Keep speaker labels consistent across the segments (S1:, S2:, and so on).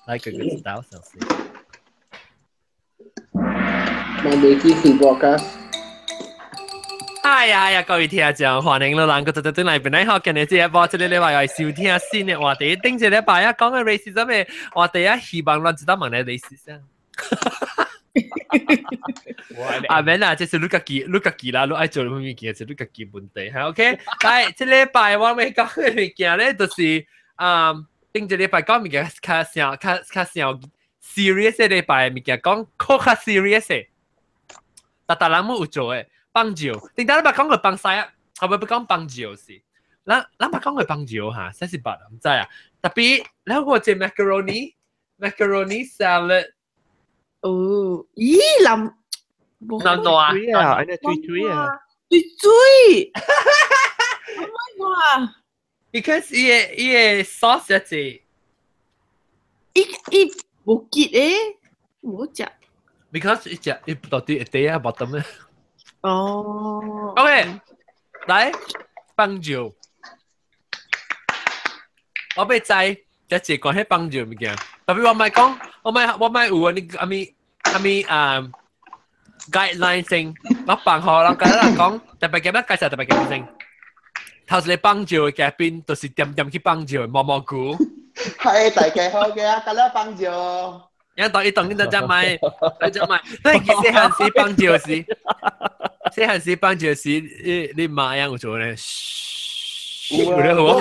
S1: 來個個知道消息。
S2: 我未記去 broadcast。
S1: 哎呀呀，各位聽眾，歡迎你人個特特轉來本來學今日這一波，這個禮拜又收聽新的話題。頂一禮拜啊，講嘅 racism 嘅話題啊，希望咱知道問你 racism。阿免啊，這是你家己，你家己啦，你愛做乜物件，是你家己問題。嚇，OK。來，這禮拜我欲講嘅物件咧，就是啊，頂一禮拜講物件較上較較上 serious 嘅禮拜物件，講較較 serious 嘅，逐逐人攏有做嘅。放尿，頂當你捌講過放屎啊？後尾欲講放尿是，咱咱捌講過放尿哈，啥是捌毋知啊。特別，你有這 macaroni macaroni salad。
S3: 哦，咦，林，
S1: 難道啊？
S4: 啊，按呢水水啊，
S3: 水水。Oh my god！
S1: Because 伊个伊个 sauce 一隻，
S3: 伊伊無結誒，無食。
S1: Because 伊食伊到底會底啊，無得咩？
S3: 哦。
S1: OK，來放尿。我欲知這一關係放尿物件，特別我莫講，我莫我莫有啊，你阿咪阿咪啊 guideline 先，我放予人甲咱講，特別今日介紹特別今日先。頭一個放尿的嘉賓，就是點點去放尿的毛毛菇。
S5: 係大家好嘅啊，今日放尿。
S1: 一當一當你就買，你就買。你其實細漢時放尿時，細漢時放尿時，你你媽樣有做咧？
S5: 有咧好。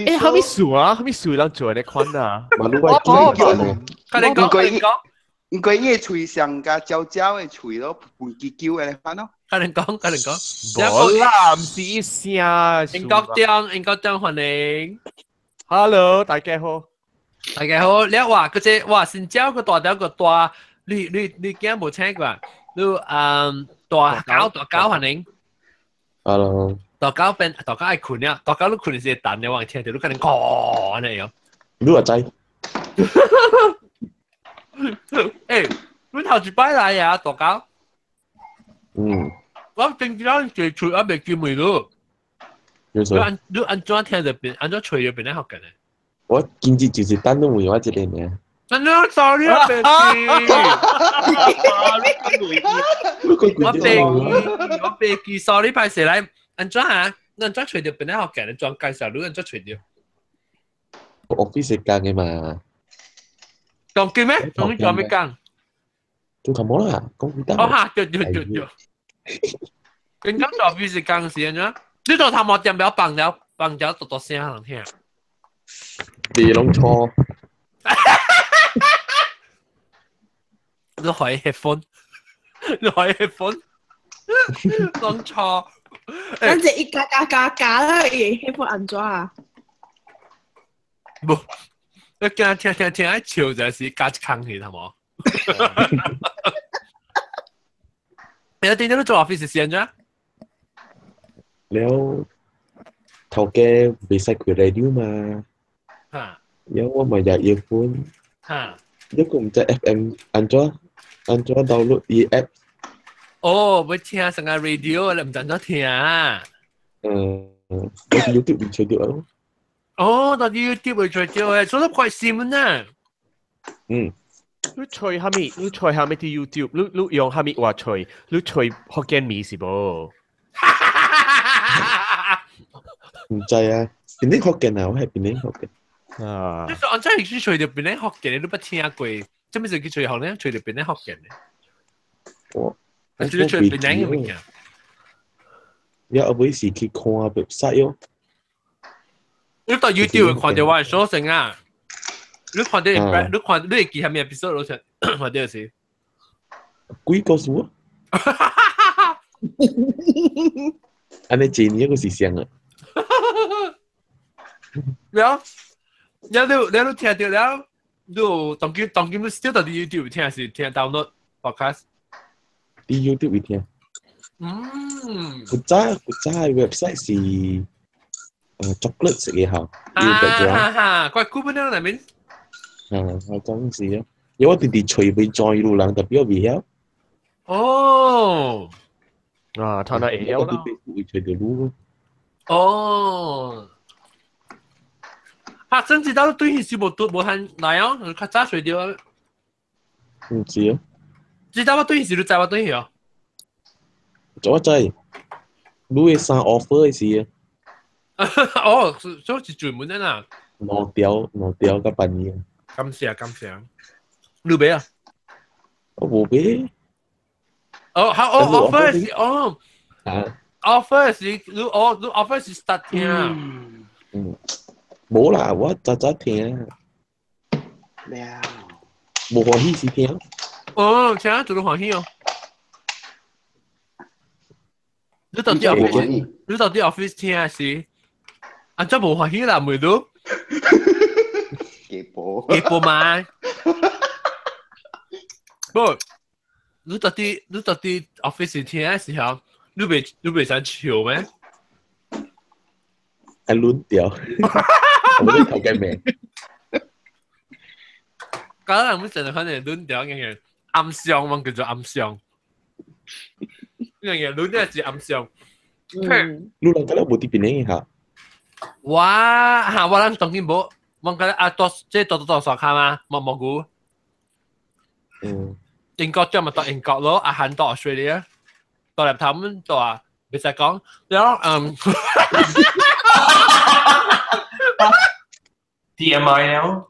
S4: 欸，啥物事啊？啥物事人做呢款啊？
S5: 我我
S1: 我你講，你講。
S5: 毋過伊的喙上佮焦焦的喙咯，噴氣球的款咯。
S1: 甲你講，甲你講。
S4: 無啦，毋是伊聲。
S1: 英國中，英國中歡迎。
S4: Hello，大家好。
S1: 大家好，你話嗰隻哇，新椒個大條個大，你你你驚無請過？你嗯大狗大狗歡迎。
S6: Hello。
S1: 大狗變大狗愛睏了，大狗你睏是會等的，我聽著你可能講按呢樣。
S6: 你話知？
S1: 欸，你頭一擺來啊，大狗。
S6: 嗯。
S1: 我平常坐厝我袂記問你。你按你按怎聽著變，按怎揣著變咧學緊的？
S6: 我今日就是等你問我一個爾。
S1: 真的，sorry 啊，白痴。我白記，我白記，sorry 歹勢來，按怎啊？按怎揣著變咧學緊？你怎介紹你按怎揣著？
S6: office 講的嘛。
S1: 講記咩？講做咩講？
S6: 做頭毛啦，講幾單。
S1: 哦哈，對對對對。跟講做 office 講是按怎？你做頭毛店了放了放了，多多聲人聽。
S6: 別攏錯。
S1: 你可以 headphone，你可以 headphone，攏錯。
S3: 咱這一加加加加啦，伊 headphone 按怎啊？
S1: 無，你驚聽聽聽，笑就是加一空去，係無？你頂頂你做 office 是按怎？
S6: 了，頭家袂使開 radio 嘛？
S1: 哈。
S6: 了我嘛入 earphone。
S1: 哈。
S6: 你閣毋知 FM 按怎按怎 download 伊 app？
S1: 哦，欲聽成個 radio，你毋知按怎聽啊？
S6: 嗯，我 YouTube 會揣著咯。
S1: 哦，到 YouTube 會揣著的，所以快閃啊！
S6: 嗯。
S4: 你揣啥物？你揣啥物佇 YouTube？你你用啥物話揣？你揣福建面是無？
S6: 毋知啊，邊啲福建啊？我係邊啲福建。
S4: 啊！
S1: 你說按怎去揣著邊啲福建？你都捌聽過？做咩事去揣學呢？揣著邊啲福建的？
S6: 我，
S1: 還是揣邊啲物件？
S6: 了後尾是去看 website 哦。
S1: 你到 YouTube 看著我的所成啊！你看著，你看你會記啥物 episode 落去？看著是？
S6: 鬼故事啊！按呢一年個是啥啊？
S1: 了，了你了你聽著了，你有當今當今你小到佇 YouTube 聽是聽 download podcast？
S6: 佇 YouTube 聽。
S1: 嗯。
S6: 古早古早 website 是chocolate 食嘅嚇。
S1: 啊哈哈，怪古本了內面。
S6: 啊，我講是啊，因為我直直揣欲 join 路人，特別我袂曉。
S1: 哦。
S4: 啊，他那會曉啦。
S6: 會揣著路。
S1: 哦。拍生知道對是無對無限來哦，較早睡掉。
S6: 唔知啊。
S1: 知道我對是你知我對哦。
S6: 我知，你會上 offer 的時。
S1: 哦，所以是專門的啦。
S6: 兩條兩條甲半年。
S1: 感謝感謝。你買啊？
S6: 我無買。
S1: 哦，好，哦，offer 是哦。
S6: 啊。
S1: offer 是你哦，你 offer 是 start 聽。
S6: 嗯，無啦，我早早聽。
S5: 了。
S6: 無歡喜時聽。
S1: 哦，聽做到歡喜哦。你到底 office？你到底 office 聽是？啊，真無歡喜啦，妹都。
S5: 幾波？
S1: 幾波嘛？不，你到底 office 聽的時候，你袂想笑咩？
S6: 係亂掉，我冇頭嘅名。
S1: 搞到人們成日可能亂掉嘅嘢，暗傷嘛叫做暗傷。呢樣嘢亂掉是暗傷。
S6: 你人覺得無佇邊個嚇？
S1: 我嚇我人當然無，我覺得啊多即係多多多傻卡嘛，蘑蘑菇。
S6: 嗯。
S1: 英國將咪到英國咯，阿漢到 Australia，到嚟頭們到啊，別使講，然後嗯。
S4: TMI 了。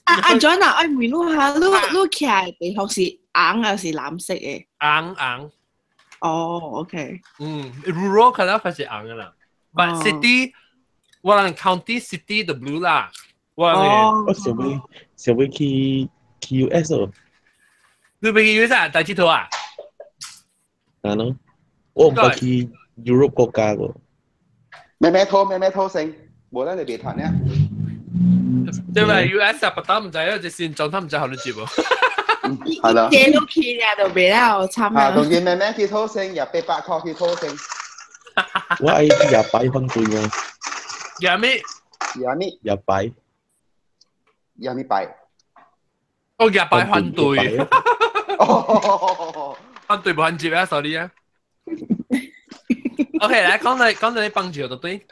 S3: 阿阿 John 啊，我問你下，你你徛的地方是紅還是藍色的？
S1: 紅紅。
S3: 哦，OK。
S1: 嗯，rural 可能開始紅的啦，but city 我人 county city 的 blue 啦。我
S6: 我想欲想欲去去 US 哦。
S1: 你欲去 US 啊？大佚佗啊？
S6: 啊喏，我毋捌去 Europe 國家過。
S5: 咩咩拖咩咩拖性，無得你別談呢。
S1: 對咪 US 啊？不打唔知啊，隻線狀態唔知好你接喎。
S5: 係啦。
S3: 借都去了就袂了，慘
S5: 啊！同見咩咩去拖性，又800塊去拖性。
S6: 我愛去廿擺反對啊。
S1: 廿咩？
S5: 廿咩？
S6: 廿擺。
S5: 廿咩擺？
S1: 哦，廿擺反對。
S5: 哦，
S1: 反對無反接啊，sorry 啊。OK，來講到講到你幫手就對。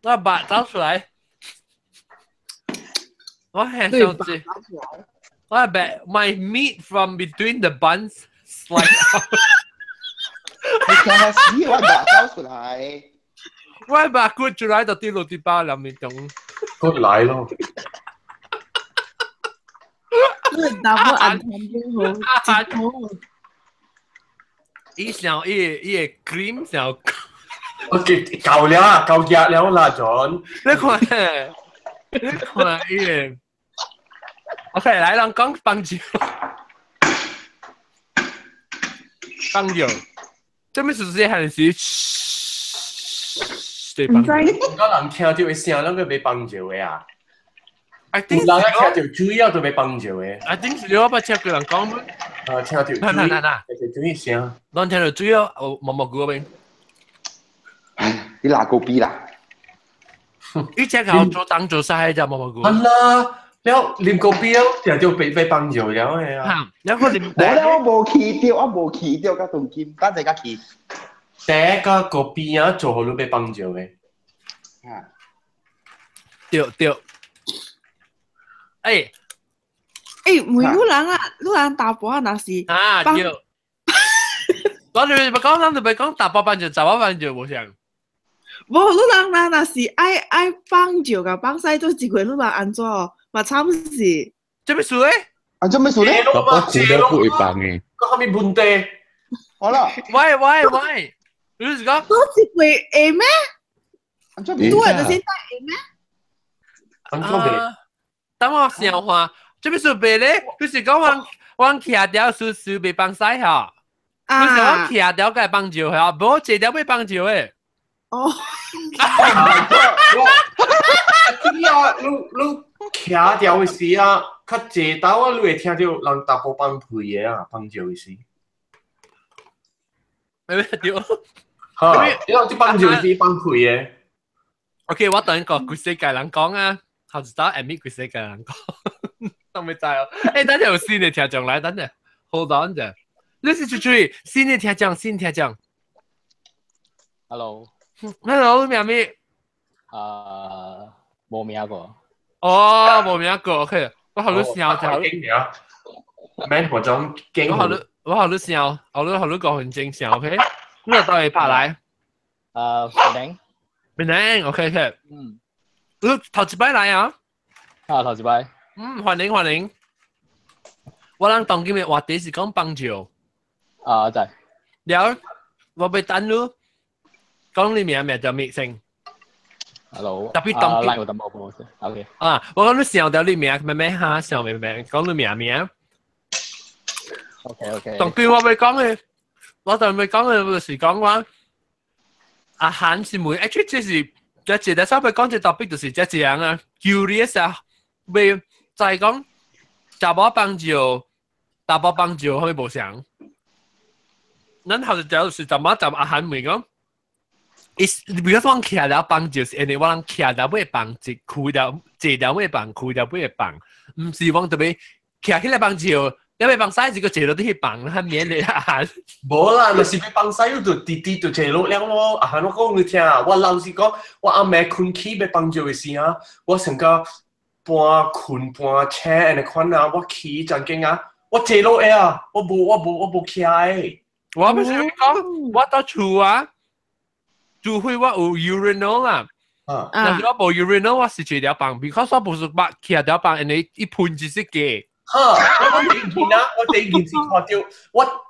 S1: 我把找出來，我係想知，我係 my meat from between the buns slide out。
S5: 你聽下死，我把找出來，
S1: 我把骨出來就跌落啲包裡面中。
S4: 骨來咯。
S3: 你打不按頭好，
S1: 伊想伊伊個 cream 想。
S4: 我記夠了，夠熱了啦，John。
S1: 你看，你看伊個。OK，來，人講棒球，棒球，這邊是是還是？對棒球。
S4: 個人聽到的聲，攏個欲棒球的啊。
S1: I think
S4: 人聽到主要都欲棒球的。
S1: I think 是我捌聽過人講。
S4: 啊，聽到主。
S1: 嗱嗱嗱，
S4: 聽到聲。
S1: 咱聽到主要，哦，毛毛菇嗰邊。
S5: 你哪個比啦？
S1: 你這個做當做晒就毛毛菇。
S4: 係啦，了啉個啤，就就被被幫助了的啊。
S1: 了個啉。
S5: 我咧我無去到，我無去到，甲當今，等陣甲去。
S4: 第一個個啤啊，做好你被幫助的。
S5: 啊。
S1: 對對。欸。
S3: 欸，每個人啊，你人大埔啊，若是。
S1: 啊對。我就咪講，咱就咪講大包飯就雜包飯就無像。
S3: 無，你人若若是愛愛放尿甲放屎做一個，你人按怎？嘛慘死！
S1: 這咩事咧？
S5: 啊，做咩事咧？
S6: 我褲都不會放嘅。
S4: 個啥物問題？
S5: 好啦。
S1: 喂喂喂，你是講？
S3: 做一個會咩？
S5: 對，
S3: 就是帶會咩？
S4: 安怎袂？
S1: 等我想看，這咩事袂咧？就是講我我徛條輸輸袂放屎吼。你是講徛條該放尿吼，無坐條欲放尿的。
S3: 哦。
S4: 你啊，你你徛條的時啊，較坐兜啊，你會聽著人大埔放屁的啊，放尿的時。
S1: 咩對？
S4: 嚇！你講這放尿的時放屁的。
S1: OK，我等個規世界人講啊，頭一早 admit 規世界人講，都未知哦。欸，等陣有新的聽眾來，等陣，hold on 者。你是出去新的聽眾，新聽眾。
S7: Hello。
S1: Hello，名咩？
S7: 啊，無名個。
S1: 哦，無名個，OK。我好你笑就。
S4: 驚免化妝驚。
S1: 我好你笑，我好你5分鐘笑，OK。你到底拍來？
S7: 啊，檳城。
S1: 檳城，OK OK。
S7: 嗯。
S1: 你頭一擺來啊？
S7: 啊，頭一擺。
S1: 嗯，歡迎歡迎。我人當今嘅話題是講放尿。
S7: 啊，知。
S1: 了，我欲等你講你名名叫咩姓
S7: ？Hello。
S1: 特別當
S7: 今。有淡薄無？OK。
S1: 啊，我講你想著你名咩咩哈，想咩咩，講你名名。
S7: OK OK。
S1: 當今我欲講嘅，我當欲講嘅就是講我阿韓是問，actually 這是這一個稍微講這 topic 就是這一樣啊，curious 啊，欲再講查某放尿，查某放尿可以無相。咱頭一條是怎麼怎阿韓問講，伊比如說我徛了放尿是因為我人徛了尾放一開了，坐了尾放開了尾放，毋是講特別徛起來放尿。你欲放屎是閣坐落去放，較免的啊！
S4: 無啦，若是欲放屎，你就直直就坐落了咯。啊，我講你聽，我老實講，我暗暝困起欲放尿的時啊，我成個半困半醒按呢款啊，我起真緊啊，我坐落的啊，我無徛的。
S1: 我欲是講，我到厝啊，除非我有 urinal 啦。
S4: 啊，
S1: 但是我無 urinal，我是坐了放，because 我無是捌徛了放，因為一噴就是假。
S4: 哈！我第一件啊，我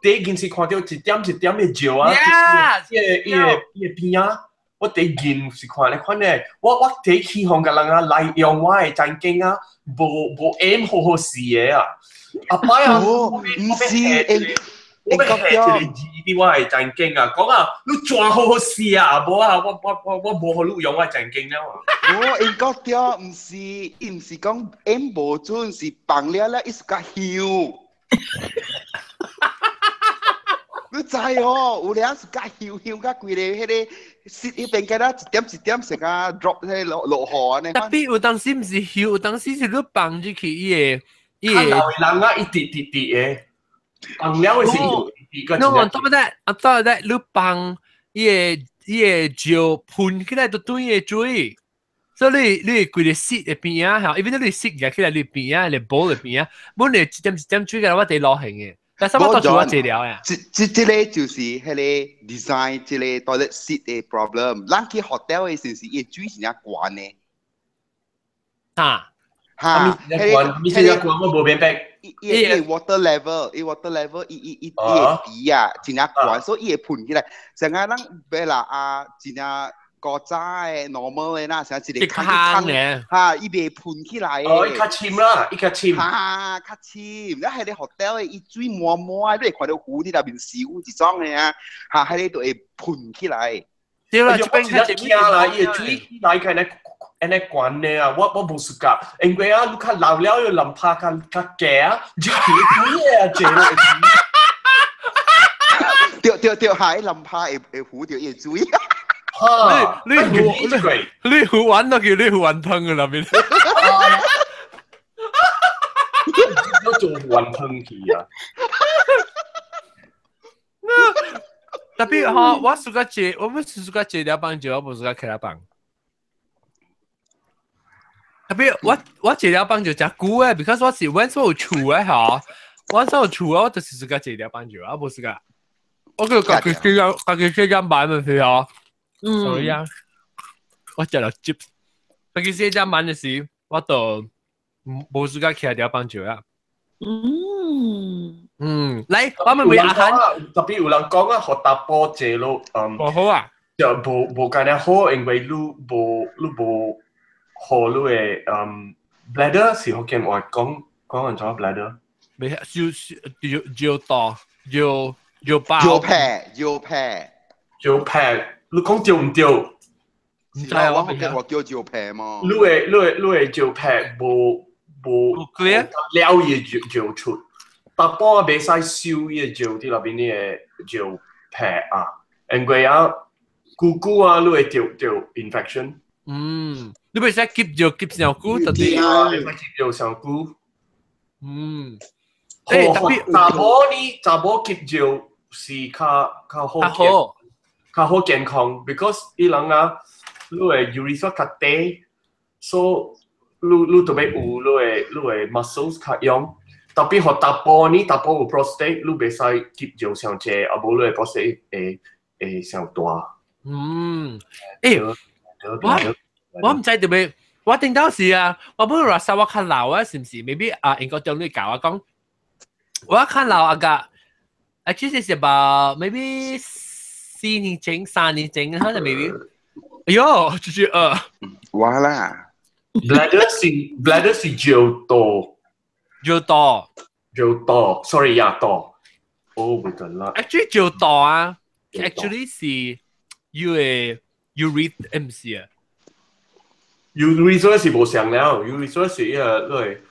S4: 第一件事看到一點一點的尿啊，就是伊個邊啊，我第一件是看咧看咧，我第一希望共人啊來用我的真經啊，無 aim 好好勢的啊，後擺啊，
S5: 唔是，
S4: 我欲下一個字佇我的真經啊，講啊，你轉好好勢啊，無啊，我無予你用我的真經了啊。
S5: 我應該對，毋是，伊毋是講 aim 無準，是放了了，伊是較香。你知哦，有領是較香香甲規個彼個雪彼邊敢若一點一點成個 drop 彼落落雨按呢。
S1: 特別有當時毋是香，有當時是你放入去伊個伊個。
S4: 較老的人啊，一直直直的，放了的是一直個。
S1: 儂講對不對？啊對對，你放伊個尿噴起來就對個水。所以你規個 seat 的邊仔吼，因為你 seat 舉起來，你邊仔，你 bowl 的邊仔，本來一點一點水個我佇落行的，但是我到厝我坐了呀。
S5: 這個就是彼個 design 這個 toilet seat 的 problem。咱去 hotel 的時是伊水是誠懸的。
S1: 哈？
S5: 哈？
S4: 啥物懸？啥物懸？我無明白。
S5: 伊個 water level，伊 water level，伊個底啊，真正懸，所以伊會噴起來。成個咱別啦啊，真正。古早的 normal 的啦，像一個坑
S1: 坑咧，
S5: 哈，伊袂噴起來。
S4: 哦，伊較深啦，伊較深。
S5: 哈，較深。你彼個 hotel 的，伊水滿滿，你會看到湖佇內面游一種的啊，哈，彼個就會噴起來。
S1: 對啦，
S4: 我真正驚啦，伊個水起來開呢，按呢懸的啊，我無 suka，因為啊，你較老了又淋拍較較低啊，就起水啊，坐落去。
S5: 對對對，哈，伊淋拍會糊著伊個水。
S1: 你你糊丸都叫你糊丸湯嘅那邊。
S4: 都做雲湯去啊！
S1: 特別吼，我暑假坐，我不是暑假坐了放尿，我無暑假徛了放。特別我坐了放尿誠久誒，because 我是阮所有厝誒吼，阮所有厝我就是暑假坐了放尿，我無暑假。我叫家己洗間，家己洗間板咪是吼。所以啊，我食了 chips。家己洗間板的時，我就無暑假徛了放尿啊。來，我們問阿韓，
S4: 特別有人講啊，予查埔坐落，
S1: 無好啊，
S4: 就無敢若好，因為你無予你的bladder 是福建話講講按怎 bladder？
S1: 袂曉，就就大就就爆，
S5: 尿屁尿屁
S4: 尿屁，你講對毋對？
S5: 毋知啊，我福建話叫尿屁嘛。
S4: 你的尿屁無
S1: clear
S4: 了伊的尿出，查埔袂使收伊的尿佇內面的尿屁啊，因為啊，久久啊，你會著 infection。
S1: 嗯，你袂使吸尿吸上久，特別
S4: 啊，袂使吸尿上久。欸，特別查某呢，查某吸尿是較較好，
S1: 較好，
S4: 較好健康，because 伊人啊，你的 urethra 較短，所以你特別有你的 muscles 較用。特別予查埔呢，查埔有 prostate，你袂使吸尿傷濟，啊無你的 prostate 會傷大。
S1: 嗯，我毋知特別，我頂到時啊，我本來話我較老啊，是毋是？maybe 啊，英國中你教我講，我較老啊個，actually 是 about maybe 4年前、3年前，可能 maybe。哎喲，就是
S5: 哇啦
S4: ，bladder 是尿道。
S1: 尿道，
S4: 尿道，sorry 呀，道，哦，唔得啦。
S1: Actually 尿道啊，actually 是要嘅 urethra 唔是啊。
S4: urethra 是無相了，urethra 是一個對。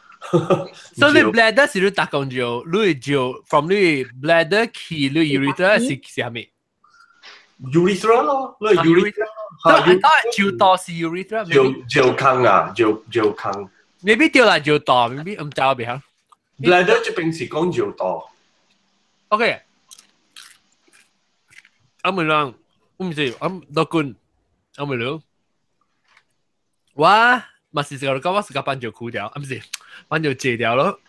S1: 所以你 bladder 是你搭講尿，你尿 from 你 bladder 去你 urethra 是啥物
S4: ？urethra 咯，你 urethra。
S1: 當尿道是 urethra。
S4: 尿尿坑啊，尿尿坑。
S1: maybe 對啦，尿道，maybe 唔知我別嚇。
S4: bladder 這邊是講尿道。
S1: OK。阿妹人，我唔是，我老君，阿妹佬，我嘛是個講我是個放尿褲掉，啊唔是，放尿戒掉咯。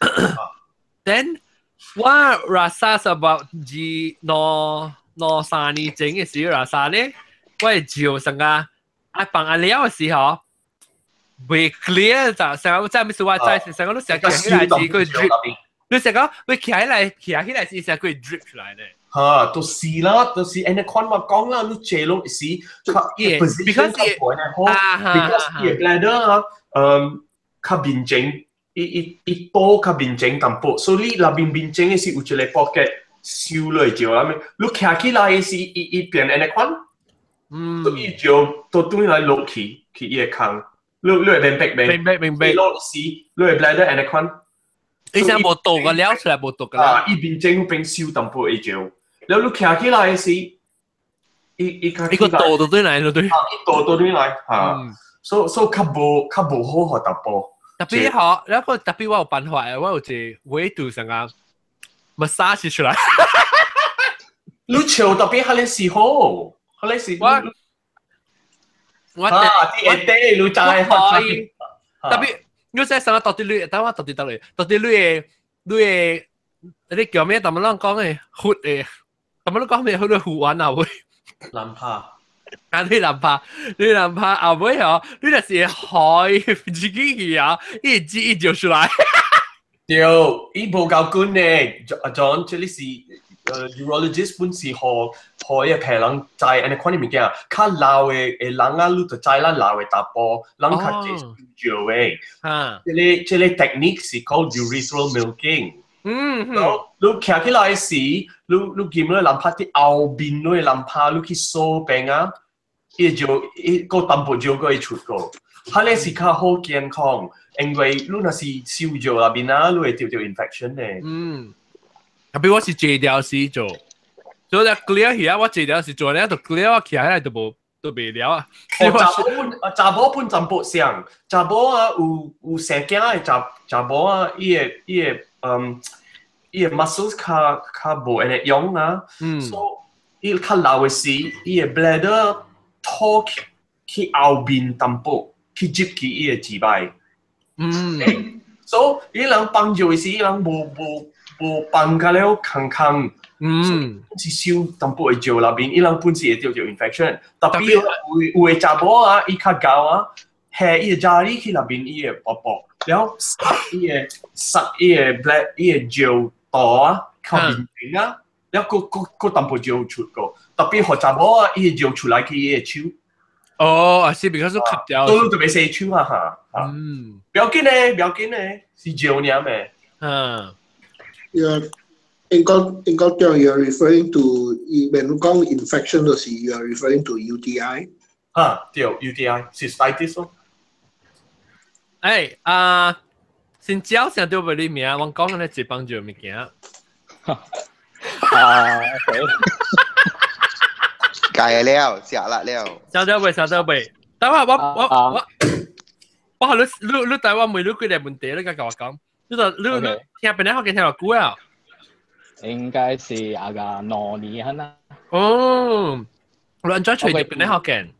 S1: Then 我 rasa 是 about 2、2、3年前嘅時候，rasa 咧，我係照成個啊放阿了嘅時候，未 clear 就成個真係咩我真係成個都成日起來是佢 drip，你成個會起來是成個 drip 出來咧。
S4: 嚇，都是啦，都是按呢款我講啦，你坐攏是
S1: 伊
S4: position 較懸的好，because 伊 bladder 啊，較面前，伊倒較面前淡薄，所以你內面面前的是有一個 pocket 收落去啦，你徛起來的是伊變按呢款，所以就都轉來落去去伊個空，你會明白未？
S1: 明白明白。
S4: 落是你的 bladder 按呢款，
S1: 你想無倒個了出來無倒個了。
S4: 啊，伊面前變收淡薄會照。然後你徛起來的時，伊較
S1: 伊個倒到對來咯對。
S4: 伊倒到對來嚇，所以較無好予查埔。
S1: 特別好，然後特別我有辦法的，我有一個維度上啊，massage 出來。
S4: 你笑特別彼個是好，彼個是
S1: 我
S4: 啊，啲會底你知
S1: 可以。特別你說上個到底你，等我到底到底到底你的你叫咩？咱們啷講的血的。咁樣講咩？去到護腕啊會，
S4: 難拍，
S1: 啊你難拍，你難拍後尾哦，你就是海自己去啊，一擠一就出來。
S4: 對，伊無夠緊呢，阿 John，這裡是urologist 本是予予伊個病人知按呢款的物件，較老的人啊，你就知咱老的查埔，人較濟需要的。這個 technique 是 called urethral milking。你徛起來時，你見你男拍佇後面，你男拍你去掃邊啊，伊就伊個淡薄尿個會出個，彼個是較好健康，因為你若是收尿內面啊，你會著著 infection 的。
S1: 嗯，特別我是坐掉時做，所以 clear 起啊，我坐掉時做咧就 clear，我徛起來就無都袂了啊。
S4: 哦，查某本啊，查某本淡薄像，查某啊有生囝的查某啊，伊個 muscles 較無按呢用啊，所以伊較老的時，伊個 bladder 拖去後面淡薄，去接去伊個膣擺。所以伊人放尿的時，伊人無放甲了空空。是收淡薄的尿內面，伊人本是會著著 infection。特別有的查某啊，伊較𠢕啊，下伊個渣哩去內面伊個薄薄，然後塞伊個 bladder 伊個尿道啊，靠面前啊，然後閣淡薄尿出個。特別予查某啊，伊個尿出來去伊個手。
S1: 哦，啊是，because 吸掉。
S4: 都特別洗手啊哈。不要緊咧，不要緊咧，是尿爾咩？Yeah.
S2: 應該講 you are referring to when 你講 infection 就是 you are referring to UTI。
S4: 哈，對，UTI cystitis 咯。
S1: 哎啊，先教先對唔你名，我講緊一幫助物件。
S7: 啊，OK。
S5: 改了，食啦了。
S1: 收到未？收到未？等下我你帶我問你幾個問題，你甲我講。你就你聽邊個學聽偌久啊？
S7: 應該是啊個2年啦。
S1: 哦，你按怎揣著邊個福建？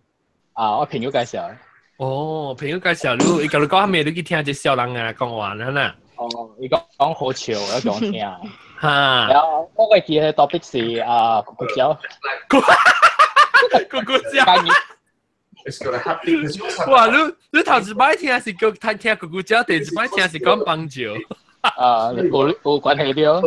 S7: 啊，我朋友介紹。
S1: 哦，朋友介紹你，伊共你講啥物？你去聽這小人啊講話啦呐。
S7: 哦，伊講講好笑，我講聽。
S1: 哈。
S7: 然後我個記得 topic 是啊，咕咕鳥。
S1: 咕咕鳥。哇！你頭一擺聽是叫聽聽咕咕鳥，第二擺聽是講棒球。
S7: 啊，有關係著。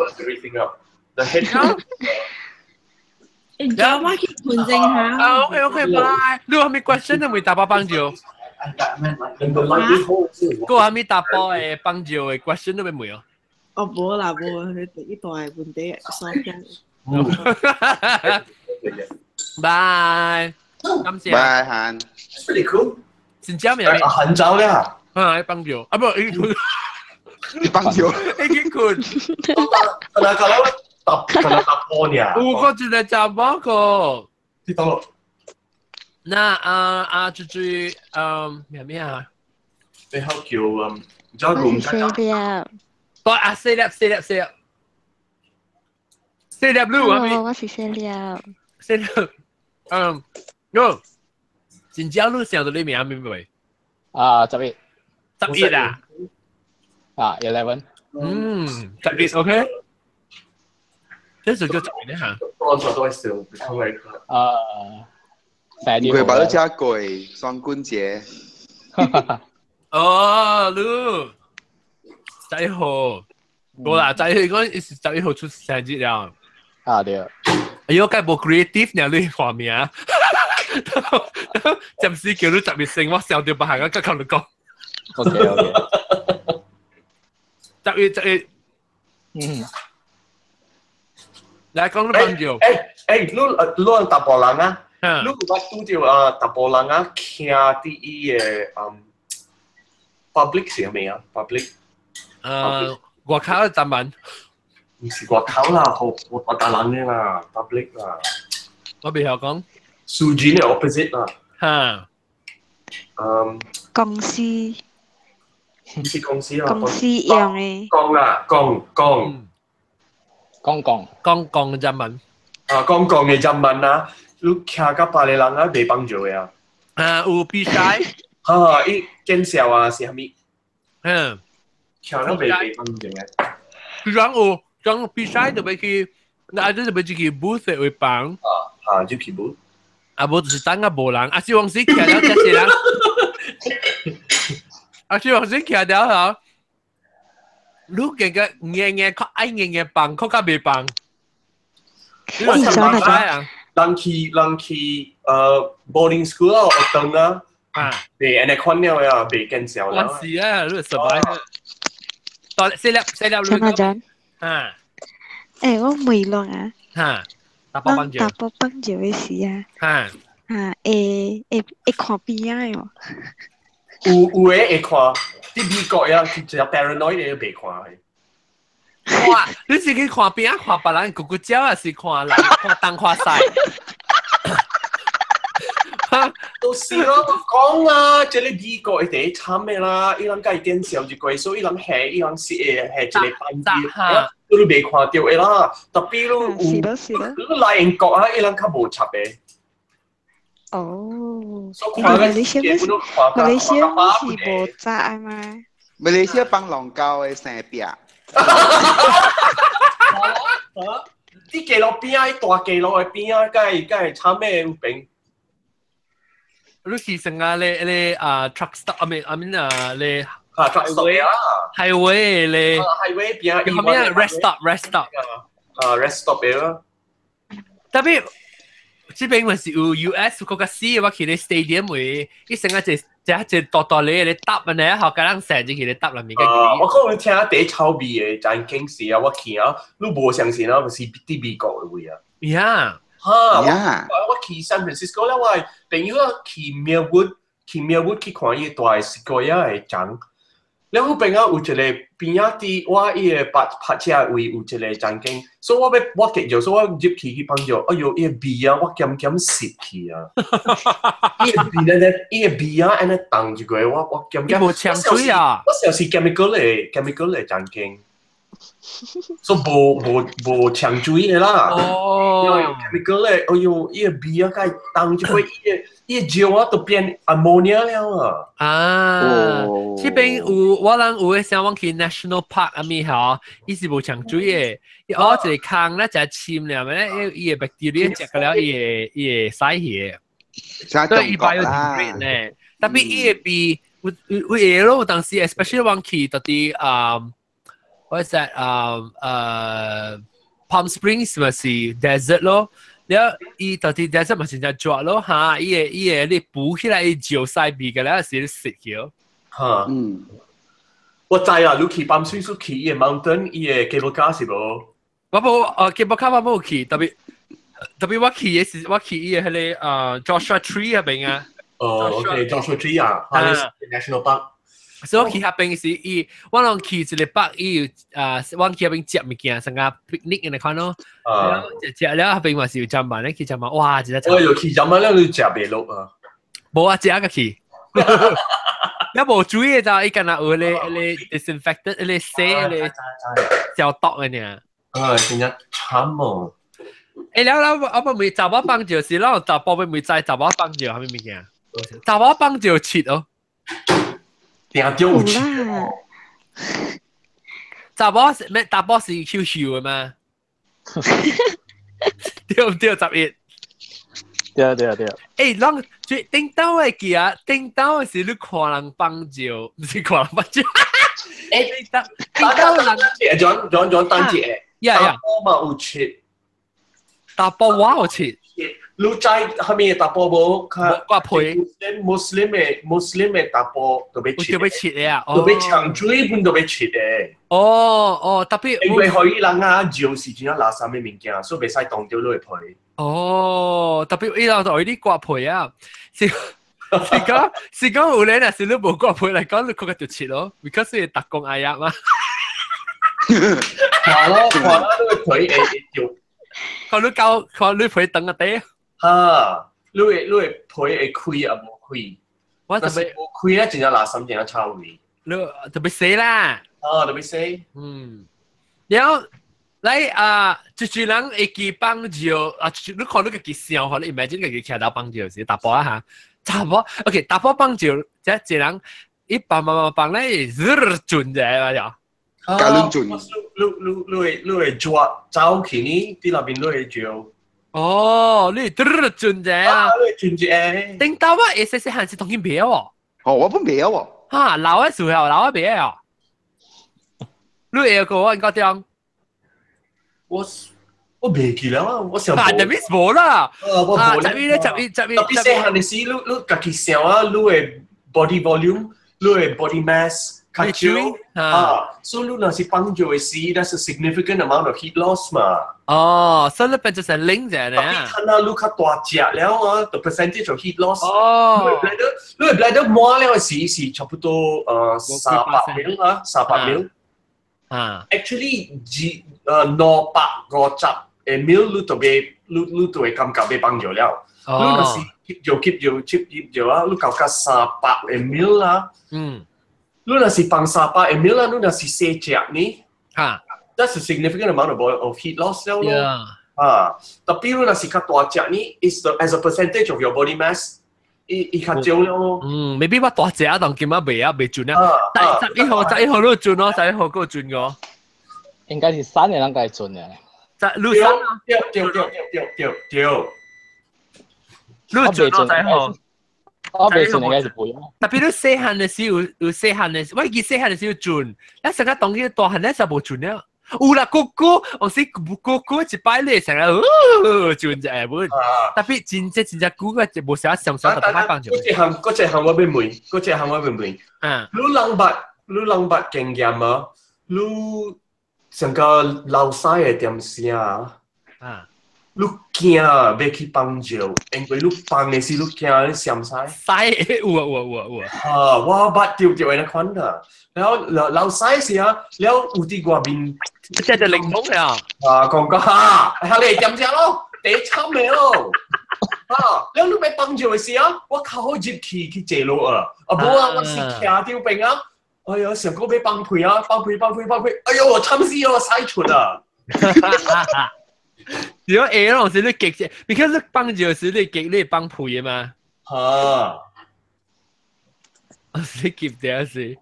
S3: 你叫我去盤正下。
S1: 啊，OK OK，拜。你有啥物 question 都未答我棒球？閣有啥物答波的棒球的 question 都未問哦？
S3: 哦，無啦無，你第一大問題雙邊。
S1: 拜，感謝。
S5: 拜韓。
S4: Pretty cool。
S1: 真正咩？
S4: 啊，很早咧。
S1: 啊，棒球啊，不，
S5: 你棒球。
S1: 你去睏。
S4: 可能可能搭可能搭波呢。
S1: 有個一個查某個。
S4: 知道咯。
S1: 那啊啊，豬豬，嗯，咩咩啊？
S4: 你好叫嗯，唔知道
S8: 我是細粒。
S1: 對啊，四粒四粒四粒，四粒路啊！
S8: Hello，我是細粒。
S1: 四粒，嗯，喲，真正你想到你名咩未？
S7: 啊，11。
S1: 11啊？
S7: 啊，11。
S1: 嗯，11，OK。這就叫11咧嚇。
S4: 多數都係笑，become very
S7: 啊，
S5: 佢把都加貴雙關節。
S1: 哦，你11號，無啦，11講是11號出生日了。
S7: 啊對。
S1: 哎喲，該無 creative 呢，你畫名。暫時叫你10月生，我想著別項，我甲你講。
S7: OK OK。
S1: 10月10月。
S7: 嗯。
S1: 來講你朋友。
S4: 欸，你你淡薄人啊？你有捌拄著啊淡薄人啊，徛佇伊个嗯 public 是啥物啊？public。
S1: 外口的站文。
S4: 毋是外口啦，好我大人的啦，public 啦。
S1: 我袂曉講。
S4: 數字的 opposite 啦。
S1: 哈。
S4: 嗯。
S8: 公司。
S4: 唔是公司啊。
S8: 公司用的。
S4: 講啦，講講。
S7: 講講。
S1: 講講的人民。
S4: 啊，講講的人民啊，你徛甲別个人啊，袂幫助的啊。
S1: 啊，有比賽。
S4: 哈，伊見笑啊，是啥物？
S1: 嗯。
S4: 徛到袂幫助的。
S1: 佢講有講比賽就欲去，那就欲去 booth 會幫。
S4: 啊，哈，就去 booth。
S1: 啊，無就是等啊無人，啊是往時徛了這些人，啊是往時徛了吼，你感覺硬硬較愛硬硬放，較較袂放。
S4: 我曾捌人去boarding school 啊，學堂啊，袂按呢款了呀，袂見笑啦。
S1: 我是啊，你 survive。到四粒四粒。
S8: 陳阿俊。
S1: 啊。
S8: 欸，我問你啊。
S1: 哈。打波棒球。
S8: 打波棒球的時啊。
S1: 哈。
S8: 啊，會會會看邊仔的無？
S4: 有有的會看，佇美國呀，一個 paranoid 的袂看的。
S1: 哇！你是去看邊仔看別人咕咕鳥，還是看人看東看西？
S4: 都是咯，我講啦，這個美國的第一慘的啦，伊人家己見笑一過，所以伊人下伊人是會下一個班機，你都袂看著的啦。特別你有，你來英國啊，伊人較無插的。
S8: 哦，
S4: 馬
S8: 來西亞馬來西亞是無閘的嗎？
S5: 馬來西亞幫狼狗的生壁。
S4: 啲街路邊啊，大街路的邊啊，敢會敢會慘的有病。
S1: 你去成啊咧咧啊 truck stop I mean 啊咧
S4: 啊 truck stop 啊
S1: highway 咧
S4: highway 邊啊，
S1: 後面 rest stop rest stop
S4: 啊 rest stop 的咯。
S1: 特別這邊咪是有 US 國家死，我去咧 stadium 位，伊成啊一一一大大咧咧搭啊呢，學家人成日去咧搭內面。
S4: 啊，我講你聽第一臭味的真景時啊，我去啊，你無相信啊，就是佇美國的位啊。
S1: 呀。
S4: 哈！我去 San Francisco 了，我朋友啊去 Millwood，去 Millwood 去看伊大 Sequoia 的欉。了彼邊啊有一個邊仔佇我伊个泊泊車位有一個場景，所以我欲我結著，所以我入去去幫助，哎喲，伊个味啊，我鹹鹹吸去啊！伊个味咧，伊個味啊，按呢凍一個，我鹹鹹。
S1: 無搶水啊！
S4: 我小是 chemical 的 chemical 的場景。所以無無無強水的啦。
S1: 哦，
S4: 因為 chemical 咧，哎喲，伊個味啊，該當這個伊個伊個尿啊，都變 ammonia 了啊。
S1: 啊，這邊有我人有的時候，我去 National Park 啊咪吼，伊是無搶水的，伊挖一個坑咧，就深了咩，伊伊個 bacteria 食個了，伊會伊會使去的。所以伊 biodegrade 呢，特別伊個味有有有會咯，有當時 especially 我去到啲啊，what's that 啊Palm Springs 咪是 desert 咯。了伊到底 desert 嘛是真熱咯嚇，伊個伊個你補起來伊石屎味個了是食去。
S4: 嚇，嗯，我知啊，你去 Palm Springs 去伊個 mountain，伊個 cable car 是無？
S1: 我無，cable car 我無去，特別特別我去的是我去伊個彼個Joshua Tree 彼邊啊。
S4: 哦，OK，Joshua Tree 啊，National Park。
S1: 所以我去彼邊是伊，我攏去一個 park，伊有啊，我去彼邊食物件，成個 picnic 按呢款咯。啊，食食了彼邊嘛是有砧板咧，去砧板，哇！真
S4: 係。我有去砧板了，你食袂落啊？
S1: 無啊，食個去。你無注意就伊敢若有咧咧 disinfectant 咧洗咧消毒的爾。
S4: 啊，真正慘哦！
S1: 欸，了了，我我問查某放尿是，咱查甫欲問知查某放尿啥物物件？查某放尿切哦。
S4: 定著有切。
S1: 查某是咩？查某是臭臭的嗎？對毋對？11。
S7: 對對對。
S1: 欸，攏最頂當會記啊，頂當是你看人放尿，毋是看人放尿。欸，頂當頂當人，
S4: 轉轉轉單一個，
S1: 呀呀，
S4: 查埔嘛有切，
S1: 查埔我有切。
S4: 你知啥物查埔無？
S1: 割皮。
S4: Muslim 的 Muslim 的查埔都欲切，
S1: 都欲切的啊，
S4: 都欲搶水本都欲切的。
S1: 哦哦，特別
S4: 因為予伊人啊，尿是真正垃圾的物件，所以袂使動著你的皮。
S1: 哦，特別伊人就愛你割皮啊，是是講是講有咧，若是你無割皮來講，你確實就切咯，because 是逐公愛啊嘛。
S4: 看咯，看咯，你的皮會會掉。
S1: 看你搞，看你皮長個底。
S4: 哈，你的皮會開啊無開？
S1: 我特別
S4: 無開咧，真正垃圾，真正臭味。
S1: 你特別洗啦。
S4: 啊，特別洗。
S1: 嗯。然後來啊，一濟人會記放尿啊，你看你家己想，你 imagine 家己徛頭放尿時，查埔啊哈，查埔，OK，查埔放尿，這一人一放放放放咧，滋轉者嘛就。
S5: 加亂轉。
S4: 你你你會你會抓走去呢？佇那邊你會尿。
S1: 哦，你嘟轉者啊？
S4: 你轉者。
S1: 頂到我會細細漢時當然袂曉哦。
S5: 哦，我本袂曉哦。
S1: 哈，老的時候老的袂曉。你會過我應該點？
S4: 我我袂記了啊，我想。
S1: 啊，特別無啦。
S4: 啊，我無。
S1: 十一咧，十一，十一。
S4: 特別細漢的時，你你家己想啊，你的 body volume，你的 body mass 較少啊，所以你若是放尿的時，that's a significant amount of heat loss 嘛。
S1: 哦，所以你變做成冷者呢？
S4: 特別看啊，你較大隻了啊，the percentage of heat loss。
S1: 哦。
S4: 你的 bladder 滿了的時是差不多300 ml 啊，300 ml。
S1: 啊。
S4: Actually，二250 ml 你就袂你你就會感覺欲放尿了。你若是 keep 住 keep 住 keep keep 住啊，你到到300 ml 啊。你若是放300 ml 啦，你若是細隻呢？
S1: 哈。
S4: That's a significant amount of heat loss 了咯。啊，特別你若是較大隻呢，is the as a percentage of your body mass，伊伊較少了咯。
S1: 嗯，maybe 我大隻啊，當今仔袂啊，袂準啊。但11號，十一號你準咯，十一號夠準個。
S7: 應該是三個人該準的。
S1: 十你三
S4: 啊？對對對對對對。
S1: 你準咯，十一號。
S7: 我袂準應該是不用。
S1: 特別你細漢的時有有細漢的時，我記細漢的時有準，咱成個當起大漢咧就無準了。有啦，哥哥，我是哥哥一擺咧成日準就會本。特別真正真正久個就無啥上上特別放
S4: 尿。嗰隻項嗰隻項我欲問，嗰隻項我欲問。你人捌你人捌經驗啊？你上個流屎的點聲啊？你驚欲去放尿，因為你放的時你驚你閃屎。
S1: 屎有啊有啊有啊有啊。
S4: 啊，我捌著著按呢款啊。然後流流屎時啊，了有佇外面，
S1: 這就檸檬了。
S4: 啊，講講哈，哈你點只咯，第慘的咯。啊，了你欲放尿的時啊，我較好入去去坐落啊。啊，無啊，我是徛佇邊啊。哎呀，上個俾放屁啊，放屁放屁放屁，哎呦，我慘死我屎出啊！
S1: 如果會咯，是你極啫，because 你放尿時你極你放屁嘅嘛。
S4: 嚇！
S1: 我是極掉是。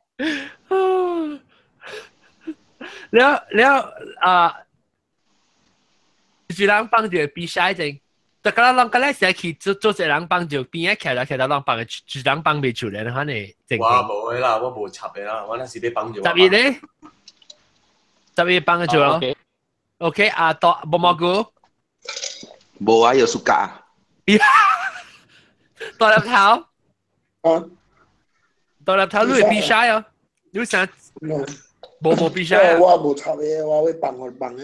S1: 了了啊！一人放尿比賽陣，大家攏個咧成去做做一人放尿，邊一徛來徛到攏放，一人放袂出來，反正正。
S4: 我無的啦，我無插的啦，我那是欲放尿。
S1: 十一咧，十一放咗咯。OK，啊，到無蘑菇。
S5: 無啊，有暑假。
S1: 大粒頭。
S2: 啊。
S1: 大粒頭，你會比賽哦？你想？無無比賽啊？
S2: 我無插的，我會放我放啊。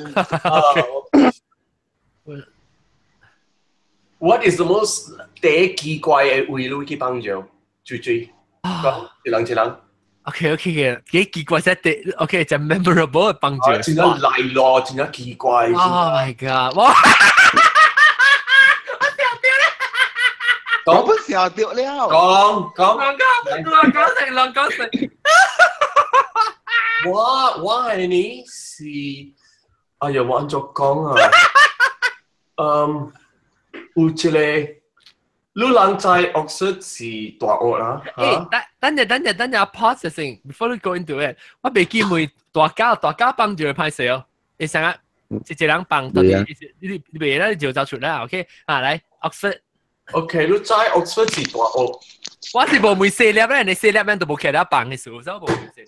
S4: What is the most 第一奇怪的位你去放尿？最最講一人一人。
S1: OK OK 嘅，幾奇怪啫？第 OK 就 memorable 嘅放尿。
S4: 真係嚟咯，真係奇怪。
S1: Oh my god！哇！
S5: 我不想掉了。
S4: 講講
S1: 講講講成兩講成。
S4: 我係你是，哎呀，我按怎講啊？嗯，有一個，你人知 Oxford 是大學啦。
S1: 誒，等等等等等，pause 先，before we go into it，我未記問大家大家幫住歹勢哦，你成日一個人幫，到底你你袂啦，你就走出來，OK？啊，來 Oxford。
S4: OK，你知 Oxford 是大學。
S1: 我是無問細粒咧，你細粒咧都無起來幫嘅事，所以無問細粒。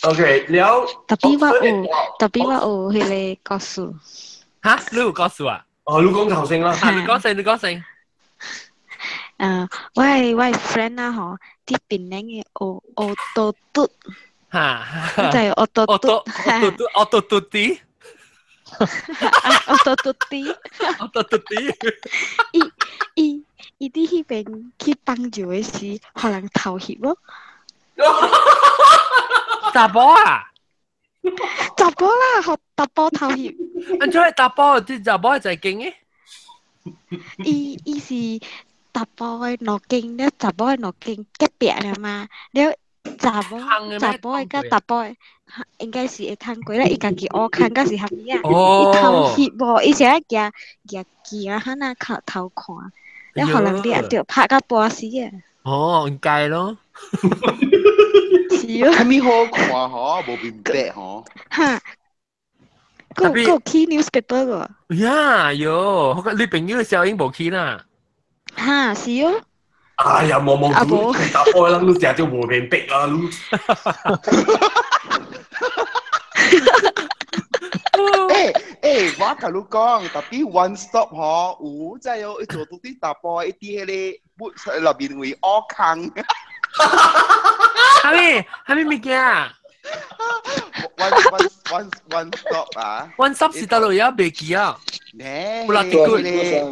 S4: OK，了。
S8: 特別我有，特別我有彼個故事。
S1: 嚇，你有故事啊？
S4: 哦，你講頭先啦。
S1: 啊，你講先，你講先。
S8: 我的 friend 啊吼，佇檳城的學學多嘟。
S1: 嚇！
S8: 你知學多嘟？
S1: 學多嘟，學多嘟啲。
S8: 啊，學多嘟啲。
S1: 學多嘟啲。
S8: 伊伊伊佇彼邊去幫助的時，予人偷翕咯。
S1: 查某啊！
S8: 查某啦，予查甫偷翕。
S1: 按怎會查甫？這查某在經嘅？
S8: 伊伊是查甫的兩間，了查某的兩間隔壁了嘛，了查某查某的佮查甫的，應該是會通過啦，伊家己烏空抑是蝦米啊？伊偷翕無，伊是愛舉舉鏡啊，哈那偷看，了予人掠著拍甲半死啊！
S1: 哦，應該咯。
S8: 是哦。
S5: 啥物好看吼？無明白吼。
S8: 哈。閣有去 newspaper 個。
S1: 呀，有，我你朋友的效應無去啦。
S8: 哈，是哦。
S4: 哎呀，無無，查甫人你食就無明白啦，你。
S5: 欸，我共你講，特別 one stop 吼，有真有伊做到啲查甫，伊佇彼個 boot 內面位烏空。
S1: 蝦米蝦米物件
S5: ？One stop 啊
S1: ！One stop 是佗落也袂記啊。
S5: 呢，
S1: 布拉迪古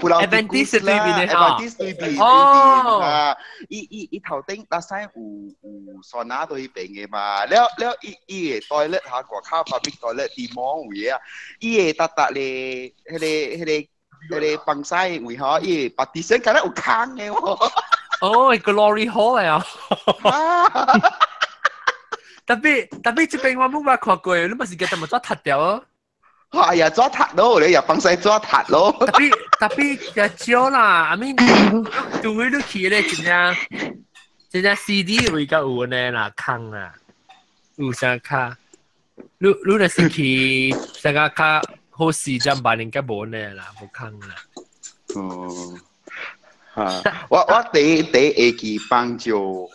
S1: ，Adventist 對面的哈。
S5: Adventist 對面。哦。伊伊伊頭頂那山有有酸奶對邊的嘛，了了伊伊个 toilet 哈，外口 public toilet 佇網位啊，伊會逐逐咧，彼個彼個彼個放屎位吼，伊個 partition 敢若有空的喎。
S1: 哦，glory hole 啊！特別特別這邊我冇捌看過，你嘛是記得咪抓踢掉哦？
S5: 哎呀，抓踢咯，你又放屎抓踢咯。
S1: 特別特別較少啦，阿咪除非你去咧真正真正 CD 位較有呢啦，空啦，有啥較？你你若是去啥個較好時陣，萬應該無呢啦，無空啦。
S5: 哦。嚇！我我第一第一會記放尿，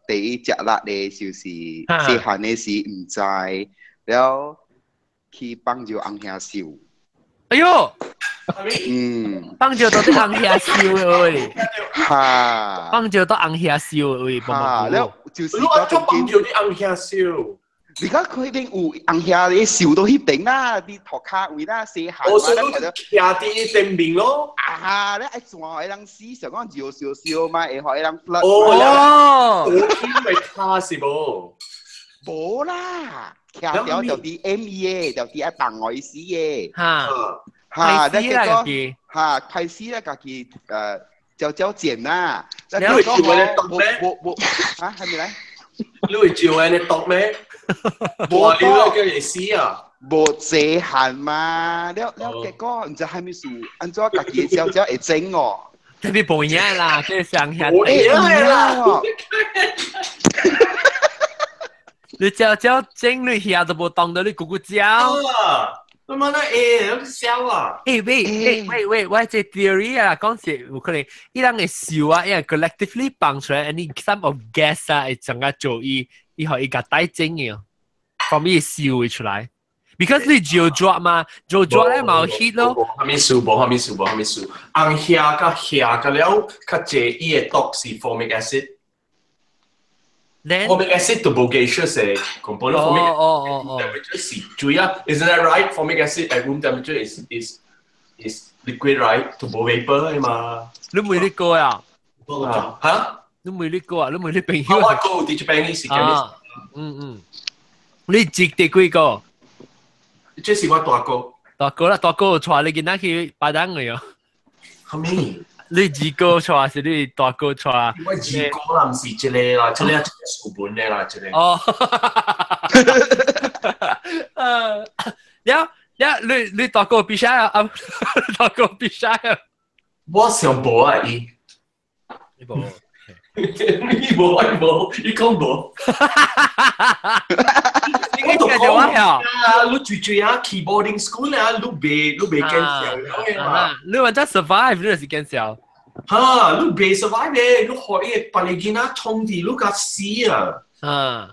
S5: 第一食力咧就是細漢的時毋知，了去放尿紅兄笑。
S1: 哎喲！
S5: 嗯，
S1: 放尿到底紅兄笑的喂。
S5: 哈！
S1: 放尿到紅兄笑的喂，
S5: 哈！了就是
S4: 你按怎放尿你紅兄笑？
S5: 而家佢彼邊有紅兄咧笑到彼邊啦，佇塗跤位啦，細漢。
S4: 我說你徛佇前面咯。
S5: 啊，你愛轉予人死，想講尿燒燒嘛，會予人 flood。
S4: 哦，我因為卡是無？
S5: 無啦，徛條就佇 M E 的，就佇愛放予伊死的。
S1: 哈，
S5: 哈，你結果哈開始咧，家己嚼嚼剪啦。
S4: 你會笑咧？
S5: 無無無，啊，係咪來？
S4: 你會照你讀咩？無你個叫你死啊！
S5: 無這限嘛，了了結果唔知係咪數，按怎家己的小姐會整哦？
S1: 特別無影啦，這上下
S4: 無影啦！
S1: 你照照整你下都無當到你咕咕叫。
S4: 你媽那欸，你笑啊！
S1: 欸喂喂喂喂，我這 theory 啊，講是有可能，伊人會笑啊，伊人 collectively 放出來，and some of gas 啊，會整個做伊，伊予伊共帶整嘅，from 伊笑會出來。Because 你照抓嘛，照抓咧嘛有 heat 咯。
S4: 無蝦米事，無蝦米事，無蝦米事。紅下甲下甲了，較濟伊的毒是 formic acid。Formic acid 都無 gaseous 的 component。
S1: 哦哦哦哦。
S4: Temperature 是水啊，isn't that right? Formic acid at room temperature is liquid, right? 都無 vapor 的嘛。
S1: 你問你個啊？
S4: 嚇？
S1: 你問你個啊？你問你朋友？
S4: 我個佇這邊是 chemist。
S1: 嗯嗯。你接第幾個？
S4: 這是我大哥。
S1: 大哥啦，大哥帶你囡仔去巴東嘅喲。
S4: 啥物？
S1: 你二哥帶是你大哥帶？
S4: 我二哥啦，毋是這個啦，這個這個書本的啦，這個。
S1: 哦。了了，你大哥比賽啊？大哥比賽啊？
S4: 我想無啊伊。
S1: 你無？
S4: 伊無，伊無，伊講無。
S1: 我都講
S4: 啊！你最最啊，keyboarding school 啊，你袂見笑嘛？
S1: 你話真 survive，你就是見笑。
S4: 嚇！你袂 survive 咧，你學伊個別個囡仔衝佇你較死啊！
S1: 啊！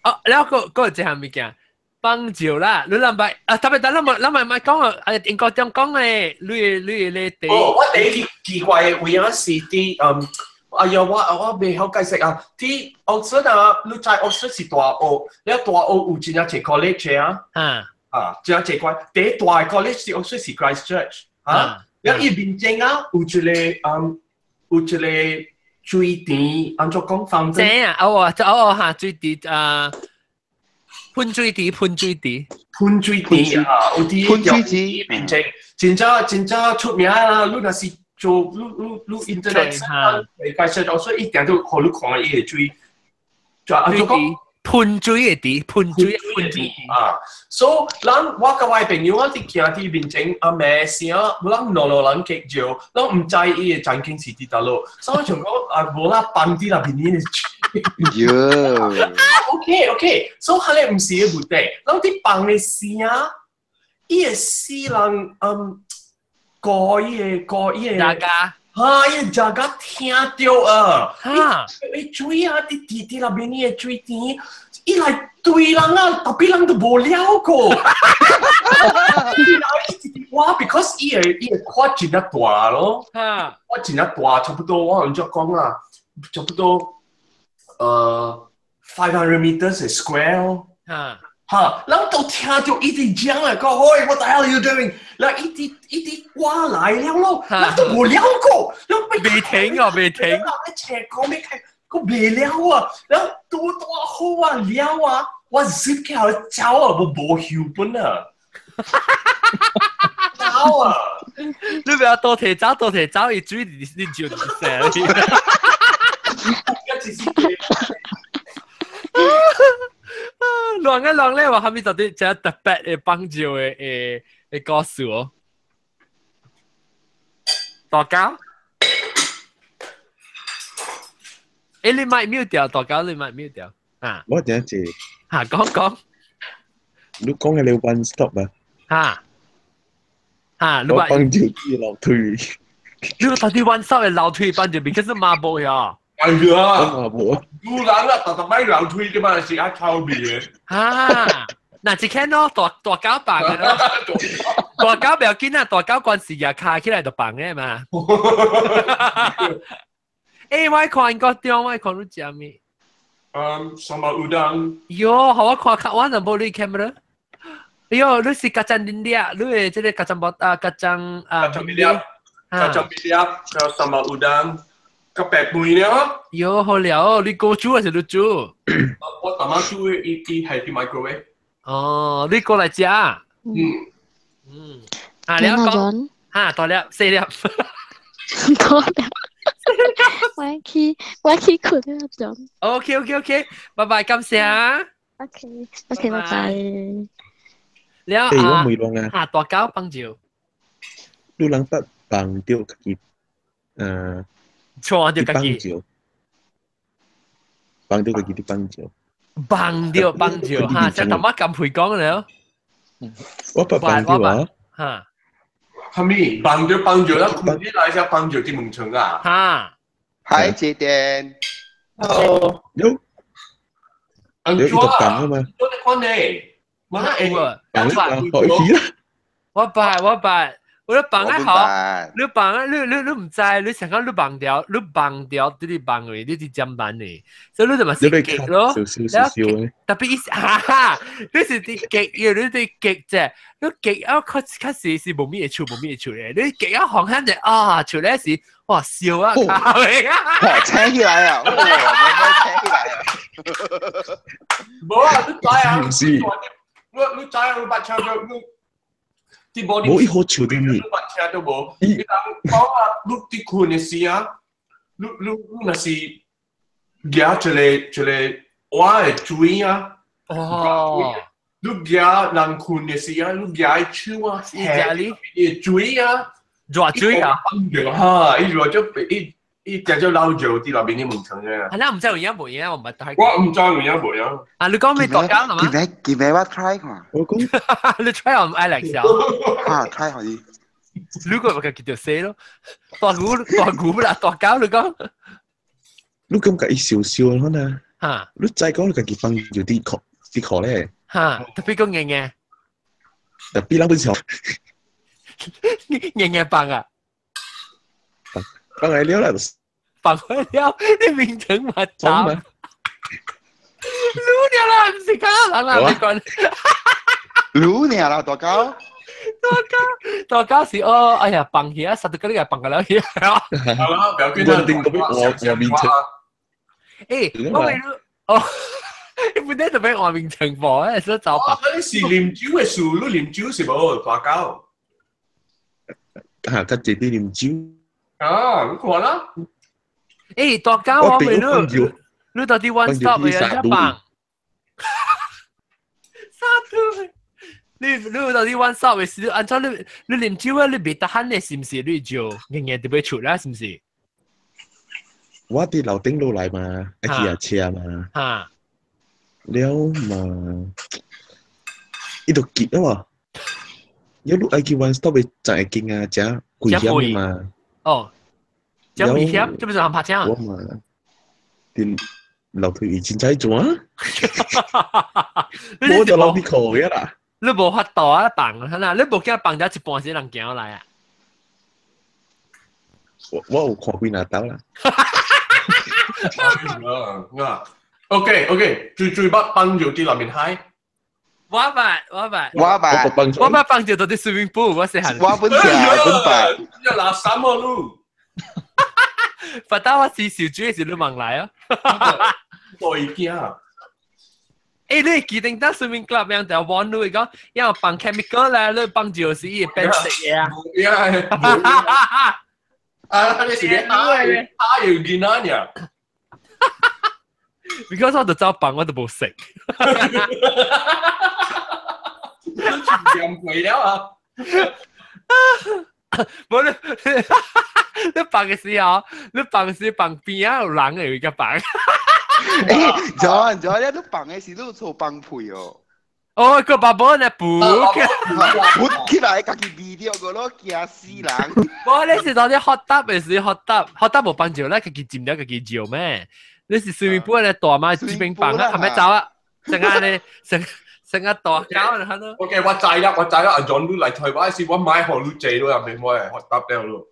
S1: 哦，了個個這項物件，幫助啦，你諗擺啊，特別等咱咱咪咪講啊，啊英國點講咧？你第
S4: 哦，我第一奇怪的位啊是佇嗯。哎呀，我袂曉解釋啊！佇 Oxford 啊，你知 Oxford 是大學，了大學有真正濟 college 啊，啊，真正濟關。第一大的 college 是 Oxford 是 Christchurch 啊，了伊面前啊有一個嗯有一個水池，按怎講方
S1: 正啊？哦哦哈，水池啊，噴水池，噴水池，
S4: 噴水池啊，有佇
S5: 噴水池
S4: 面前，真正真正出名啦！你若是做你你你 internet 介紹咗，所以一定都予你看伊的水，就按怎講？
S1: 噴水的池，噴水噴水
S4: 啊！所以咱我佮我的朋友啊，佇行佇面前啊罵聲，咱兩兩人計較，咱毋知伊的曾經是佇佗落，所以我想講啊，無啦，放佇那邊的水。
S5: 喲。
S4: OK OK，所以彼個毋是個問題，咱佇放的聲，伊會死人嗯。過伊個過伊個，
S1: 大家
S4: 哈，伊個大家聽著啊！
S1: 哈，
S4: 伊水啊，佇佇佇那邊伊個水池，伊來對人啊，特別人都無了過。伊來一直我，because 伊個塊真正大咯，我真正大，差不多我按怎講啊，差不多500 meters square 咯。哈，人都聽到一直講啦，講喂，what the hell are you doing？然後一直一直刮來了咯，人都無了過，人
S1: 未停哦，未停。
S4: 你斜講咩？個未了啊，然後多大好啊了啊，我 zip 起來走啊，我無後本啊，走啊！
S1: 你不要多提走，多提走，伊水你就死。亂啊亂咧，話後面到底真特別的幫助的的的故事哦。大家，欸，你咪 mute 掉，大家你咪 mute 掉啊！
S6: 我等一
S1: 嚇，講講。
S6: 你講嘅你 one stop 啊？
S1: 嚇嚇，你
S6: 我幫住啲樓梯。
S1: 你到底 one stop 嘅樓梯幫住，because 馬步呀。
S4: 哎呀，
S6: 馬步。
S4: 有人啊，特特擺樓梯的嘛，是愛臭味的。
S1: 啊，嗱，一看咯，大大狗放的咯，大狗不要緊啊，大狗關事也卡起來就放的嘛。欸，我看個中，我看你食咩？
S4: 嗯，sambal udang。
S1: 喲，予我看較，我就無你 camera。哎喲，你是咖喱麵粒，你的這個咖喱啊，咖喱啊，
S4: 咖喱麵粒，咖喱麵粒，加 sambal udang。個白飯了。
S1: 喲，好料哦！你過煮還是你煮？
S4: 我大媽煮的，伊伊係佇 microwave。
S1: 哦，你過來食。
S4: 嗯
S1: 嗯。啊，你講。哈，大粒，細粒。
S8: 大粒。我去睏啊，就。
S1: OK，拜拜，感謝啊。
S8: OK，拜拜。
S1: 了
S6: 欸，我
S1: 啊，
S6: 問你啊，
S1: 啊大狗幫照，
S6: 你人捌放著家己，
S1: 錯著家己，
S6: 放照，放著家己佇放照。
S1: 放著放照哈，這淡薄咁陪講了。
S6: 我捌放著啊。
S1: 哈。
S4: 係咪放著放著啦？困起來先放著佇門床啊。
S1: 哈。
S5: 係這電。
S6: 哦。有。有伊就放啊嘛。
S4: 我你看呢？我
S1: 捌，
S6: 可以啦。
S1: 我捌我捌，我咧放啊好，你放啊，你唔知，你想講你放掉，你放掉，你哋放去，你哋砧板呢，所以你就咪是極咯。特別意思，哈哈，你是啲極，因為你啲極啫，你極啊，確確實是無咩出，無咩出嘅，你極啊，紅漢就啊，出來時，哇，笑啊，
S5: 哇，請起來啊，哇，咩請起來啊？
S4: 無啊，你知啊？
S6: 唔是。
S4: 你知啊？你捌聽過你？啲無
S6: 無伊好笑啲咩？
S4: 你捌聽到無？伊人講啊，你佇睏的時啊，你若是舉一個一個碗的水啊，
S1: 哦，
S4: 你舉人睏的時啊，你舉伊手啊，伊水啊，
S1: 熱水啊，
S4: 哈，伊熱就伊伊直接老尿佇內面的門床嘅。
S1: 啊，你毋知有影無影，我毋捌睇。
S4: 我毋知有影無影。
S1: 啊，你講咩大家係嘛？
S5: 記咩我 try 看。
S6: 我講，
S1: 你 try 我唔愛嚟笑。
S5: 嚇，try 可以。
S1: 你個咪叫做死咯，大鼓大鼓啦，大狗你講。
S6: 你感覺伊笑笑可能？
S1: 嚇！
S6: 你再講你家己放有啲殼啲殼咧。
S1: 嚇！特別講硬硬。
S6: 特別人本上。
S1: 硬硬放啊！
S6: 放來了啦。
S1: 放開了，你名稱嘛慘。擼掉啦，唔是講人啦，你講。
S5: 擼掉啦，大狗。
S1: 大狗，大狗是哦，哎呀，放起啊，實到嗰啲係放個了去。
S4: 好啦，不要緊啦。
S6: 穩定到我面前。
S1: 欸，我咪哦，你本來就俾外面情況咧，想走吧。
S4: 你是啉酒的事，你啉酒是無大狗。
S6: 嚇，較濟啲啉酒。
S4: 啊，你看啦。
S1: 欸，大狗我咪你，你到底 one stop 嘅一放。沙土。你到底 one stop 嘅時，按照你啉酒啊，你別得閒咧，是唔是？你就硬硬特別出啦，是唔是？
S6: 我佇樓頂落來嘛，愛騎下車嘛。
S1: 嚇！
S6: 了嘛，伊就急啊嘛。有你愛去 one stop 嘅站會近啊，誠危險嘛。
S1: 哦，誠危險，這不是人拍車？
S6: 我嘛，佇樓梯已經在做啊。我就樓梯口嘅啦。
S1: 你無法度啊，放啊，你無驚放咗一半時人行來啊？
S6: 我有看幾若兜啦。
S4: OK OK，最最捌放尿佇內面海。
S1: 我捌我捌
S5: 我捌
S1: 我捌放尿到佇 swimming pool，我細漢。
S5: 我本食本捌。
S4: 你垃圾哦你！
S1: 發到我是小豬時，你問來啊？
S4: 對驚。
S1: 欸，你記得當 swimming club 樣就玩你講，因為放 chemical 咧，你放就是伊變色嘅啊。
S4: 啊，你是咧打打有囡仔爾。
S1: Because 我就走放，我就無食。
S4: 你全過了啊！
S1: 無你你放嘅時候，你放時放邊啊有人會有個放。
S5: 欸，John John，你放嘅時你有做放屁哦。
S1: 哦，個爸爸呢？噗，
S5: 噗起來，家己味著個咯，驚死人。
S1: 無，你是當啲 hot tub 嘅時 hot tub，hot tub 無放尿咧，家己浸了家己尿咩？你是 swimming pool 咧大嘛？這邊放啊，係咪走啊？成日咧，成成日大狗啊！
S4: OK，我知啦，我知啦。阿 John 你來台灣時，我買予你坐咯，入面我係 hot tub 了咯。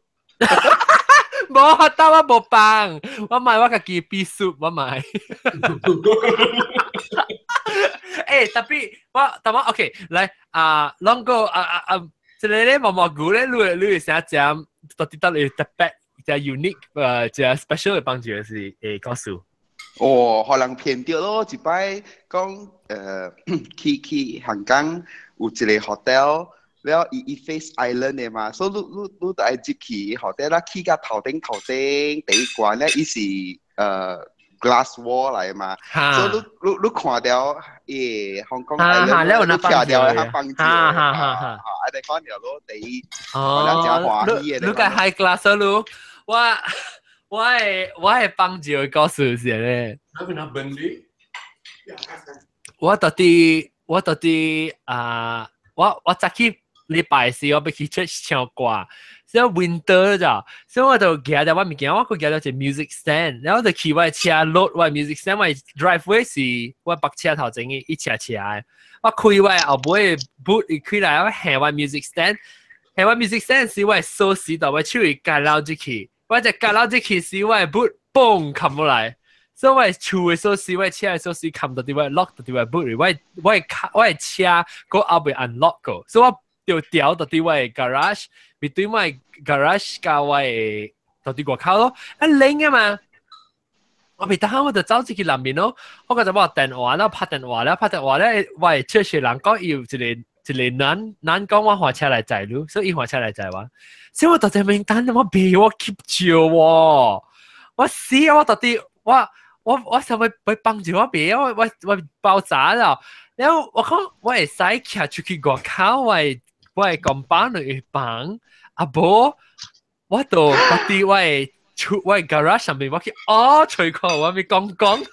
S1: 無 hot tub 我無放，我買我家己必須我買。欸，特別我，特別 OK，來啊，啷個啊啊啊，這個咧毛毛菇咧，你會啥食？到底到底特別，只 unique，只 special 嘅幫助是會告訴。
S5: 哦，予人騙著咯，一擺講去香港有一個 hotel，了伊伊 face island 的嘛，所以你你你就愛入去，後底啦去到頭頂頭頂第一關咧，伊是glass wall 來嘛，所以你你你看到伊香港 island，你徛掉佢放照，
S1: 哈哈哈哈，
S5: 啊你看到咯，第一，
S1: 哦，你你個 high class 咯，我我係我係放照嘅故事是咧。我到底我到底啊，我我早起禮拜四我欲去 church 唱歌，所以 winter 咋，所以我就舉著我物件，我閣舉著一個 music stand，然後就去我的車 load 我的 music stand，我的 driveway 是我泊車頭前的一斜斜的，我開我的後尾 boot 伊開來，我下我 music stand，下我 music stand 時我的鎖匙到我手會夾落入去，我一夾落入去時我的 boot 嘣冚落來。所以我的厝的鎖匙，我的車的鎖匙冚到佇我的 lock 到佇我的 boot 裡，我的我的卡我的車閣猶未 unlock 過，所以我就調到佇我的 garage，between 我的 garage 佮我的到佇外口咯，啊冷啊嘛，我袂當我就走進去內面咯，我個就我電話了，拍電話了，拍電話咧，我的 church 人講伊有一個一個男男講我換車來載你，所以伊換車來載我，所以我到這邊等我袂我吸招喎，我死啊！我到底我。我我想欲欲幫助我別，我我我爆炸了。然後我講我會使徛出去外口，我的我的工房裏放，啊無，我就到底我的厝我的 garage 上面，我去哦吹看我咪講講。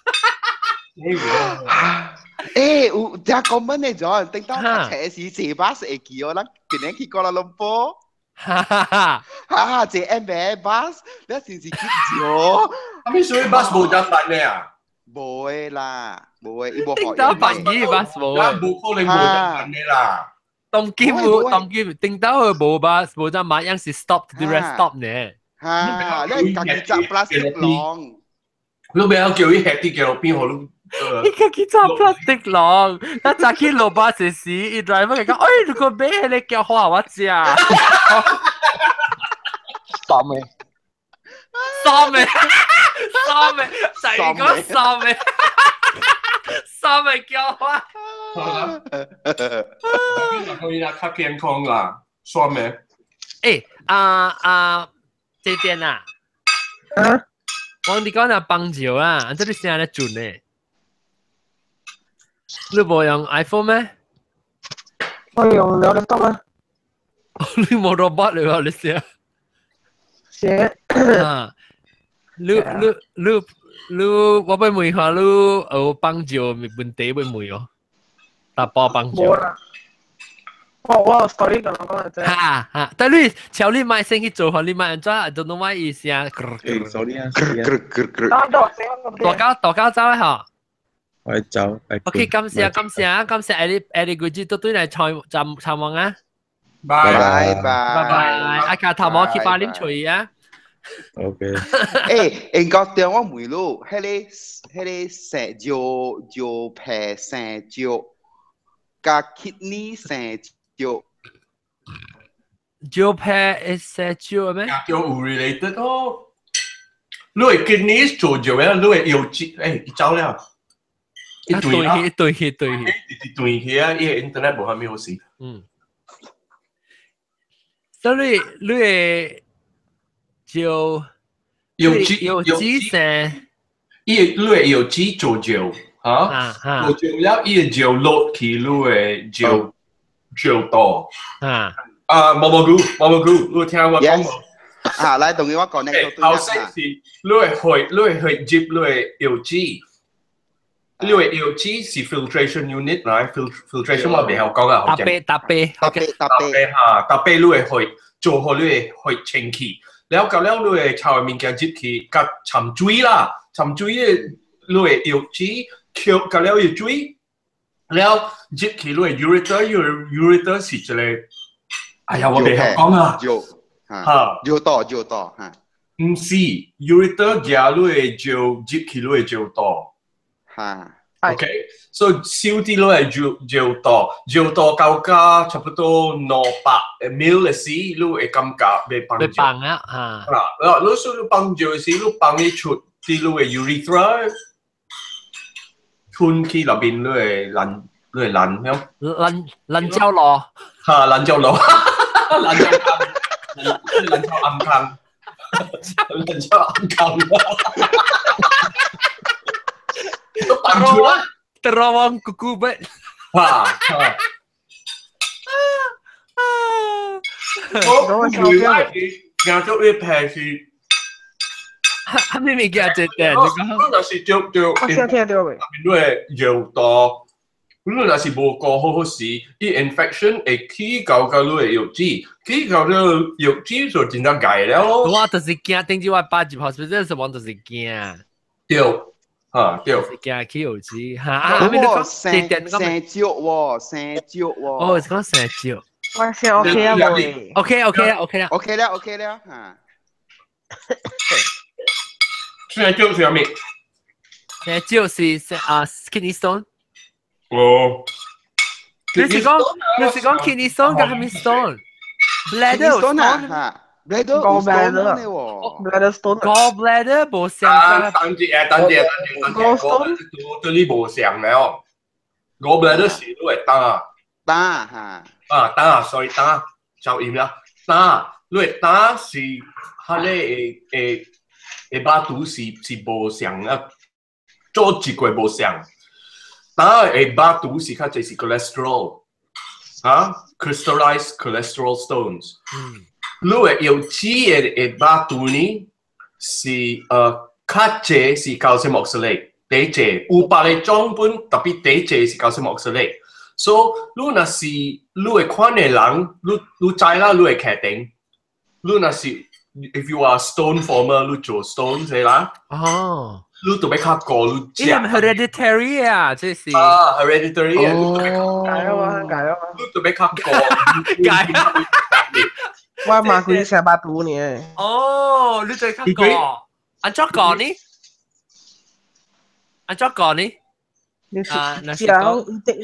S5: 欸，有真 common 的咗，頂到讀冊時坐巴士會記哦，咱近年去哥倫倫坡。
S1: 哈哈哈！
S5: 哈，坐 M 巴士，你是是去咗？
S4: 啊，咪所以巴士無得辦呢啊？
S5: 無的啦，無的，伊無
S1: 頂到辦嘅巴士無的，
S4: 無可能無得辦的啦。
S1: 當今無，當今頂到無巴士無得買，樣是 stop 啲 rest stop 呢。
S5: 哈，你家己紮 plastic 籠，
S4: 你不要叫伊吃啲叫邊好你。
S1: 伊家己紮 plastic 籠，咱早起落巴士時，伊 driver 講，哎，如果買彼個叫花我食。
S7: 三嘅，
S1: 三嘅，三嘅，就講三嘅，三嘅叫花。
S4: 可以啦，較健康啦，酸嘅。
S1: 欸，啊啊，這邊啊，我你講那棒球啊，這你聲咧準呢？你無用 iPhone 咩？
S9: 我用兩粒啊。
S1: 你無 robot 嚟喎，你寫。
S9: 寫。
S1: 啊，你你你你，我欲問下你有棒球問題欲問哦，打波棒球。
S9: 無啦。我我 story 同人講就
S1: 哈哈，但你朝你莫先去做，你莫按怎，I don't know why 伊聲。
S6: 欸，sorry 啊。
S1: 大家大家走吼。
S6: 我走。
S1: OK，感謝感謝感謝，艾莉艾莉貴子都對來參參參望啊。
S4: 拜
S5: 拜
S1: 拜拜。阿卡頭毛去巴啉吹啊。
S6: OK。
S5: 欸，英國電我問你，彼個彼個生尿尿皮生尿，佮 kidney 生尿。
S1: 尿皮會生尿咩？
S4: 叫有 related 哦。你的 kidney 做尿的，你的腰子，欸，伊走了。
S1: 一對去，一對去，對去，
S4: 一對去啊！伊個 internet 無啥物好勢。
S1: 嗯。所以你的尿
S4: 藥脂
S1: 藥脂生，
S4: 伊個你的藥脂做尿，哈，做尿了，伊個尿落去你的尿尿道。
S1: 啊。
S4: 啊，毛毛菇，毛毛菇，你聽我講無？
S5: 啊，來，同意我講呢個。
S4: 頭先是你的血，你的血入你的藥脂。你的藥脂是 filtration unit 來，filtration 我袂曉講啊。
S1: 搭啤搭啤
S5: 搭啤
S4: 搭啤哈，搭啤你的血做好你的血清氣，了後了你的臭的物件入去，佮摻水啦，摻水的你的藥脂，吸佮了伊水，了入去你的 ureter，ureter 是一個，哎呀，我袂曉講啊。
S5: 哈，尿道尿道哈。
S4: 毋是，ureter 夾你的尿入去你的尿道。
S5: 哈
S4: ，OK，所以燒啲落嚟尿尿道，尿道到加差不多200 ml 的時，你會感覺欲放
S1: 欲放啊，哈。
S4: 啊，你說你放尿時，你放伊出啲你的 urethra，吞去內邊你的爛，你的爛，
S1: 爛爛蕉咯。
S4: 嚇，蘭州路，蘭州坑，蘭州暗坑，蘭州暗坑。都扮出來，
S1: Terowong kuku bet。
S4: 嚇嚇。我驚到你平時。
S1: 係咪物件這點？
S4: 你講，若是對對，
S9: 我先聽到未？
S4: 你的尿道，你若是無顧好好時，伊 infection 會起到到你的藥劑，起到你藥劑就真正礙了咯。
S1: 我就是驚，頂次我爸入 hospital 時，我就是驚。
S4: 對，嚇對。
S1: 就是驚起藥劑嚇。啊，你講
S5: 生生蕉喎，生蕉喎。
S1: 哦，是講生蕉。
S9: 我先 OK 啊，未
S1: ？OK OK 啦，OK 啦
S5: ，OK 啦，OK 啦，嚇。
S4: 生蕉是啥物？
S1: 生蕉是啊，kidney stone。
S4: 哦。
S1: 你是講 kidney stone 定係咩 stone？bladder
S5: stone 啊，bladder
S9: gallbladder 喎，bladder stone。
S1: gallbladder 無相。
S4: 等住誒，等住，等住，等住，對你無相了。gallbladder 是你會打。
S5: 打嚇。
S4: 啊打，所以打就音啦。打，你會打是，佢咧會會。會肉毒是無相啊，做一個無相。打會肉毒是較濟是 cholesterol，啊，crystallized cholesterol stones。你的藥脂的會肉毒呢是較濟是 calcium oxalate，第濟有別個種本特別第濟是 calcium oxalate。所以你若是你會看的人，你知啦，你會確定，你若是。If you are stone former，你做 stone 是啦。
S1: 哦，
S4: 你特別較高，你
S1: 食。呢係 hereditary 啊，這是。
S4: 啊，hereditary 啊。
S9: 解啊嘛，解啊嘛。
S4: 你特別較高。
S1: 解。
S9: 我媽佢成百度呢。
S1: 哦，你最較高。按怎講呢？按怎講呢？
S9: 你啊，那是講的，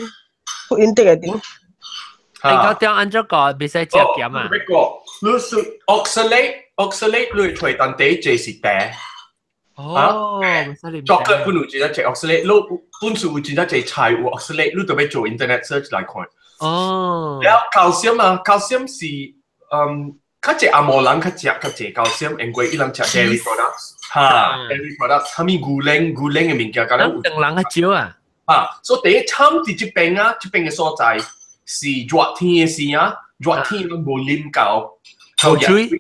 S9: 因的會點？
S1: 你講點按怎講？袂使食鹹啊。
S4: 別個，你是 oxalate。oxalate 你揣當第一隻是茶。
S1: 哦，
S4: chocolate 本有真正濟 oxalate，你本身有真正濟菜有 oxalate，你特別做 internet search 來看。
S1: 哦。
S4: 了 calcium 啊，calcium 是較濟紅毛人較食較濟 calcium，因為伊人食 dairy products，哈，dairy products，啥物牛奶牛奶的物件，敢若有。
S1: 唐人較少啊。
S4: 啊，所以第一慘佇這邊啊，這邊的所在是熱天的時啊，熱天攏無啉夠，
S1: 夠水。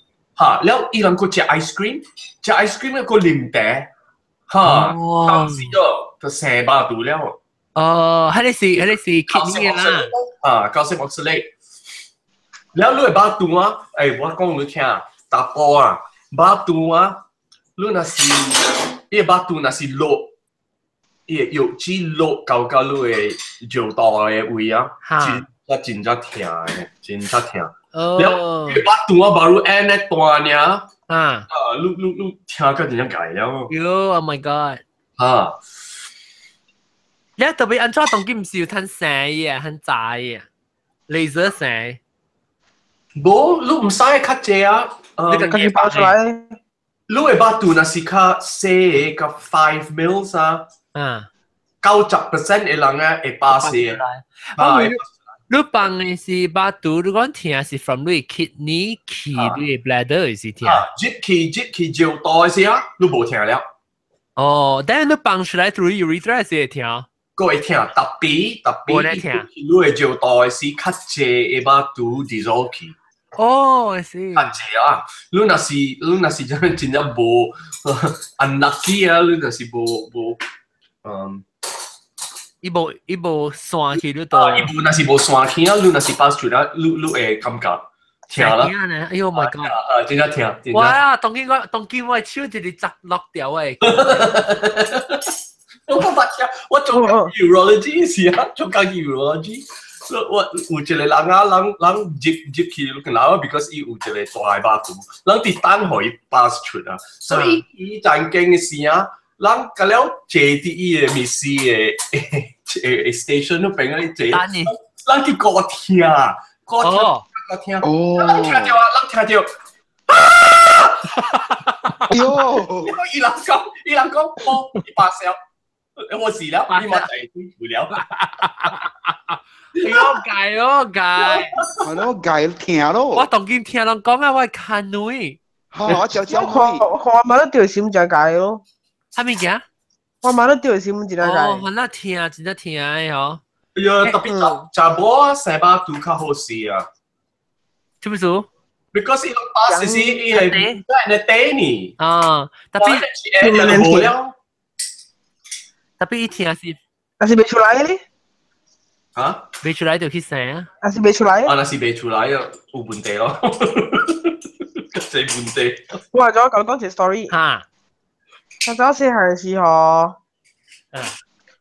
S4: 嚇，了伊人閣食 ice cream，食 ice cream 閣啉茶，嚇，當時就生肉毒了。
S1: 哦，彼個是 kidney 啦。
S4: 啊，calcium oxalate。了你的肉毒啊，欸，我講你聽，查埔啊，肉毒啊，你若是伊的肉毒若是落，伊的藥劑落到到你的尿道的位啊，真真正疼的，真正疼。
S1: 哦，
S4: 了，肉肚啊，無如按呢大爾，
S1: 啊
S4: 啊，你聽甲真正解了。
S1: 喲，Oh my god！
S4: 啊，
S1: 你特別按怎當今毋是有趁生嘅，很雜嘅，鐳射生。
S4: 無，你毋使較濟啊。
S1: 你
S9: 家己包出來。
S4: 你的肉肚若是較細的，較 5 mils 啊，90% 的人啊會巴死。
S1: 啊。你放的是肉肚，你講疼是 from 你 kidney 去你 bladder 是疼。
S4: 入去尿道的時啊，你無疼了。
S1: 哦，但係你放出來 through urethra 是會疼。
S4: 閣會疼，特別特別，
S1: 疼。
S4: 你的尿道的時較濟的肉肚 dissolve 去。
S1: 哦，是。
S4: 較濟啊！你若是真真正無 unlucky 啊，你若是無無嗯。
S1: 伊無散去你都。
S4: 伊無若是無散去啊，你若是 pass 出來，你會感覺疼啦。
S1: 哎喲 my god！
S4: 啊，真正疼。
S1: 哇！當今我手一直砸落掉誒。
S4: 我捌聽，我做 urology 時啊，做緊 urology。我有一個人啊，人人入入去你看，because 伊有一個大肉肚，人佇等予伊 pass 出啊，所以伊曾經的時啊，人甲了坐佇伊的密室的 station 嗰邊啊，坐，人去歌聽，歌聽，歌聽，人聽著啊，人聽著，啊！
S5: 喲！
S4: 伊人講，伊人講，我伊發燒，我死了，你嘛在對了。
S1: 我解我解，
S5: 係咯，解聽咯。
S1: 我當今聽人講啊，我係牽女。
S5: 嚇！我就
S9: 我看我看我媽都掉心就解咯。
S1: 啥物件？
S9: 我媽都掉心真解。
S1: 哦，很那聽，真正聽的吼。
S4: 哎呀，特別查查某啊，生巴拄較好勢啊。
S1: 做咩事
S4: ？Because 伊巴士是伊係在那底呢。
S1: 啊，特別
S4: 係無了。
S1: 特別伊聽是，
S9: 但是未出來咧。
S4: 嚇？
S1: 未出來就去生啊？
S9: 還是未出來？
S4: 啊，若是未出來啊，有問題咯。這問題。
S9: 我話咗講多一 story。
S1: 嚇！
S9: 我早細漢時候，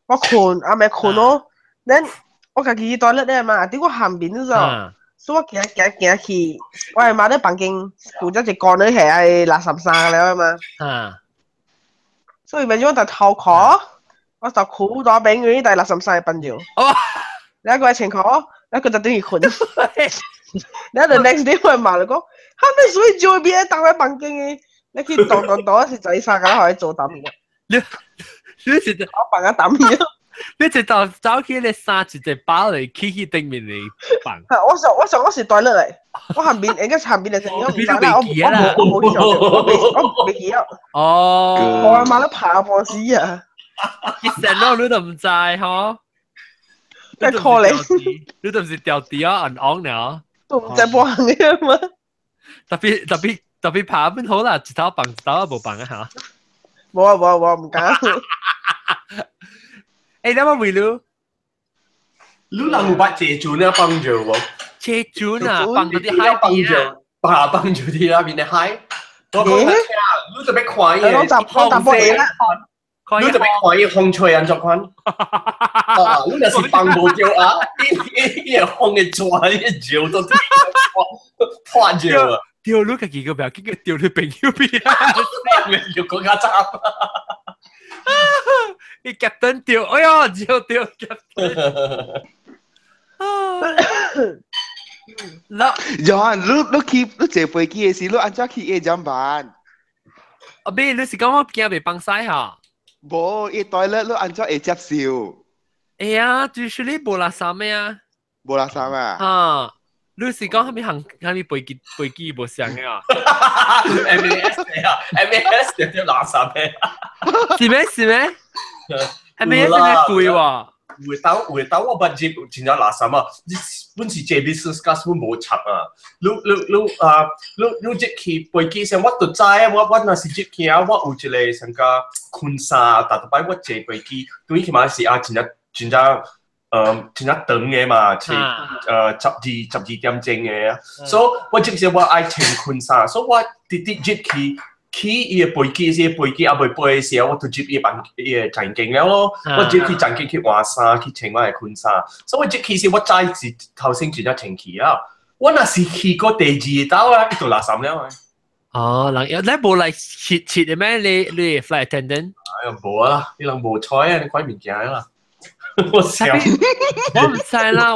S9: 我睏阿未睏咯，then 我家己去 toilet 咧嘛，伫我旁邊咗，所以我行行行去，我阿媽咧房間負責一個人係垃圾衫了嘛。所以變咗我就頭殼，我就褲咗邊嗰啲帶垃圾衫笨掉。
S1: 哦。
S9: 你一個係前殼，一個就等於睏。你 the next day 我阿媽就講，哈咩水做邊當喺房間嘅？你去當當當是仔衫，咁可以做膽嘅。
S1: 你是
S9: 我放個膽嘅。
S1: 你直頭走去你衫一隻包嚟，起去頂面嚟放。
S9: 我想我是袋落嚟，我下面應該下面嚟成，我唔知啦，我冇我未記啊。
S1: 哦。
S9: 我阿媽都爬破死啊！
S1: 其實咯，你都唔知嗬。
S9: 真係可憐。
S1: 你都唔是掉地啊，按按了。
S9: 都唔知幫嘅嘛。
S1: 特別特別特別爬邊好啦，一頭放一頭無放啊嚇。
S9: 冇啊冇啊冇啊，唔敢。
S1: 欸，你乜為了？
S4: 你人有捌坐船啊幫助無？
S1: 坐船啊，放到啲海邊啊，
S4: 把幫助啲那邊的海。我講聽，你特別看伊個
S9: 風啦，
S4: 你特別看伊風吹按怎款？啊，你若是放無著啊，伊伊個風會轉，伊個潮都破掉啊！
S1: 掉你家己個不要緊，個掉你朋友邊啊！
S4: 又更加慘。
S1: 你 captain 掉，哎呀，掉掉 captain。嗱，
S5: John，你去你坐飛機的時，你按怎去下點辦？
S1: 阿妹，你是講我驚被放屎哈？
S5: 無，伊 toilet 你按怎會接受？
S1: 哎呀，就是你無垃圾咩啊？
S5: 無垃圾啊？
S1: 啊，你是講蝦米行蝦米飛機飛機無相嘅啊
S4: ？MAS 啊，MAS 就叫垃圾咩？
S1: 是咩？是咩？MAS 真係貴喎。
S4: 有當我捌入真正垃圾啊！你本是坐 business class 本無插啊！你你你啊，你你入去飛機上，我就知啊！我若是入去啊，我有一個上個困衫，逐逐擺我坐飛機，對起碼是啊，真正真正真正長的嘛，是12點鐘的，所以我即時我愛穿困衫，所以我直直入去。去伊個飛機，是飛機猶未飛的時候，我就入伊房伊個房間了咯。我入去房間去換衫，去穿我的困衫。所以我入去時，我知是頭先真正清氣啊。我若是去過第二道啊，伊就垃圾了。
S1: 哦，人你無來切切的咩？你 flight attendant？
S4: 哎呀，無啊，你人無彩啊，你看物件啦。我笑。
S1: 我唔知啦，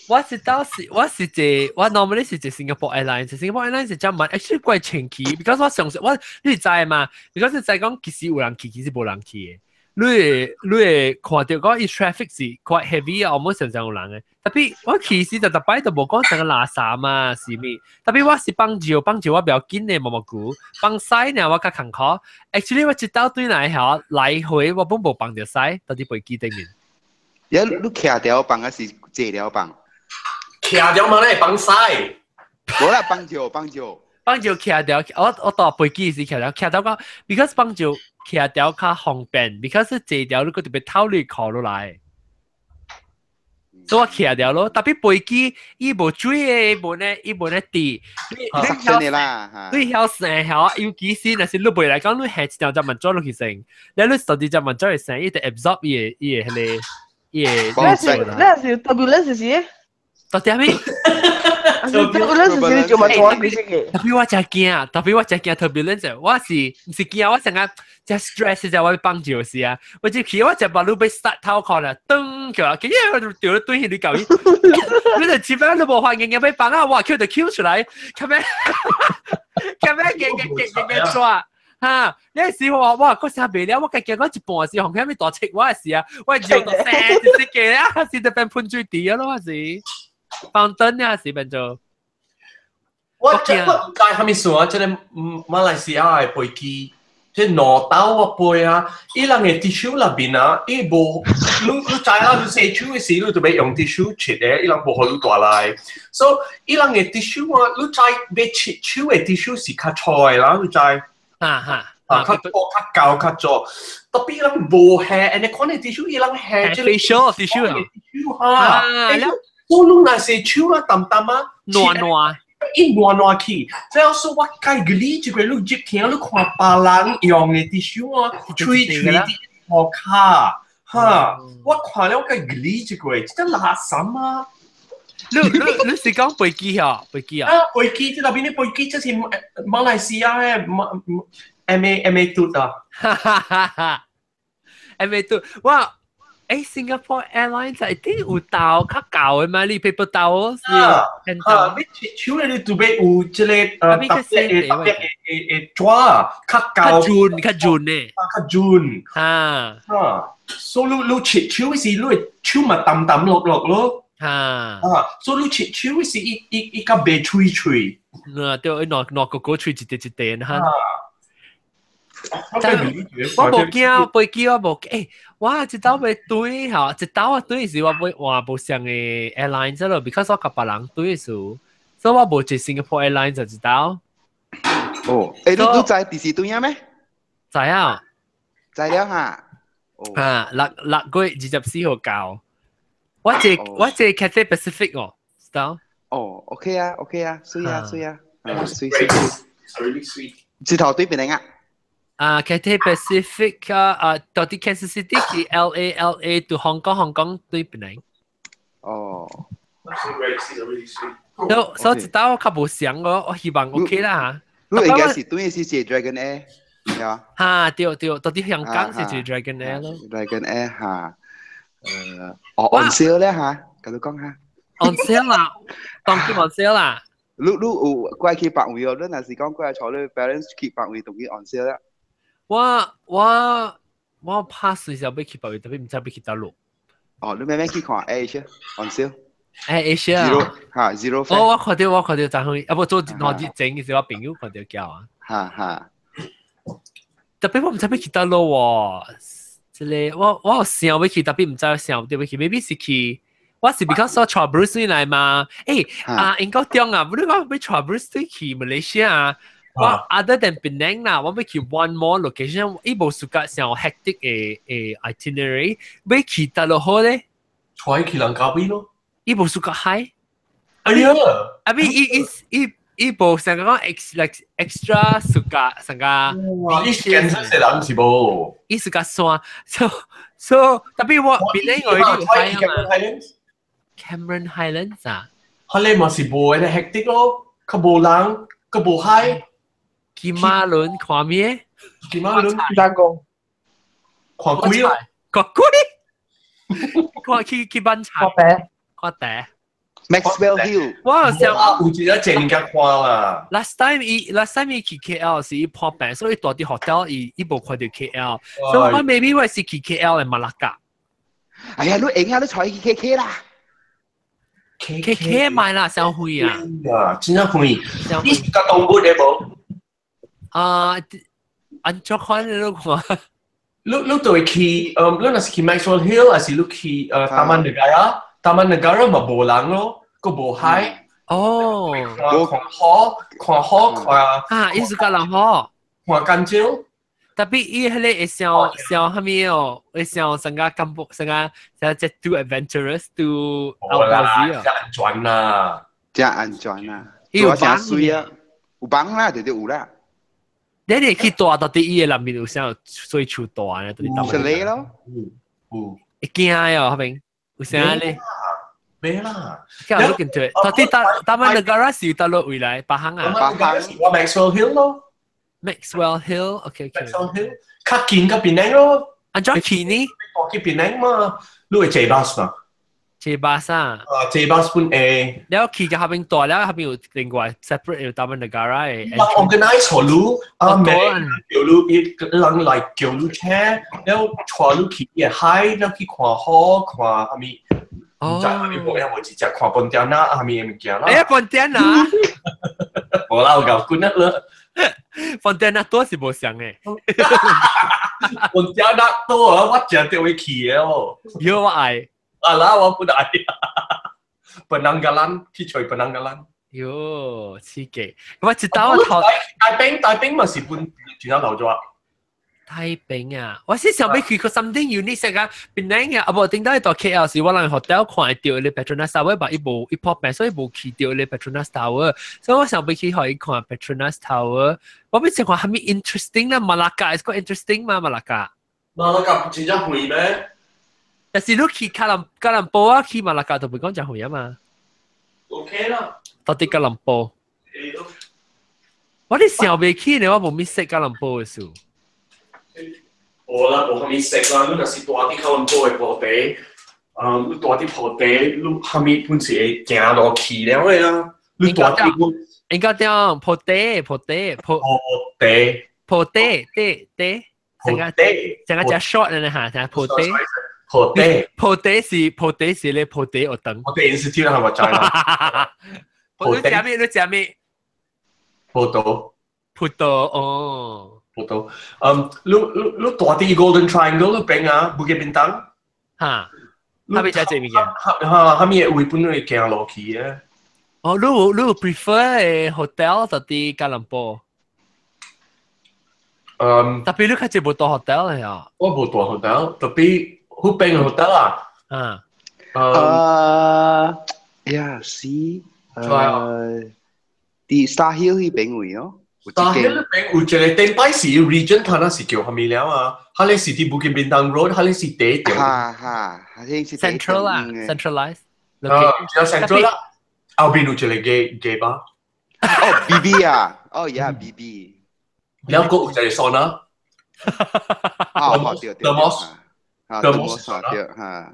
S1: 我是當時我是坐我 normally 是坐 Singapore Airlines，Singapore Airlines 是真慢，actually 怪清氣，because 我相信我你知嘛？because 你知講其實有人去，其實無人去的。你會看到講伊 traffic 是 quite heavy 啊，我常常有人的。特別我其實就逐擺都無講成個垃圾嘛，是咪？特別我是放尿，放尿我比較緊的毛毛菇，放屎呢我較艱苦。Actually 我一到對來嚇來回我本無放著屎，到佇飛機頂面。
S5: 而你徛條放還是坐條放？
S4: 徛條嘛咧放屎。
S5: 無啦，放尿放尿。
S1: 放尿徛條，我搭飛機時徛條，徛條講，because 放尿徛條較方便，because 坐條你閣特別透你靠落來。所以我徛條咯，特別飛機伊無水的，無呢，伊無呢滴。
S5: 你曉啦，
S1: 你曉生曉，尤其是若是你袂來講，你下一條就慢做落去生，你你十二隻慢做去生，伊就 absorb 伊個伊個彼個伊個。
S9: 那是 turbulence 是？
S1: 到底咩？
S9: turbulence 是就嘛做幾隻嘅？
S1: 特別我真驚，特別我真驚 turbulence，我是毋是驚？我成日真 stress 就我放尿時啊，我就去我就把路被殺頭殼啦，噔叫啊，跟住我就掉咗對起你舊伊，你就前面都無反應，要放啊，哇，Q 就 Q 出來，咁樣咁樣嘅嘅嘅嘅嘅抓，哈！你時我話哇，嗰時未了，我計計講一半時，紅佢咪大戚我嘅時啊，我尿到聲一隻嘅啊，是就變噴水池啊咯，我是放燈啊，是變做。
S4: 我這我唔知係咪算啊？這個馬來西亞的飛機，這兩兜我飛啊，伊人的 tissue 內面啊，伊無，你你知啦，你洗手的時，你就欲用 tissue 拭的，伊人無予你帶來，所以伊人的 tissue 啊，你知欲拭手的 tissue 是較粗的啦，你知？
S1: 哈哈，
S4: 啊，較粗較厚較粗，特別伊人無下，按呢款的 tissue，伊人下這個
S1: facial tissue 啊
S4: ，tissue 哈，所以你若洗手啊，淡淡啊，
S1: 軟軟。
S4: 伊爛爛去，這樣說我介你這個你入聽，你看別人用的 tissue 啊，吹吹啲塗跤，哈，我看了我介你這個，這個垃圾啊！
S1: 你你你是講飛機啊？飛機啊？
S4: 啊，飛機，這內邊的飛機，這是馬來西亞的馬 M A M A 嘟啊，
S1: 哈哈哈哈，M A 嘟，哇！誒，Singapore Airlines 一定有兜較舊的嘛？你 paper towel 是
S4: 啊，啊，你手咧你特別有這個特別的特別的的紙，較舊，
S1: 較準較準呢，
S4: 較準，
S1: 啊
S4: 啊，所以你你拭手時，你的手嘛澹澹落落咯，
S1: 啊
S4: 啊，所以你拭手時，伊伊伊較袂脆脆，
S1: 啊對，伊兩兩個個脆一塊一塊哈。
S4: 我
S1: 無驚飛機，我無驚。我一道欲對吼，一道我對時我欲換無相的 airlines 咯，because 我共別人對時，所以我無坐 Singapore Airlines 就一道。
S5: 哦，欸，你你知第時對咩？
S1: 知啊，
S5: 知了哈。
S1: 啊，六六月24號到。我坐我坐 Cathay Pacific 哦，知道？
S5: 哦，OK 啊，OK 啊，水啊，水啊，水水
S4: 水。
S5: 這頭對邊個啊？
S1: 啊，Cathay Pacific 啊，啊，到底 Kansas City 去 LA LA 到 Hong Kong Hong Kong 對邊個？
S5: 哦。
S1: 所所以一道我較無想我，我希望 OK 啦嚇。
S5: 你應該是對是坐 Dragon Air，對啊？
S1: 哈，對對，到底香港是坐 Dragon Air 咯。
S5: Dragon Air 嚇，哦 on sale 咧嚇，共你講下。
S1: On sale 啦，當今 on sale 啦。
S5: 你你有過去別位哦？你若是講過來帶你 parents 去別位，當去 on sale 啦。
S1: 我我我拍隨時欲去別位，特別毋知欲去佗落。
S5: 哦，你慢慢去看 Air on sale。
S1: Air Asia
S5: ，zero 哈 zero。
S1: 哦，我看到我看到昨昏，啊無做2日前嘅時，我朋友看到叫啊。
S5: 哈哈。
S1: 特別我毋知欲去佗落喎，這個我我有想欲去，特別毋知想欲去，maybe 是去。我是 because 我帶 Bruce 來嘛，欸啊英國中啊，不你講欲帶 Bruce 去馬來西亞。我 other than Penang 啦，我欲去 one more location，伊無 suka 上 hectic 的的 itinerary，欲去佗落好咧？
S4: 帶去蘭卡威咯。
S1: 伊無 suka 海。
S4: 哎呀！
S1: 啊咪伊伊伊伊無上個講 ex like extra suka 上個。
S4: 哇！伊健身的人是無？
S1: 伊 suka 山，so so 特別我 Penang 我有海啊嘛。Cameron Highlands 啊？
S4: 彼个嘛是無按呢 hectic 咯，較無人，較無海。
S1: 金馬崙看咩？
S4: 金馬崙
S9: 單講
S4: 看鬼咯，
S1: 看鬼，看去去板菜，看茶。
S5: Maxwell Hill，
S1: 我想
S4: 有一個正物看啦。
S1: Last time 伊 last time 伊去 KL 是伊破病，所以蹛佇 hotel 伊伊無看著 KL，所以我 maybe 我是去 KL 的馬拉加。
S5: 哎呀，你閒啊，你帶去 KK 啦。
S1: KK 買啦，傷遠啊！
S4: 啊，真正遠。你是佮動物的無？
S1: 啊，按怎款你看？
S4: 你你就會去，你若是去 Maxwell Hill，還是你去Taman Negara？Taman Negara 嘛無人咯，閣無海。
S1: 哦，
S4: 看河，看河，看
S1: 啊，伊是佮人河，
S4: 看甘蕉。
S1: 特別伊彼個會想想啥物哦？會想成個感覺，成個成個 too adventurous too
S4: 無啦，真安全啦，
S5: 真安全啦，
S1: 伊有
S5: 真水啊，有房啦，絕對有啦。
S1: 你哋去蹛到底伊个內面有啥水樹大呢？到底
S5: 有咧咯，
S4: 有。
S1: 會驚喲，彼邊有啥咧？
S4: 沒啦。
S1: 叫我跟住，到底大 Taman Negara 是佗落位來？巴行啊？
S4: 巴行我 Maxwell Hill 咯。
S1: Maxwell Hill，OK OK。
S4: Maxwell Hill，較近個檳城咯。
S1: 按怎去呢？
S4: 去檳城嘛，你會坐 bus 嘛？
S1: 坐巴士
S4: 啊，坐巴士本會。
S1: 了去個下邊大了，下邊有另外 separate 有 Taman Negara 嘅。
S4: 人 organize 好你，啊咩叫你伊人來叫你車，了帶你去伊海，了去看海，看啥物。唔知啥物無，也無直接看本店啦，啥物物件啦。
S1: 哎，本店啊！
S4: 無啦，有夠滾啦。
S1: 本店啊，多是無相嘅。
S4: 本店啊，多啊，我誠著會去嘅哦。
S1: 有我愛。
S4: 啊啦，我不愛。Penanggalan 去揣 Penanggalan。
S1: 喲，刺激！我知道我頭
S4: 大兵大兵嘛是本轉咗頭咗啊。
S1: 太平啊！我是想欲去個 something unique 食啊，檳城啊，啊無頂到到 KL 時，我人 hotel 看到咧 Petronas Tower，嘛伊無伊破病，所以無去到咧 Petronas Tower，所以我想欲去予伊看 Petronas Tower。我欲想看啥物 interesting 啦，馬拉嘎 is quite interesting 嘛，馬拉嘎。
S4: 馬拉嘎真正遠咩？
S1: 但是你去吉隆吉隆坡啊，去馬拉嘎就袂講真遠啊嘛。
S4: OK 啦。
S1: 到底吉隆坡？我哋想袂起呢，我無咪識吉隆坡嘅事。
S4: 無啦，無啥物食啦。你若是住佇吉隆坡的鋪地，嗯，你住佇鋪地，你啥物本是會行路去了的啦。你住佇
S1: 應該點？鋪地，鋪地，鋪
S4: 地，
S1: 鋪地，地地，成個成個只 short 呢嚇，成個鋪地。
S4: 鋪地，
S1: 鋪地是鋪地是咧鋪地學堂。
S4: 鋪地 institute 係咪知啦？
S1: 你食咩？你食咩？
S4: 葡萄。
S1: 葡萄哦。
S4: 葡萄，嗯，你你你住佇 Golden Triangle 嗰邊啊，Bukit Bintang。
S1: 嚇，哈咪食這物件？
S4: 哈哈，哈咪會本會行落去嘅。
S1: 哦，你有你有 prefer 的 hotel 到佇吉隆坡？
S4: 嗯，
S1: 特別你較濟無住 hotel 嘅啊？
S4: 我無住 hotel，特別嗰邊嘅 hotel 啊。
S1: 啊。
S5: 啊，呀是，佇 Star Hill 彼邊位哦。
S4: 但係嗰邊有一個頂擺是 region，它那是叫啥物了啊？它咧是佇 Bukit Bintang Road，它咧是第一條。
S5: 哈哈，它是
S1: central 啦，centralize。
S4: 啊，只 central 啦，後邊有一個 gay gay bar。
S5: 哦，BB 啊，哦呀，BB。
S4: 了閣有一個 sauna。
S5: 哦，對對。
S4: The Mosque。
S5: The Mosque 對哈。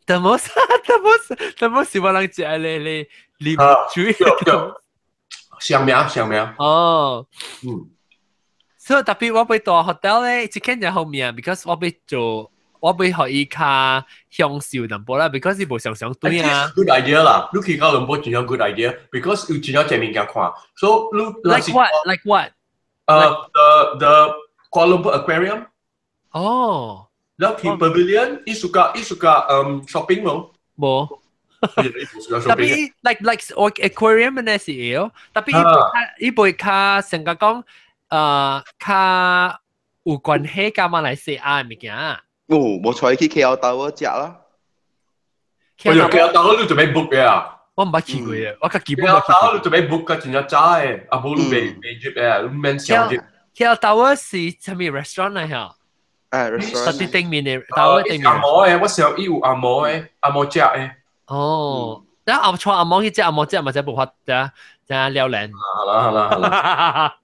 S1: The Mosque，The Mosque，The Mosque 是我人食咧咧，你注意。
S4: 上名上名。
S1: 哦，
S4: 嗯。
S1: 所以特別我欲住 hotel 咧，這間就好命，because 我欲做，我欲予伊較享受淡薄啦，because 伊無常常對啊。
S4: Good idea 啦，你去吉隆坡真正 good idea，because 有真正濟物件看。So 你
S1: Like what? Like what?
S4: The Kuala Lumpur Aquarium。
S1: 哦。
S4: แล้ว去 Pavilion，伊 suka 伊 suka shopping 無？
S1: 無。特別 like aquarium 呢是會哦，特別伊會較成個講，較有關係佮馬來西亞的物件。
S5: 哦，無錯，去 KL Tower 食啦。
S4: 我有 KL Tower 你準備 book 嘅啊？
S1: 我毋捌去過嘅，我較基本
S4: KL Tower 你準備 book 個真正早嘅，啊無你袂袂入嘅，你免想入。
S1: KL Tower 是啥物 restaurant 嚟嚇？
S5: 誒，restaurant。
S1: 佇頂面的 tower 頂面。
S4: 紅毛的，我想伊有紅毛的，紅毛食的。
S1: 哦，等阿帶阿毛去食，阿毛食嘛，才無法才才了然。
S4: 好啦好啦好啦。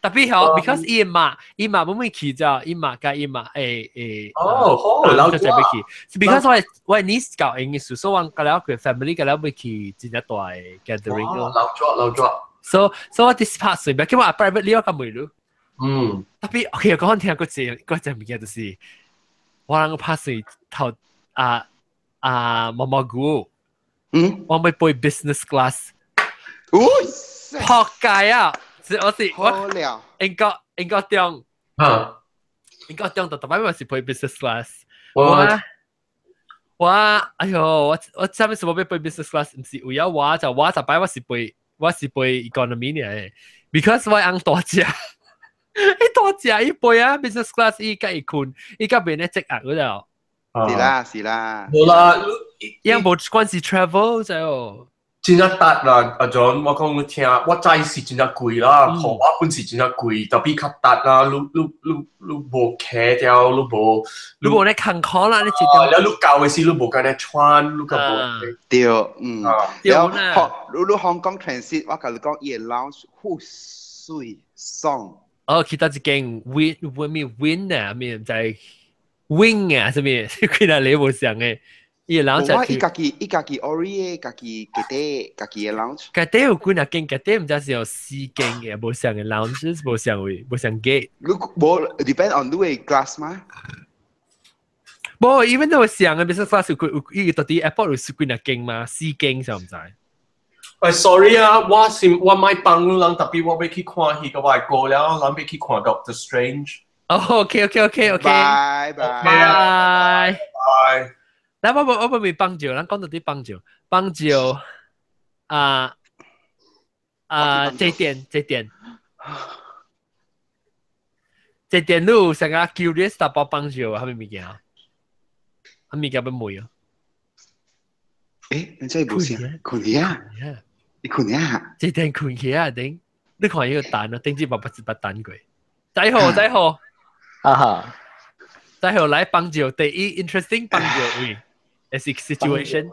S1: 特別好，because 伊媽伊媽冇咩去啫，伊媽佮伊媽誒誒。
S4: 哦，好，老
S1: 就就欲去。是 because 我 niece 教英語，所以我佮了佢 family 佮了欲去真正大的 gathering
S4: 咯。老抓老抓。
S1: So 我 this part 隨便，叫我 private 我較袂咯。
S4: 嗯。
S1: 特別 OK，我講聽過一個一物件就是，我人拍水頭啊啊毛毛菇。
S5: 嗯。
S1: 我欲飛 business class。
S5: 哦。
S1: 撲街啊！是我是我英國英國中，
S4: 啊，
S1: 英國中特特擺我是飛 business class。我我哎喲，我我啥物事我欲飛 business class，毋是為咗我就我十擺我是飛我是飛 economy 呢，because 我翁大隻，伊大隻伊飛啊 business class 伊佮伊睏，伊較袂咧積壓嗰度。
S5: 是啦是啦。
S4: 無啦，
S1: 伊無關係 travel 就。
S4: 真正值啦，阿 John，我講你聽，我知是真正貴啦，予我本是真正貴，特別較值啦，你你你你無騎掉，你無
S1: 你無咧艱苦啦，你知
S4: 道。了你舊的時你無敢咧穿，你較無。
S5: 對，嗯。了，你你香港 transit，我共你講，伊的 lounge 好媠爽。
S1: 哦，其他一間 win win 咩 win 啊，咩毋知 wing 啊，啥物？幾若你無想的。伊 lounge
S5: 我伊家己 ori 家己家底家己嘅 lounge。
S1: 家底有幾若間，家底毋知是有四間嘅，無相嘅 lounge，無相位，無相 gate。
S5: 你無 depend on 你嘅 class 嗎？
S1: 無，even though 相嘅 business class 有伊到底 airport 有幾若間嘛？四間上毋知。
S4: 喂，sorry 啊，我是我買幫人，特別我欲去看戲個我過了，人欲去看 Doctor Strange。
S1: 哦，OK。
S5: 拜拜
S1: 拜
S4: 拜。
S1: 來，我未幫照，咱講到啲幫照，幫照啊啊，這點你有成個 curious 淡薄幫照啊？啥物物件？啥物件欲問啊？
S5: 誒，你真係無聲，困去啊？你困啊？
S1: 這點困去啊？頂，你看伊個單啊，頂住八八一八單過。再好再好，
S7: 啊哈，
S1: 再好來幫照，第一 interesting 幫照位。是 situation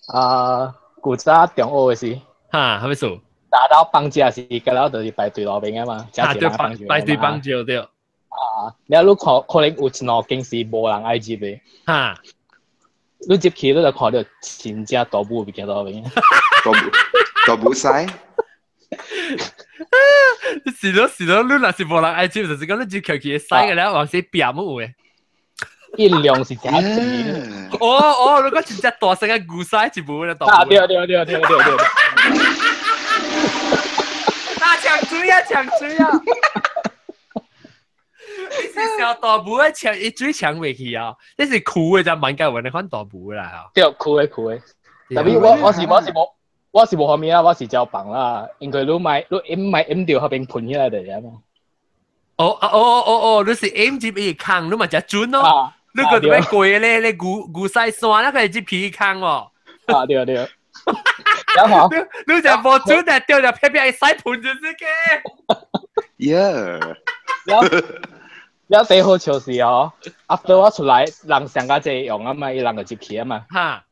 S7: 啊，古早中學嘅時，
S1: 哈，係咪數？
S7: 打到放假時，個了就是排隊路邊啊嘛，
S1: 啊對，排隊放照對。
S7: 啊，了你看可能有一兩間是無人愛入的，
S1: 哈，
S7: 你入去你就看到真正大母物件路邊，
S5: 大母屎。
S1: 是咯是咯，你若是無人愛入，就是講你入去會使嘅了，或是壁冇有嘅。
S7: 音量是真濟。
S1: 哦哦，你講真正大聲嘅牛屎一部咧，
S7: 啊對對對對對對。
S1: 啊，搶水啊，搶水啊！你是小大母嘅搶，伊水搶袂去啊！這是苦嘅就蠻該揾你款大母啦。
S7: 對，苦嘅苦嘅。特別我是無方面啊，我是照放啦，因為你買你飲買飲掉，後邊噴起來就係嘛。
S1: 哦哦哦哦，你是飲入伊坑，你嘛真準咯。你個做咩過咧？你牛牛屎山那個入皮坑哦。
S7: 啊對對。然後
S1: 你就無準啊，掉就撇撇屎盆就是嘅。
S5: Yeah。
S7: 了最好笑是哦，after 我出來，人上較濟用啊嘛，伊人就入去啊嘛。
S1: 哈。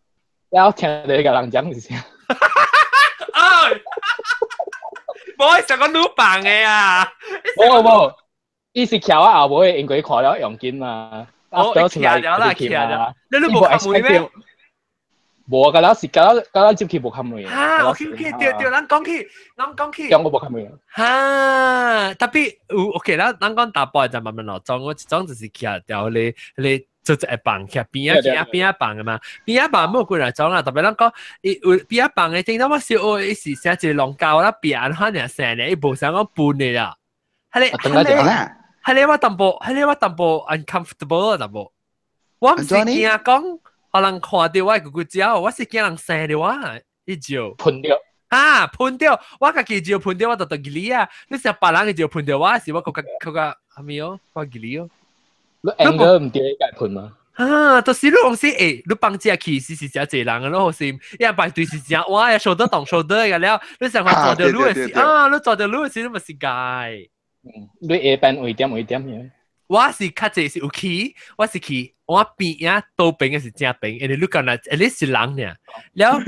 S7: 了聽到伊個人講是啥？
S1: 哎！無上個女扮的啊！
S7: 無無，伊是徛我後尾，因為看了用緊嘛。
S1: 哦，徛了啦，徛了。你無看門咩？
S7: 無，個了是個了個了入去無看門。
S1: 哈，OK，對對，咱講起，咱講起。
S7: 中我無看門。
S1: 哈，特別有 OK 啦，咱講大埔就慢慢落裝，我一種就是徛掉你你。做一個房，徛邊仔邊仔邊仔房嘅嘛，邊仔房冇幾若種啦，特別咱講，伊有邊仔房嘅，頂到我小學伊是寫一個龍膠啦，邊安怎爾生咧，伊無想講分的啦。係咧，係咧，我淡薄，係咧，我淡薄 uncomfortable 淡薄。我毋是驚講，予人看著我的骨骨鳥，我是驚人生著我，伊就
S7: 噴著。
S1: 啊，噴著，我家己就噴著，我就就記啊。你成別人嘅就噴著我，是我閣較閣較啥物哦，我記哦。
S7: 你 angle 毋對，會噴嗎？
S1: 啊，就是你講是欸，你放假去是是誠濟人嘅咯，是，一排隊是誠哇，數得動數得嘅了，你成日坐著路嘅時，啊，你坐著路嘅時，你咪是該。
S7: 嗯，你下班位點位點樣？
S1: 我是較濟是有去，我是去我邊仔倒邊嘅是正邊，因為你講啦，你是人爾，了了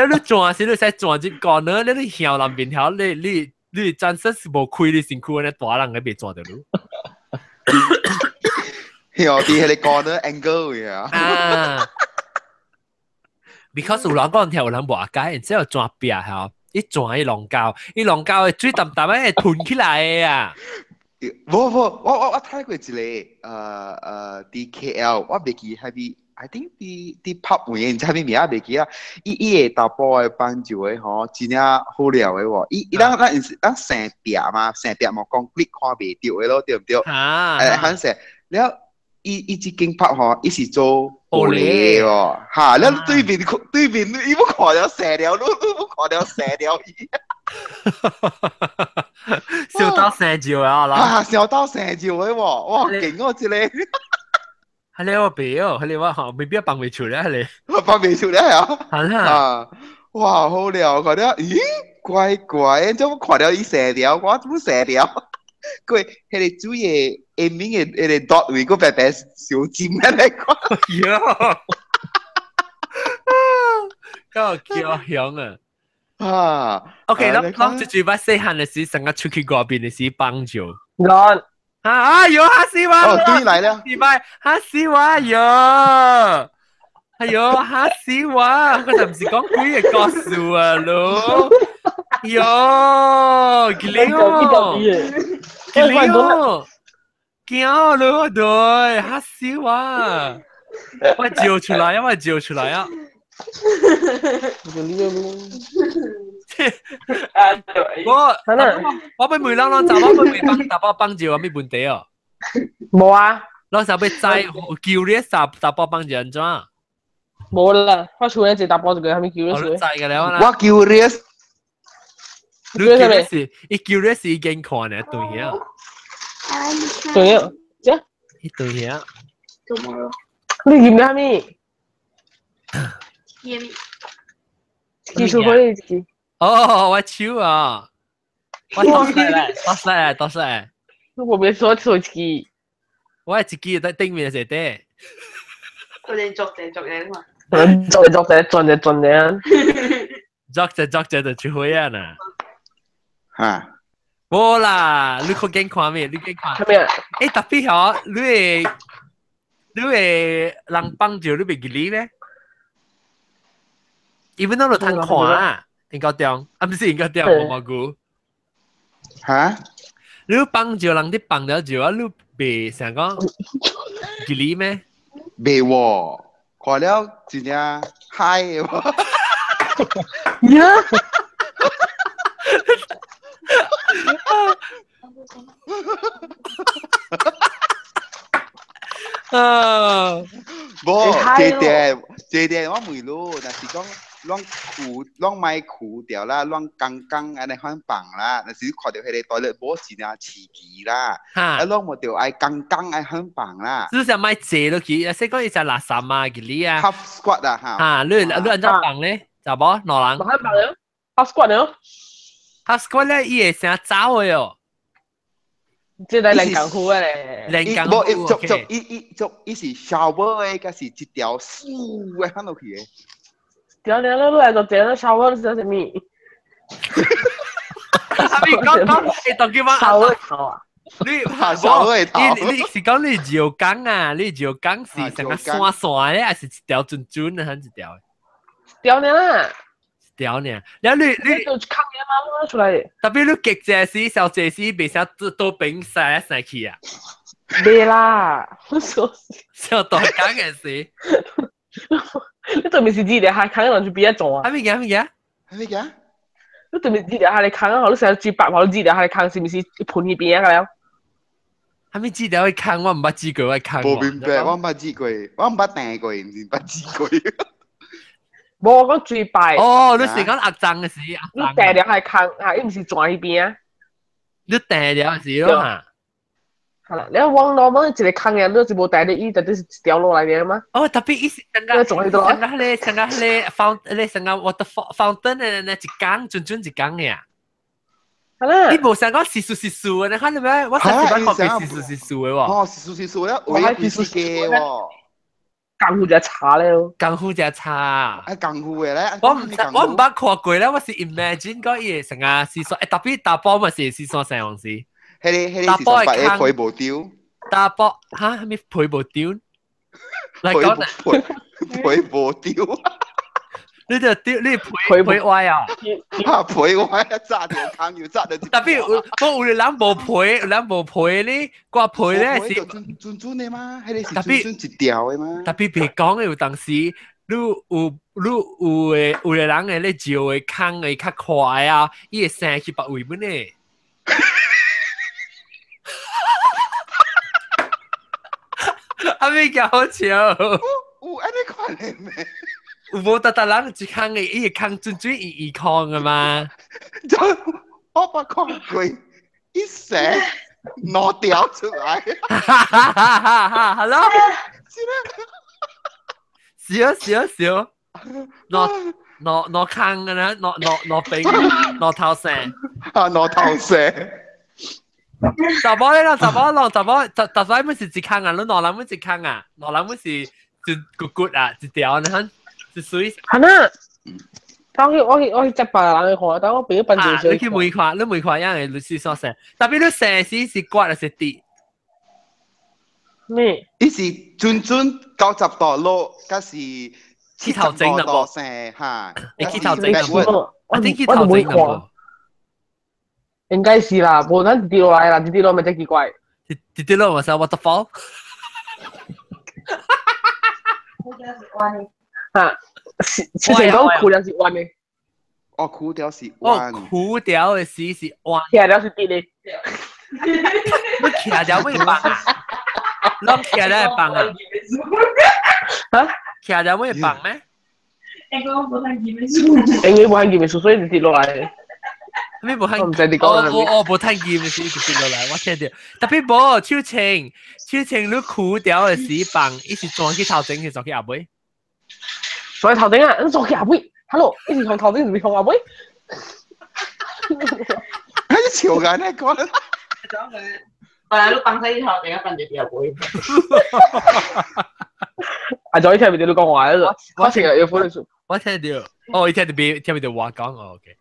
S1: 你轉時你使轉入個呢，你向南邊條，你暫時是無開你身軀，你大人嘅袂轉著你。
S5: 有啲係你 corner angle 嘅
S1: 啊。Because 有人講聽，有人無阿解，然之後轉壁吼，一轉伊龍膠，伊龍膠嘅水淡淡仔會吞起來的啊。
S5: 無無，我睇過一個DKL，我袂記係咪？I think 佇 pub 位，毋知啥物名，袂記啦。伊會查埔的幫助的吼，真正好料的喎。伊咱生壁嘛，生壁嘛，講你看袂著的咯，對毋對？
S1: 啊，
S5: 反正了，伊這間 pub 吼，伊是做玻璃的喎，哈！了對面對面，伊欲看著生了，你欲看著生了伊。
S1: 笑到生照啊啦！
S5: 啊，笑到生照的喎，哇，勁哦，這個！
S1: 係你我別哦，係你我嚇，未必放袂出來，係
S5: 你。放袂出來啊！
S1: 係啦。
S5: 啊，哇，好料，看著，咦，怪怪，怎麼看著伊生了，我怎麼生了？佢彼個水的下面的彼個 dot 位，閣白白小尖的來看。
S1: 喲！夠叫響啊！
S5: 啊
S1: ，OK，咱最最捌細漢的時，成日出去外邊的時幫助。
S9: 我
S1: 啊，有哈斯瓦，
S5: 哦，對來了，
S1: 禮拜哈斯瓦喲，哎喲，嚇死我！我就唔是講鬼嘅故事啊，咯。喲，吉利哦，吉利哦，驚咯，對，嚇死我！我照出來啊，我照出來啊！我我俾梅啷啷，查某俾幫查某幫照有咩問題哦？
S9: 冇啊！
S1: 老實要知叫你查查某幫照安怎？
S9: 冇啦，我厝咧一查甫一個，係咪叫你？
S1: 我知嘅了啦。
S5: 我 curious，
S1: 你 curious，伊 curious 已經看呢對呀。
S9: 對呀，這？
S1: 伊對呀。
S9: 你認咩咪？技術可以記。
S1: 哦，我手啊！我多出來，多出來，多出來。
S9: 我別說手機。
S1: 我一支在頂面是底。
S3: 佢哋作者作嘢嘛。
S9: 作作者轉者轉者。
S1: 作者作者就出去啊嗱。
S5: 嚇！
S1: 冇啦，你可見看咩？你見看。
S9: 咩啊？
S1: 誒，特別嗬，你會你會人幫助你袂記你咩？even 都通看啊，應該中，啊，唔是應該中，毛毛菇。
S5: 嚇？
S1: 你幫助人啲幫了住啊，你袂想講記你咩？
S5: 袂喎，看了真正嗨喎。
S9: 呀！
S1: 啊！
S5: 無，這點這點我問你，若是講攏苦，攏莫苦掉啦，攏剛剛按呢款放啦，若是看著彼個 toilet 無真正刺激啦，啊攏無著愛剛剛按款放啦。
S1: 只是莫坐落去，說講伊只垃圾嘛，記你啊。
S5: Half squat 啊嚇。
S1: 嚇，你你按怎放咧？查某兩人。
S9: 按放咧？Half squat 咧
S1: ？Half squat 咧，伊會成走的哦。
S9: 這係練功夫的咧，
S1: 練功夫。
S5: 無，伊足足伊伊足伊是 shower 的，抑是一條豎的放落去的。
S9: 條條你來就這個 shower 是啥物？
S1: 阿咪講講，會當叫我
S9: shower 頭啊？
S1: 你
S5: shower 頭？
S1: 你是講你尿缸啊？你尿缸是成個線線的，還是一條準準的，還是一條？
S9: 條爾啦。
S1: 條爾，然後你你
S9: 就空嘅嘛，出來。
S1: 特別你極這時、小這時，袂使多餅曬來曬去啊？
S9: 袂啦，
S1: 小大工嘅事。
S9: 你對面是熱的，還空人就比較重啊。
S1: 係咪嘅？係咪嘅？
S5: 係咪嘅？
S9: 你對面熱的，還咧空啊！你成日煮白，你熱的還咧空，是毋是盤迄邊啊了？
S1: 係咪熱的會空？我毋捌煮過，我空。
S5: 無明白，我毋捌煮過，我毋捌訂過，毋是捌煮過。
S9: 無我講水拜。
S1: 哦，你是講壓髒嘅時，
S9: 你訂了係空，嚇，伊毋是轉彼邊啊？
S1: 你訂了是咯嚇。
S9: 係啦，你往攞乜一個空嘅，你就無訂你，伊就就是一條落來嘅嘛。
S1: 哦，特別伊是成個，成個咧，成個咧，fountain 咧，成個 water fountain 咧，咧一工準準一工嘅啊。
S9: 係啦。
S1: 你無想講是數是數嘅，你看你咩？我上次捌看過是數是數嘅喎。
S5: 哦，是數是數咧，我係是嘅喎。
S9: 功夫就差咧，
S1: 功夫就差。
S5: 啊，功夫嘅咧，
S1: 我唔我唔捌看過咧，我是 imagine 講伊會成個是說，特別打波嘛是是說啥樣子？
S5: 彼個是上擺嘅皮無丟。
S1: 打波嚇，啥物皮無丟？來講啦，
S5: 皮無丟。
S1: 你就丟你皮皮歪啊？
S5: 嚇皮歪啊！紮條坑要紮到。
S1: 特別有，無有人無皮，有人無皮咧，掛皮咧是
S5: 準準準的嘛？彼個是準準一條的嘛？
S1: 特別別講有當時，你有你有的有的人會咧照的坑會較快啊，伊會生去別位本呢。阿咪搞笑。
S5: 有按呢款的咩？
S1: 有無逐逐人一空的，伊會空準準圓圓空的嘛？
S5: 就我捌看過，一生兩條出來。
S1: 哈哈哈哈哈！Hello，笑笑笑，兩兩兩空的呢，兩兩兩邊兩頭生。
S5: 啊，兩頭生。
S1: 查某咧，查某兩查某，逐逐擺本是一空啊，你兩人本一空啊，兩人本是一骨骨啊，一條呢，哼。是水。
S9: 係啦，當我去我去接別人去看，但我朋友笨少少。
S1: 你去問看，你問看，樣嘅律師所生，特別你生時是刮還是跌？
S9: 咩？
S5: 伊是準準90度落，抑是
S1: 去頭整啦
S5: 無？聲嚇，
S1: 會去頭整啦無？我頂去頭整啦無？
S9: 應該是啦，無咱跌落來啦，跌落咪真奇怪。
S1: 跌落咪使 waterfall？
S9: 嚇，是成講褲條是彎的。
S5: 哦，褲條是彎。
S1: 哦，褲條的時是彎。
S9: 徛條是直的。
S1: 你徛條會放啊？攏徛條會放啊？
S9: 嚇？
S1: 徛條會放咩？
S9: 應該無限技術，所以就跌落來。
S1: 咩無限？
S9: 我唔知你講
S1: 哦哦，無趁劍是就跌落來，我聽到。特別無手情，手情你褲條的時放，伊是轉去頭前，是轉去後尾？
S9: 轉去頭前啊！你轉去後尾？Hello，伊是從頭前，是從後尾？
S5: 你笑緊呢講？
S3: 本來你放喺頭前，放住後尾。
S9: 阿祖，你聽唔到你講話啦？我成日要歡你。
S1: 我聽到，哦，伊聽到別聽唔到我講哦，OK。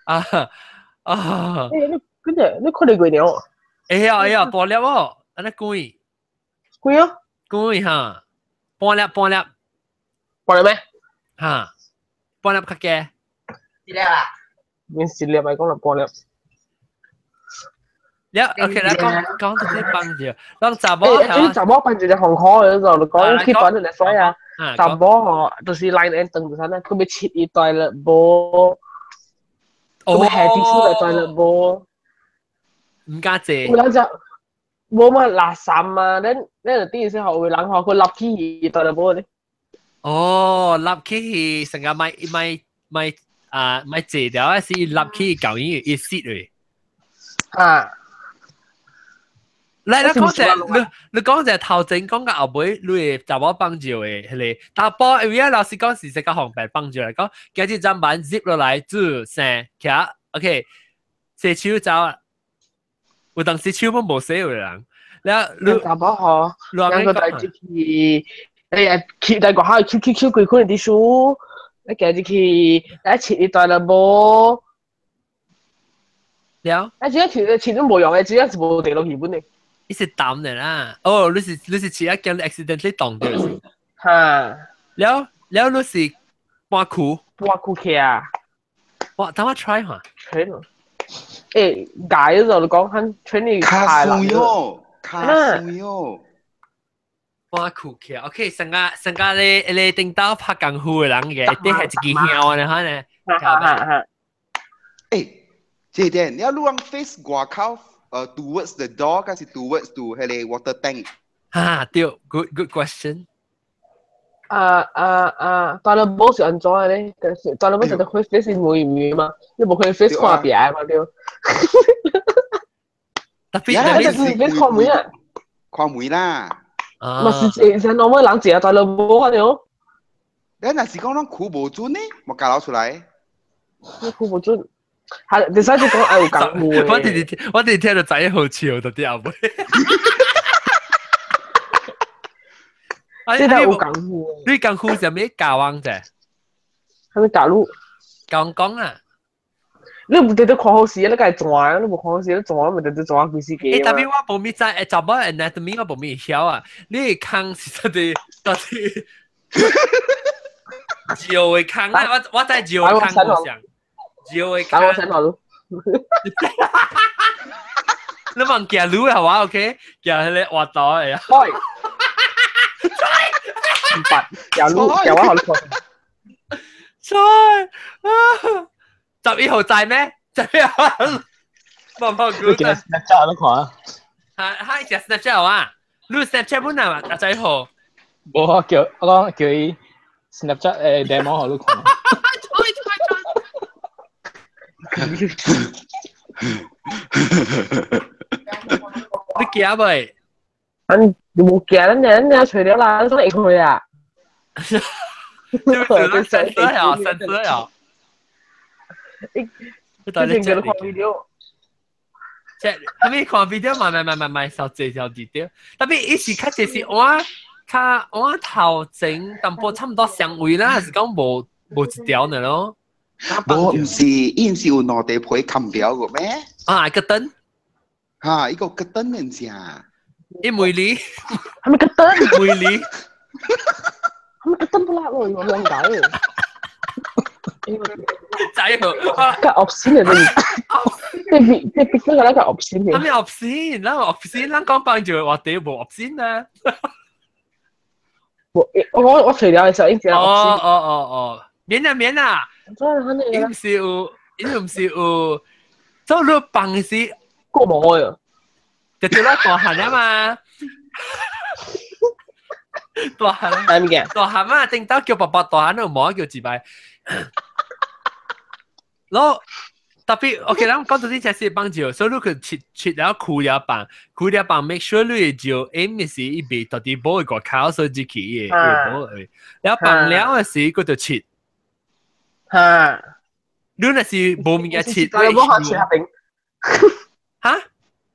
S1: 啊啊！
S9: 欸，你跟住你看你幾年？
S1: 哎呀哎呀，大粒哦，安尼貴。
S9: 貴啊？
S1: 貴哈，半粒半粒。
S9: 半粒咩？
S1: 哈，半粒較加。
S3: 一粒啊？
S9: 免一粒咪講啦，半粒。
S1: 了，OK，來講講這啲放住，咱查某
S9: 欸，查某放一個紅殼的就講去轉就會使啊。查某吼，就是 line end 長就是呢，佢要切一段了無，佢要下啲出來段了無。
S1: 唔敢坐。
S9: 有人就無嘛垃圾嘛，咱咱就等於說有人吼，佢立起一段了無咧。
S1: 哦，立起成個買買買啊買坐掉，還是立起舊伊伊死咧。
S9: 啊。
S1: 來，你講者，你講者頭前講到後尾，你會查某放照的，彼個查甫，因為老師講是這個方便放照來講，今日砧板入落來煮生，徛，OK，洗手走啊，有當時手攏無洗有人，了你
S9: 查某吼，兩個代志去，哎呀，去在外口吸吸吸規款的書，你行入去，來切一段了無？
S1: 了，
S9: 啊，只要切切都無用的，只要是無地落去本的。
S1: 伊是淡的啦，哦，你是切一驚 accidentally 動到是。
S9: 哈。
S1: 了了，你是搬褲。
S9: 搬褲起啊！
S1: 哇，等我 try 下。
S9: try 咯。欸，解咗就講肯 train 你
S5: 卡數喲，卡數喲。
S1: 搬褲起，OK，成個成個你你頂到拍功夫的人嘅，一定係一支香的，哈呢。
S9: 哈哈哈。
S5: 欸，這點你要錄用 face 外口。Towards the door 還是 towards to 彼個 water tank？
S1: 哈，對，good question。
S9: 啊啊啊！大粒波是按怎的咧？但是大粒波就得開 face 每面嘛，你無開 face 看別嘛對。
S1: 特別特
S9: 別 face 看門啊！
S5: 看門啦。
S9: 嘛是是是normal人食大粒波看到。
S5: 你若是講咱苦無準呢，無教流出來。
S9: 你苦無準。係，你使就講愛有功夫的。
S1: 我哋聽到仔好笑，到啲後尾。
S9: 這有功夫。
S1: 你功夫是咩教王啫？
S9: 係咪教路？
S1: 講講啊！
S9: 你唔直直看好勢，你家轉，你無看好勢，你轉咪直直轉幾時
S1: 個。欸，特別我無咪知，欸，查某 anatomy 我無咪曉啊。你空是到底到底？石的空啊！我知石的空無像。石的
S9: 空。我先落。
S1: 你問行路係嘛？OK，行迄個滑道的啊。
S9: 開。唔白，行路行我好你看。
S1: 錯啊！11號在咩？11號。冇冇估。
S7: 你見 Snapchat 都看啊？
S1: 哈哈，食 Snapchat 啊？你 Snapchat 本來嘛？阿仔號。
S7: 無我叫我講叫伊 Snapchat 誒 demo 予你看。
S1: 你驚未？
S9: 嗯，你冇驚，咱咱除了啦，咱會去啊。
S1: 對對，神色呀，神色呀。
S9: 你之前叫你看 video。
S1: 即係咪看 video 嘛？買買買買，小濟小濟對。特別伊是較濟是我較我頭前淡薄差唔多相位啦，還是講無無一條呢咯？
S5: 無毋是，伊毋是有兩塊皮冚掉個咩？
S1: 啊，個燈。
S5: 嚇，伊個個燈毋是啊？
S1: 伊梅梨。
S9: 係咪個燈？
S1: 梅梨。
S9: 係咁真不辣咯，我兩解。
S1: 仔好，
S9: 個 obscene 嚟，你你逼得個那個 obscene
S1: 嘅。咩 obscene？咱 obscene，咱講幫就話屌無 obscene 啊。
S9: 我我我除了嘅時候已經
S1: 哦哦哦哦，免啦免啦，伊毋是有，伊毋是有，做你放時
S9: 過無啊，
S1: 就對啦，大漢啊嘛。大漢
S9: 係咪嘅？
S1: 大漢嘛，頂到叫爸爸大漢，都無叫自擺。然後特別，OK，咱講到呢隻是幫照，所以你佢切切了開了放，開了放，make sure 你嘅照 aim 是伊袂到底無個口，所以只去伊會無會。然後放了嘅時，佢就切。
S9: 嚇！
S1: 你若是無物件切，
S9: 你無學切下邊。
S1: 嚇？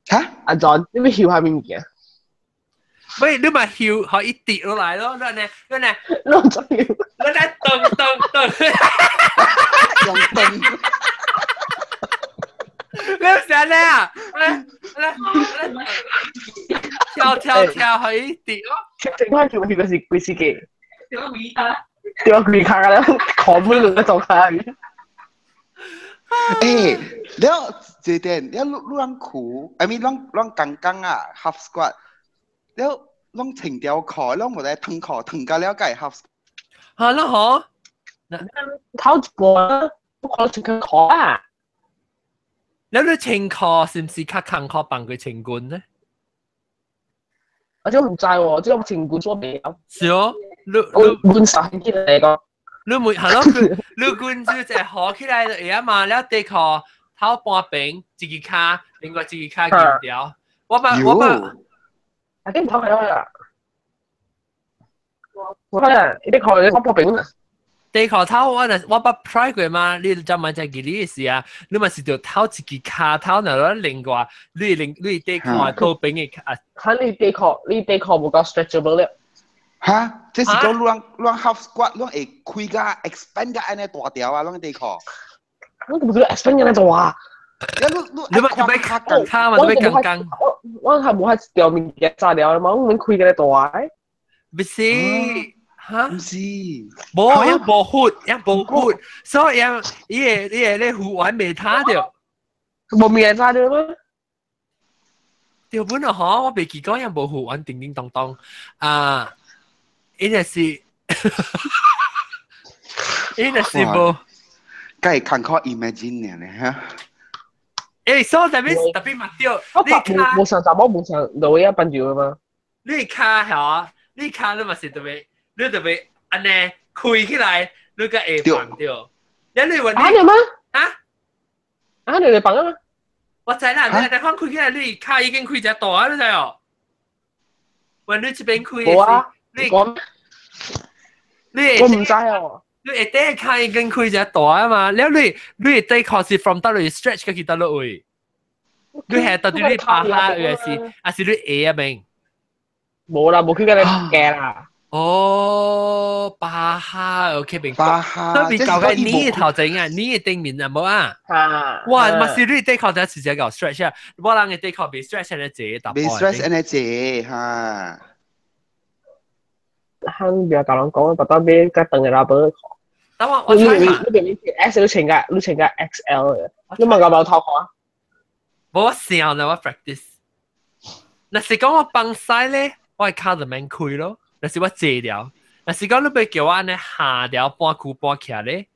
S5: 嚇？
S9: 阿 John，你欲翕下面物件？
S1: 喂，你咪翕，予伊跌落來咯，你呢？你呢？
S9: 攏怎樣？
S1: 你呢？噔噔噔，
S5: 用噔。
S1: 你有啥咧啊？來來來，跳跳跳，予伊跌咯。
S9: 整塊全部翕嘅是幾時嘅？掉規卡，掉規卡啦，狂本兩個狀態。
S5: 欸，了這點，了你你攏苦，I mean 攏攏剛剛啊，half squat，了攏穿條褲，攏無咧褪褲，褪到了會 half squat。
S1: 嚇啦嗬，
S9: 頭一半，我看到穿褲啊。
S1: 你你穿褲是毋是較艱苦放過穿軍呢？
S9: 我這毋知喎，這個穿軍做袂曉。
S1: 是哦，你
S9: 你軍衫起來個。
S1: 你每係咯，你軍就就好起來就會啊嘛，了底褲頭半邊一支跤，另外一支跤緊掉。我捌我捌，
S9: 啊，啲唔頭係啦。我睇啊，啲褲你講半邊啊。
S1: 底褲頭我若我捌 try 過嘛，你知嘛？在記你的時啊，你嘛是著頭一支跤頭，若另外你另你底褲倒邊的啊。
S9: 嚇！你底褲你底褲無夠 stretchable 了。
S5: 哈！這是講你攏攏 half squat，攏會開甲 expand 甲按呢大條啊，攏底褲。
S9: 我唔叫 expand 按呢大。
S5: 你你
S1: 你咪較較嘛，你咪剛剛。
S9: 我我係無係條物件炸了嘛，我免開個大。
S1: 不是。哈？
S5: 毋是，
S1: 無，伊無闊，伊無闊，所以伊個伊個咧護腕袂塌著。
S9: 無物件炸著嗎？
S1: 對本啊，嗬，我袂記講伊無護腕，叮叮當當啊，伊若是，伊若是無，
S5: 梗係艱苦 imagine 呢嚇。
S1: 欸，所以特別特別嘛對，你跤
S9: 無上查某無上落位啊，幫助嘛。
S1: 你跤嚇，你跤你嘛是特別。你特別按呢開起來，你個會放掉。你你話
S9: 你嗎？
S1: 啊？
S9: 啊你嚟放啊？
S1: 我知啦，你你看開起來，你跤已經開只大啊，你知哦？喂，你這邊開
S9: 無啊？
S1: 你你
S9: 我唔知哦。
S1: 你下底跤已經開只大啊嘛？了你你底褲是 from 佗落 stretch 過去佗落位？你係到底你趴下，還是還是你下啊邊？
S9: 無啦，無去甲你計啦。
S1: 哦，巴哈，OK 明
S5: 白。巴哈，
S1: 特別搞個你的頭前啊，你的頂面啊，無啊？
S9: 啊！
S1: 哇，嘛是你底褲才直接搞 stretch 啊，我人的底褲袂 stretch 按呢濟淡
S5: 薄。袂 stretch 按呢濟哈。
S9: 肯不要教人講，特登俾較長的拉布。
S1: 等我我
S9: 你你你你 S 你穿個你穿個 XL 嘅，你問個冇頭看？
S1: 無我想啦，我 practice。若是講我放屎咧，我的跤就免開咯。若是我坐了，若是講你欲叫我按呢下了半屈半徛咧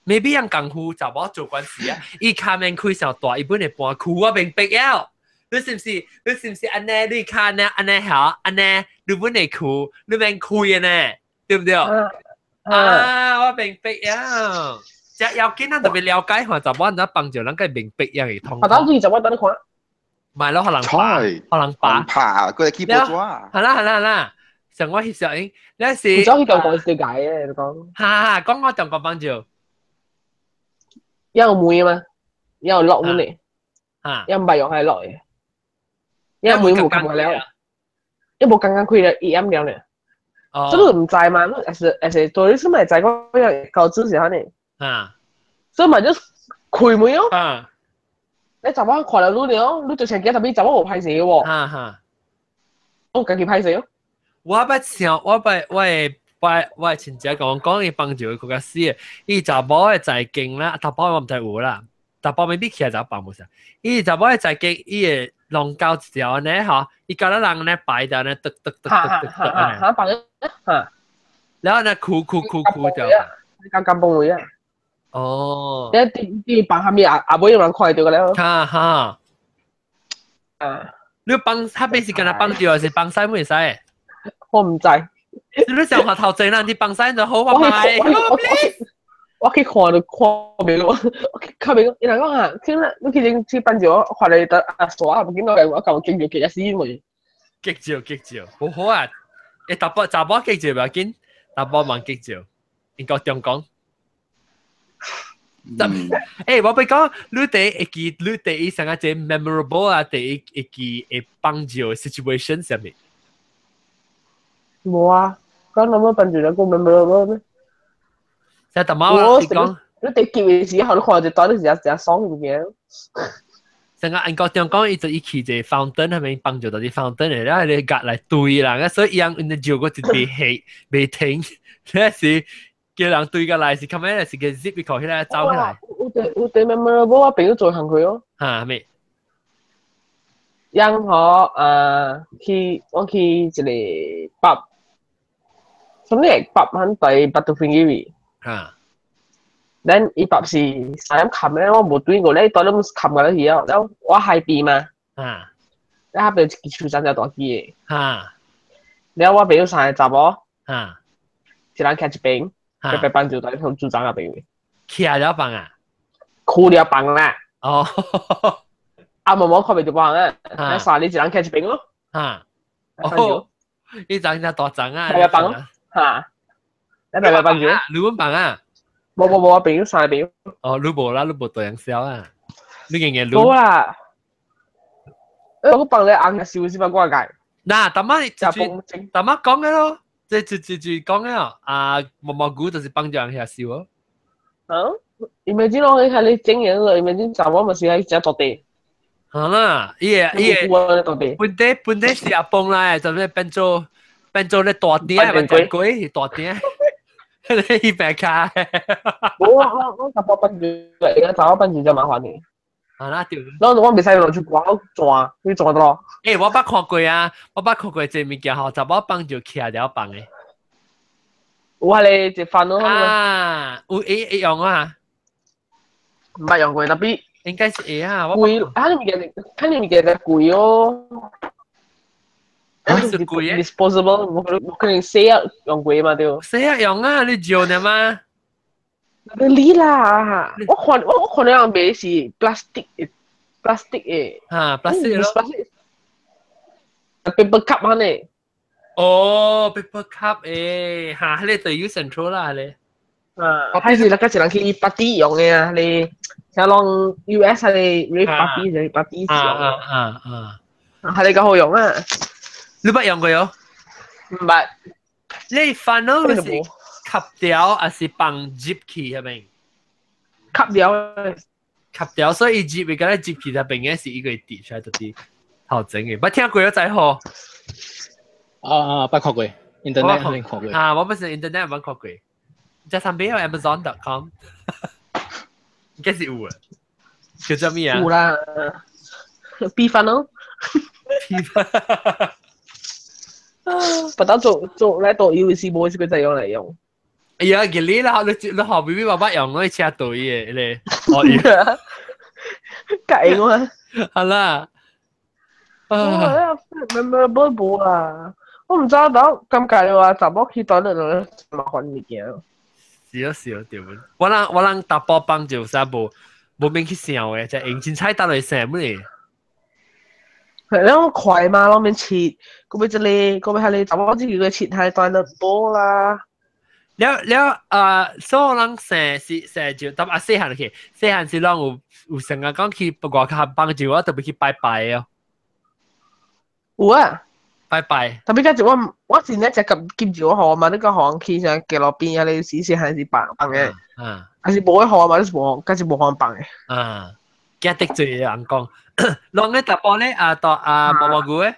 S1: ，maybe 人功夫查某做關係啊，伊跤免開傷大，伊本會半屈，我明白了。你是毋是？你是毋是按呢？你跤按呢按呢下按呢？你本會屈，你免開的呢？對毋對？啊，我明白了。這要緊咱特別了解看，查某按怎幫助咱個明白樣會通。
S9: 啊，當時查某等你看。
S1: 買咯，可能爬，可能爬，
S5: 爬，佢係 keyboard 啊。
S1: 好啦好啦好啦。上我翕相影，那是。
S9: 早去中國是解嘅，你講。
S1: 哈哈，講我中國幫助。
S9: 有門嗎？有落門嘅。
S1: 啊。
S9: 有唔係用係落嘅。有門無咁了，一無剛剛開了一暗了呢。
S1: 哦。
S9: 這個毋知嘛？你還是還是對，你咪知講樣高知是啥呢？
S1: 啊。
S9: 所以咪就開門哦。
S1: 啊。
S9: 你查某看了你了，你就先記特別查某無歹勢喎。
S1: 哈哈。
S9: 我家己歹勢哦。
S1: 我捌想，我捌我的我親戚講講伊幫助佢較死嘅，伊查某嘅在經啦，查某我毋知有啦，查某未必起來就放無啥。伊查某嘅在經，伊會弄到一條呢吼，伊教咱人呢擺掉呢，得得得得得得
S9: 呢。嚇擺嚇。
S1: 然後呢，哭哭哭哭掉。
S9: 剛剛崩位啊！
S1: 哦。
S9: 你啲啲放下面阿阿妹有人看到個了。
S1: 哈哈。
S9: 啊！
S1: 你幫他邊是跟他幫住，還是幫晒會使？
S9: 我唔知。
S1: 你想話頭前啦，你幫晒就好啊，拜。
S9: 我去看都看袂落，我去看袂落。伊人講啊，聽啦，你去去幫住我，看你得阿傻，唔見到我舊經住其實死未。
S1: 激照激照，好好啊！你查某查某激照唔要緊，查某蠻激照，應該中講。欸，我欲講，你第一記，你第一上個這 memorable 啊，第一一記會幫助 situation 啥物？
S9: 無啊，講那麼幫助人講 memorable 咩？
S1: 即係媽我講，
S9: 你第記嘅時候，你看就當你時時爽物件。
S1: 成個英國中講，伊就伊去一個 fountain 係咪幫助到啲 fountain 嚟，然後你夾來對啦，所以伊人因就過一未起未停，那是。叫人對過來是咁樣，是個 zip 一口起來走起來。
S9: 有對 memorable 我朋友做行佢哦。
S1: 嚇咩？
S9: 人嗬啊，去我去一個北，什麼北肯對 Butterfinger 位。
S1: 嚇。
S9: 咱伊北是三點冚咧，我無對過咧，當你冚過去啊，然後我海邊嘛。
S1: 嚇。
S9: 然後邊一支樹長只大支的。
S1: 嚇。
S9: 然後我朋友三個查某。
S1: 嚇。
S9: 一人徛一邊。白白放就在同組長那邊。
S1: 徛了放啊？
S9: 哭了放啦。
S1: 哦。
S9: 啊，毛毛看袂到放啊，那三你一人徛一邊咯。
S1: 啊。哦。你長只大張啊？
S9: 白白放咯。嚇。你白白放住？
S1: 你阮放啊？
S9: 無無無，我朋友三個朋友。
S1: 哦，你無啦，你無對人笑啊？你硬硬
S9: 無啦。我放咧紅燒是嘛？我解。
S1: 嗱，大媽，大媽講嘅咯。這就就就講了啊，毛毛菇就是幫助人下燒哦。
S9: 啊，imagine 我喺你整嘢咯，imagine 查某咪是喺只大地。
S1: 好啦，伊個伊個本地本地是阿崩啦，就咩變做變做咧大鼎，咪大鬼大鼎，你白卡。
S9: 我我我查某幫住，而家查某幫住就麻煩嘅。
S1: 啊啦，對。
S9: 我我袂使落去刮轉，你轉到咯。
S1: 欸，我捌看過啊，我捌看過這物件吼，查某放就徛了放的。
S9: 有啊咧，一飯咯。
S1: 啊，有會會用啊？
S9: 毋捌用過，特別
S1: 應該是會啊。
S9: 貴，啊，你物件，肯定物件較貴哦。
S1: 是貴的。
S9: Disposable，無可無可能洗啊用過嘛對。
S1: 洗啊用啊，你照呢嗎？
S9: 你啦，我看我我看你人賣是 plastic 的，plastic 的。
S1: 嚇，plastic 咯。
S9: paper cup 安尼。
S1: 哦，paper cup 誒，嚇，迄個就有 central 啦，迄
S9: 個。啊，還是那個一人去 party 用的啊，你像攏 US 係 rave party 就 party 用。
S1: 啊啊啊！
S9: 啊，係你較好用啊。
S1: 你捌用過喲？
S9: 毋捌。
S1: 你煩惱是？吸掉還是放入去係咪？
S9: 吸掉，
S1: 吸掉，所以入會敢若入去那邊嘅是一個跌出來就是頭前嘅，捌聽過咗仔好？
S7: 啊啊，捌看過，internet 可能看過。
S1: 啊，我不是 internet 捌看過，這上邊有 Amazon.com，應該是有啊。叫做咩啊？
S9: 有啦，比飯咯。
S1: 比飯。
S9: 不當做做來做遊戲無是佢就用來用。
S1: 哎呀，佢你啦，你你學 B B 爸爸用嗰啲車隊嘅咧，哦，
S9: 計我。
S1: 好啦。
S9: 啊，memorable 無啊，我唔知道感覺嘅話，查某去倒落落麻煩物件。
S1: 是啊是啊，對。我人我人大波幫就啥無無免去想嘅，就用凊彩搭落想乜嘢。
S9: 係咧，我快嘛，攞面切，嗰邊這個，嗰邊係你查某自己個切係斷得多啦。
S1: 了了啊，所有人生是生就，但啊細漢去，細漢是攏有有成日講去外口幫助我，特別去拜拜哦。
S9: 有啊，
S1: 拜拜。
S9: 特別嗰陣我我是咧只及兼住我學嘛，呢個學去上街路邊啊，你試試還是放放嘅，
S1: 啊，
S9: 還是無去學嘛，你是無，嗰是無學放嘅。
S1: 啊，驚得罪人講，攏咧大波咧啊，到啊毛毛菇咧。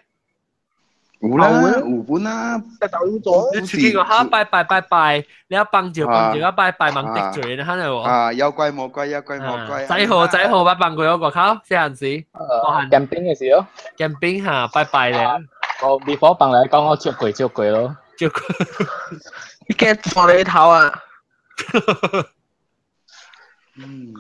S5: 有啦，有本啦。
S9: 就做。
S1: 你出去個哈拜拜拜拜，你一幫住幫住一拜拜猛得罪你，肯定喎。
S5: 啊，有鬼冇鬼，有鬼冇鬼。
S1: 仔好仔好，拜幫過嗰個靠，這陣時。
S7: camping 嘅時候。
S1: camping 嚇，拜拜咧。
S7: 我 before 幫嚟講，我照過照過咯。
S1: 照過。
S9: 你驚撞你頭啊！
S5: 嗯。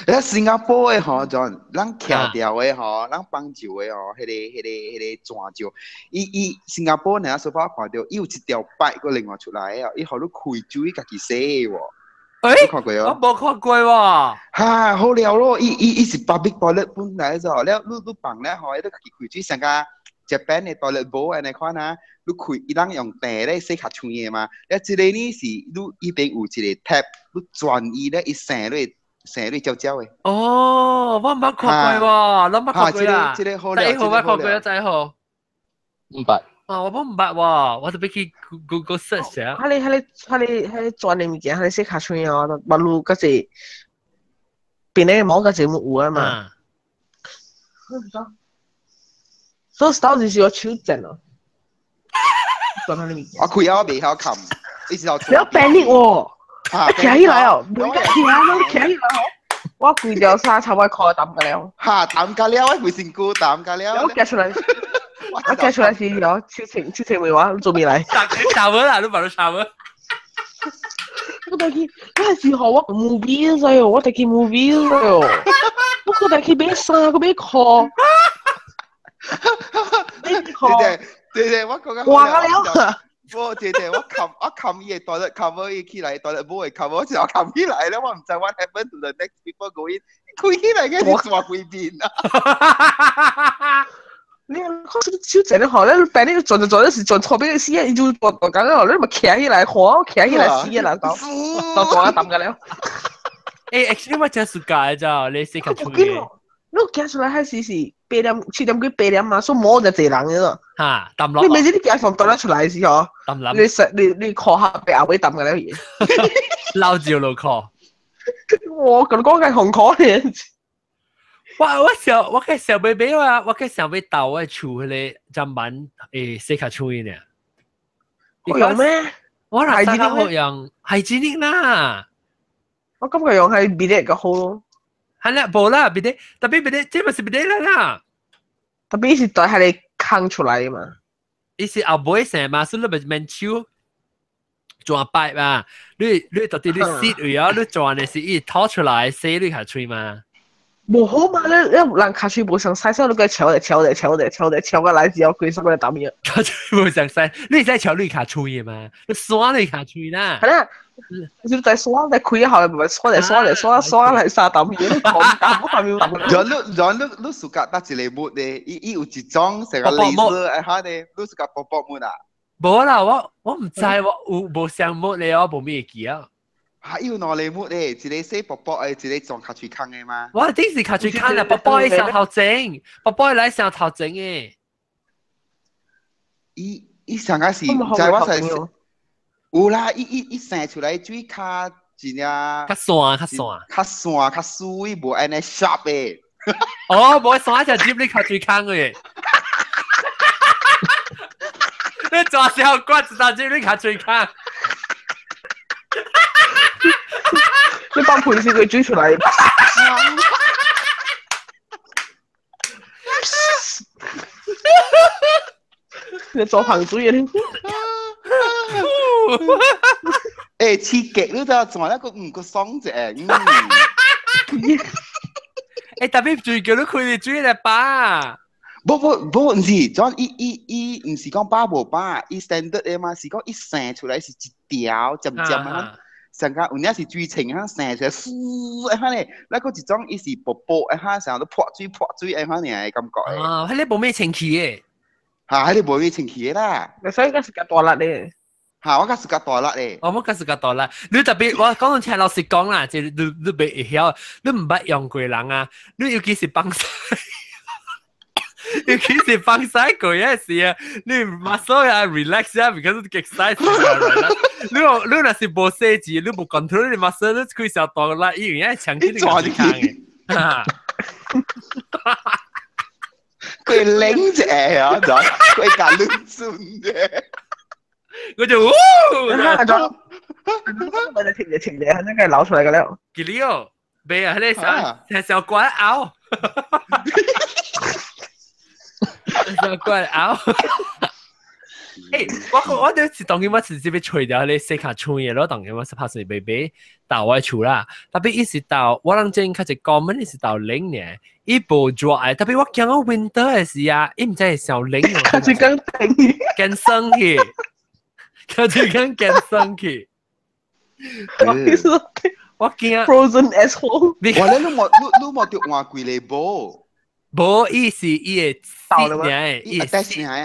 S5: 你新加坡的吼，就咱徛掉的吼，咱幫手的吼，彼個轉石，伊新加坡呢，所以看到，伊有一條擺個另外出來啊，伊予你開水家己洗的喎。
S1: 欸，
S5: 看過哦？
S1: 我無看過喎。
S5: 哈，好了咯，伊是 public toilet 本來就，了你放咧吼，伊都家己開水，像個 Japan 的 toilet bowl 按呢款啊，你開伊人用茶咧洗較脆的嘛，了這個呢是你伊邊有一個 tap，你轉伊咧，伊生落。成你焦焦的。
S1: 哦，我毋捌看過喎，攏捌看過啦。
S5: 這個好了，
S1: 仔號捌看過啊，仔號。
S7: 毋捌。
S1: 啊，我毋捌喎，我特別去 Google search 下。
S9: 佢你轉的物件，佢你洗跤喙哦，馬路嗰隻邊個毛嗰隻冇有啊嘛。所以到底是我手賤哦。轉佢物件。
S5: 我開我袂曉冚，一直到。
S9: 你要 panic 喎。徛起來哦，每個徛攏徛起來哦。我規條衫差不多褲澹個了。
S5: 哈，澹個了，我規身軀澹個了。
S9: 我夾出來，我夾出來是哦，手情為我做未來。
S1: 查無啦，你把你查無。
S9: 我帶去嗰陣時候我 movie 咗喲，我帶去 movie 咗喲。我個帶去買衫，個買褲。
S5: 對對對對，我講個。
S9: 哇了。
S5: 我姐姐，我冚伊個 toilet cover 伊起來，toilet bowl 個 cover 我就冚起來了，我毋知 what happened to the next people going，開起來嘅是大規邊啊！
S9: 你看手震的吼，你病你轉就轉，你是轉錯邊死啊！伊就大大工吼，你咪徛起來看，徛起來死啊！啦，到到大啊澹個了。
S1: 欸，actually 我真暑假咋，你洗較出嘅。
S9: 你行出來彼時是8點7點幾8點嘛，所以無就濟人嘅咯。
S1: 嚇，澹落。
S9: 你每次你行從倒出來時吼，你實你褲下被後尾澹個了去。
S1: 老照落褲。
S9: 我跟你講係紅褲咧。
S1: 我想我個小 baby 啊，我個想欲鬥我厝彼個砧板會洗較脆呢。
S9: 好用咩？
S1: 我若真好用，係真的啦。
S9: 我感覺用係比較好咯。
S1: 係啦，無啦，別的，特別別的，這咪是別的啦啦。
S9: 特別是對係你坑出來嘛。
S1: 伊是後尾成嘛，所以你咪免手轉擺嘛。你到底你洗位啊？你轉的是伊掏出來洗你較脆嘛。
S9: 無好嘛，你人跤喙無相使，所以你個敲咧敲咧敲咧敲咧敲個來之後，規身個打面。
S1: 跤喙無相使，你會使敲你跤喙的嘛？你刷你跤喙啦。
S9: 係啦，你在刷在開下，唔係刷嚟刷嚟刷刷嚟沙打面，你講打下面。
S5: 然後你暑假搭一個木咧，伊有一種成個類似哎哈咧，你暑假薄薄木啊？
S1: 無啦，我毋知我有無相木咧，我無咩記啊。
S5: 嚇！有兩個木咧，一個洗薄薄的，一個裝跤喙空的嘛。
S1: 我頂是跤喙空啦，薄薄的上頭前，薄薄的來上頭前的。
S5: 伊上個是，毋知我是有啦，伊生出來水較真正
S1: 較散較散
S5: 較散較水，無按呢 sharp 的。
S1: 哦，無散就入你跤喙空的。你抓小罐子打入你跤喙空。
S9: 你幫盤先佢追出來。你做旁水嘅。
S5: 欸，刺激你都做那個唔個爽者。欸，
S1: 特別最叫你開你水來把。
S5: 無無無，毋是，種伊伊伊毋是講飽無飽，伊 standard 的嘛，是講伊生出來是一條尖尖啊。上個有影是水清啊，生出來嗖，按呢，那個一種伊是薄薄，按哈成日都潑水潑水，按哈爾的感覺。
S1: 啊，彼個無咩清氣的。
S5: 嚇，彼個無咩清氣的啦。
S9: 所以講是較大力咧。
S5: 嚇，我較是較大力咧。
S1: 我較是較大力。你特別我講聽老實講啦，就你袂會曉，你毋捌用過人啊，你尤其是放屎。尤其是放屎過嘅時啊，你 muscle 啊 relax 啊，because 你 exercise 啊，你若是無細緻，你無 control 你 muscle，你開小大力，伊有影強起你個空嘅。
S5: 佢拎啫啊，就佢夾亂轉啫。
S1: 我就呜，
S9: 我就停住停住，肯定係扭出嚟嘅了。
S1: 幾了？未啊，你小小怪咬，小怪咬。欸，我就是當今我直接被吹掉，你洗卡吹嘢咯，當今我是拍死 baby 到我厝啦。特別伊是到我諗正較一講，乜是到冷呢？伊無熱的，特別我驚我 winter 的時啊，伊毋知會傷冷哦。
S9: 較一講定，
S1: 更生去，較一講更生去。我驚
S9: frozen asshole。
S5: 我咧你冇你你冇著換幾個煲。
S1: 無，伊是伊會蝕呢，
S5: 伊會